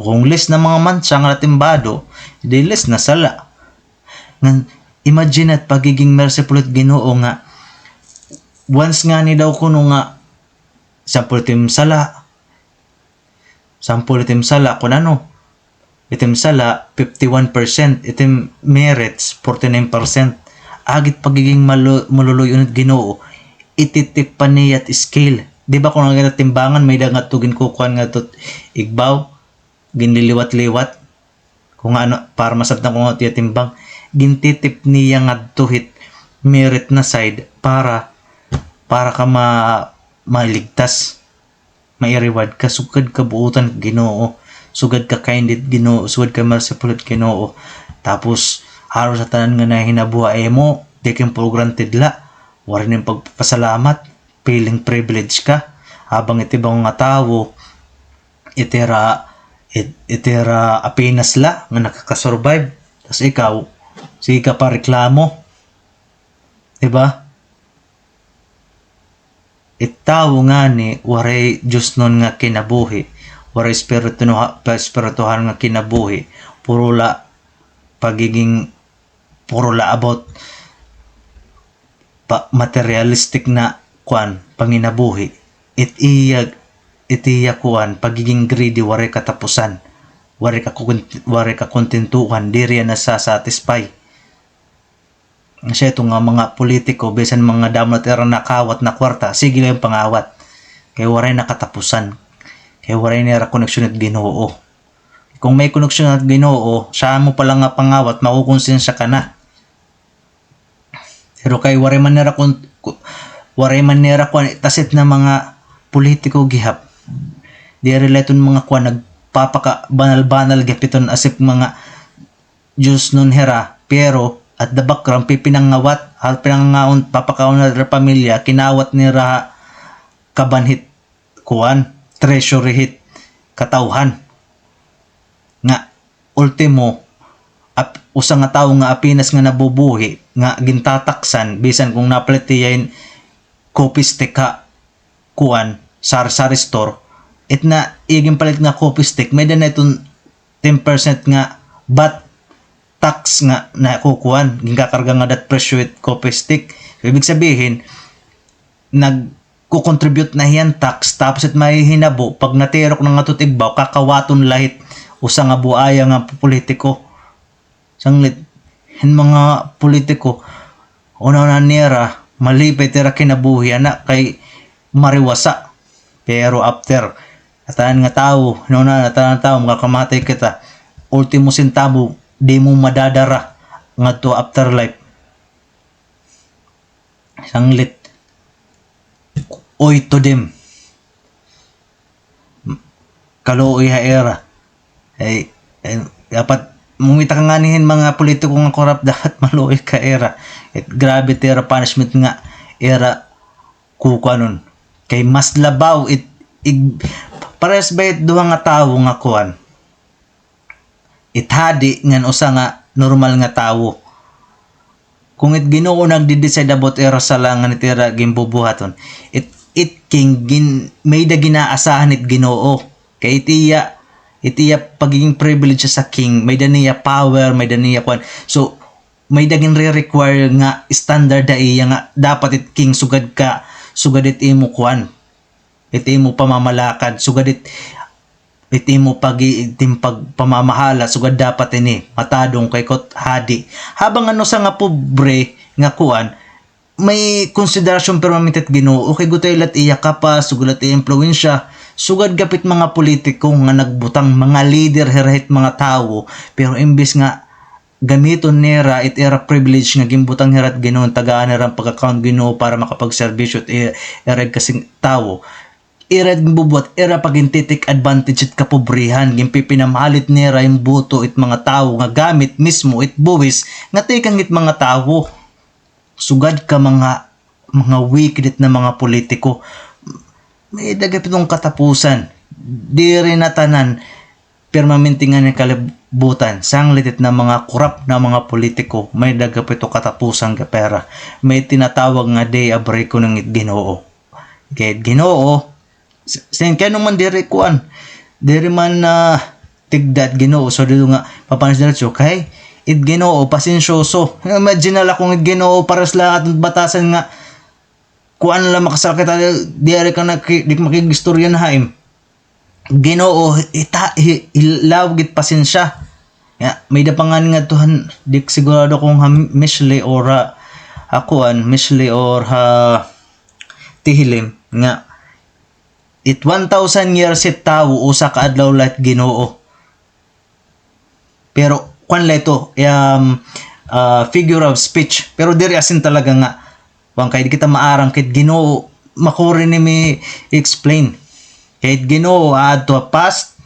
Kon less na mga mantsa nga it im bado, di less na sala. Ngan, imagine it pagiging merciful it Ginoo nga, once ngani daw kuno nga, sample it im sala, sample it im sala, kon ano, it im sala, fifty-one percent, it im merits, forty-nine percent. Agi it pagiging malu-, maluluy-on it Ginoo, ititip pa niya it scale. Di ba kon nagtimbangan, may-ada ngadto ginkukuan ngadto igbaw, ginliliwat-liwat. Kon ano, para masabtan kon ano it iya timbang. Gintitip niya ngadto hit merit na side para, para ka ma-, maligtas. Mai-reward ka, sugad ka buotan Ginoo, sugad ka kind it Ginoo, sugad ka merciful it Ginoo. Tapos, haros ha tanan nga nahinabo ha imo, taken for granted la. Waray nim pagpasalamat, feeling privilege ka. Habang it iba nga tawo, it ira, it, it ira apenas la nga nakaka-survive. Tas ikaw, sige ka pa reklamo. Di ba? It tawo ngani waray diosnon nga kinabuhi, waray espirituha-, espirituhan nga kinabuhi, puro la pagiging, puro la about pa-, materialistic na kuan, panginabuhi. It iya, it iya kuan, pagiging greedy, waray katapusan. Waray ka kun-, waray kakontentuhan, diri hiya nasa-satisfy. Asya ito nga mga politiko, bisan mga damo na it ira nakawat na kwarta, sige la hin pangawat. Kay waray na katapusan. Kay waray nira koneksyon it Ginoo. Kung may koneksyon it Ginoo, asya mo pa la nga pangawat, makukonsensya ka na. Pero kay waray man nira kun-, ku-, waray man nira kuan, tas it na mga politiko gihap. Diri la iton mga kuan, nagpapakabanal-banal gihap iton as if mga Diyos nun hira, pero at the background, pipinangawat, at pinangangaon, papakaon na ira pamilya, kinawat nira ha kaban hit kuan, treasury hit katawhan. Nga, ultimo, ap-, usa nga tawo nga apenas nga nabubuhi, nga gintataksan, bisan kung napalit hiya hin coffee stick ha kuan, sari-sari store, it na iya ginpalit nga coffee stick, may-ada na iton ten percent nga vat tax nga nakukuan, ginkakarga nga dat presyo it coffee stick. So, ibig sabihin, nagko-contribute na hiya hin tax, tapos it mahihinabo, pag natirok na ngadto it igbaw, kakawaton la hit usa nga buaya nga politiko. Sanglit, hin mga politiko, una-una nira, malipay it ira kinabuhi, ana, kay mariwasa. Pero after, ngatanan nga tawo, hinuna, ngatanan nga tawo, makakamatay kita. Ultimo sentabo, di mo madadara ngadto afterlife. Sanglit. Oy to them. Kaluoy ha ira. Ay, ay, dapat mumita ka ngani hin mga politiko nga korap, dapat maluoy ka ira. It grabe it ira punishment nga ira kukuanon. Kay mas labaw it, ig-, parehas ba it duha nga tawo nga kuan? It hadi ngan usa nga normal nga tawo. Kung it Ginoo nagde-decide about ira sala ngan it ira ginbubuhaton, it, it king gin-, may-ada ginaasahan it Ginoo. Kay it iya, it iya pagiging privilege sa king, may-ada niya power, may-ada niya kuan. So, may-ada ginre-require nga standard ha iya nga dapat it king sugad ka, sugad it imo kuan. It imo pamamalakad, sugad it, it imo pag-, it imo pagpamamahala, sugad dapat ini, matadong kay kot hadi. Habang an usa nga pobre nga kuan, may konsiderasyon permanente it Ginoo, kay gutiay la it iya kapas, sugad la it iya impluwensya, sugad gihap it mga politiko nga nagbutang, mga leader hira hit mga tawo, pero imbis nga gamiton nira it ira privilege nga ginbutang hira hit Ginoo, tagaan nira an pagkakaon hit Ginoo para makapagserbisyo it i-, ira kasing tawo. Ira ginbubuhat, ira pa ginti-take advantage it kapobrehan, ginpipinamahalit nira hin boto it mga tawo nga gamit mismo it buwis nga tikang hit mga tawo. Sugad ka mga, mga wicked it na mga politiko. May-ada gihap iton katapusan. Diri na tanan permanente ngani ha kalibutan. Sanglit it na mga korap na mga politiko, may-ada gihap ito katapusan nga pera. May tinatawag nga day of reckoning it Ginoo. Kay it Ginoo, s-, sin kay ano man diri kuan, diri man, ah, tigda it Ginoo, so diri nga papanis diretso kay it Ginoo pasensyoso. Imagine na la kung it Ginoo pares la aton batasan nga kuan la, makasakit, ah, diri ka na ki-, di ka makig-istorya na ha im. Ginoo, ita-, hi-, hilaw gid pasensya. Ya, may-ada pa ngani ngadto han, di sigurado kung ha Mishle or ha, ha kuan, Mishle or ha Tehillim, nga it one thousand years it tawo, usa ka adlaw la it Ginoo. Pero, kuan la ito, um, ah, figure of speech. Pero diri as in talaga nga, kuan kay di kita maaram kay it Ginoo, makuri ni mi-explain. Kay it Ginoo, aadto ha past,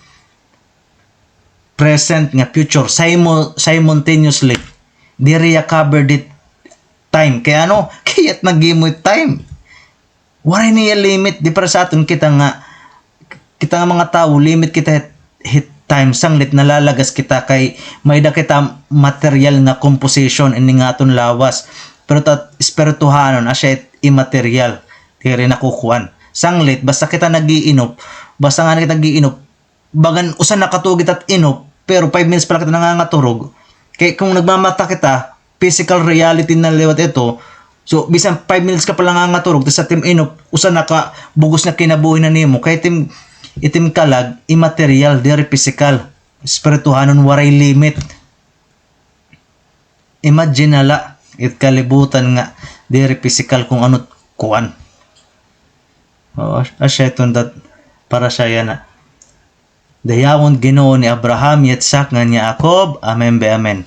present, nga future, simo-, simultaneously. Diri ya covered it time. Kay ano? Kay it naghimo it time. Waray niya limit, di para sa aton kita nga, kita nga mga tawo, limit kita hit, hit time, sanglit nalalagas kita kay may-ada kita material nga composition ini nga aton lawas. Pero ta espirituhanon, asya it immaterial, diri nakukuan. Sanglit, basta kita nag-iinop, basta nga kita nag-iinop, bagan usa na ka tuig it at inop, pero five minutes pa la kita nangangaturog. Kay kung nagmamata kita, physical reality na liwat ito. So, bisan five minutes ka pa la nangangaturog, tas sa tim inop, usa na ka bug-os na kinabuhi na nimo. Kay tim, it im kalag, immaterial, diri physical. Espirituhanon, waray limit. Imagine na la. It kalibutan nga diri pisikal kung ano kuan. Oo, asya iton dat para sa yana. Dayawon Ginoo ni Abraham, Yitzhak, ngan Yaakov. Amen be amen.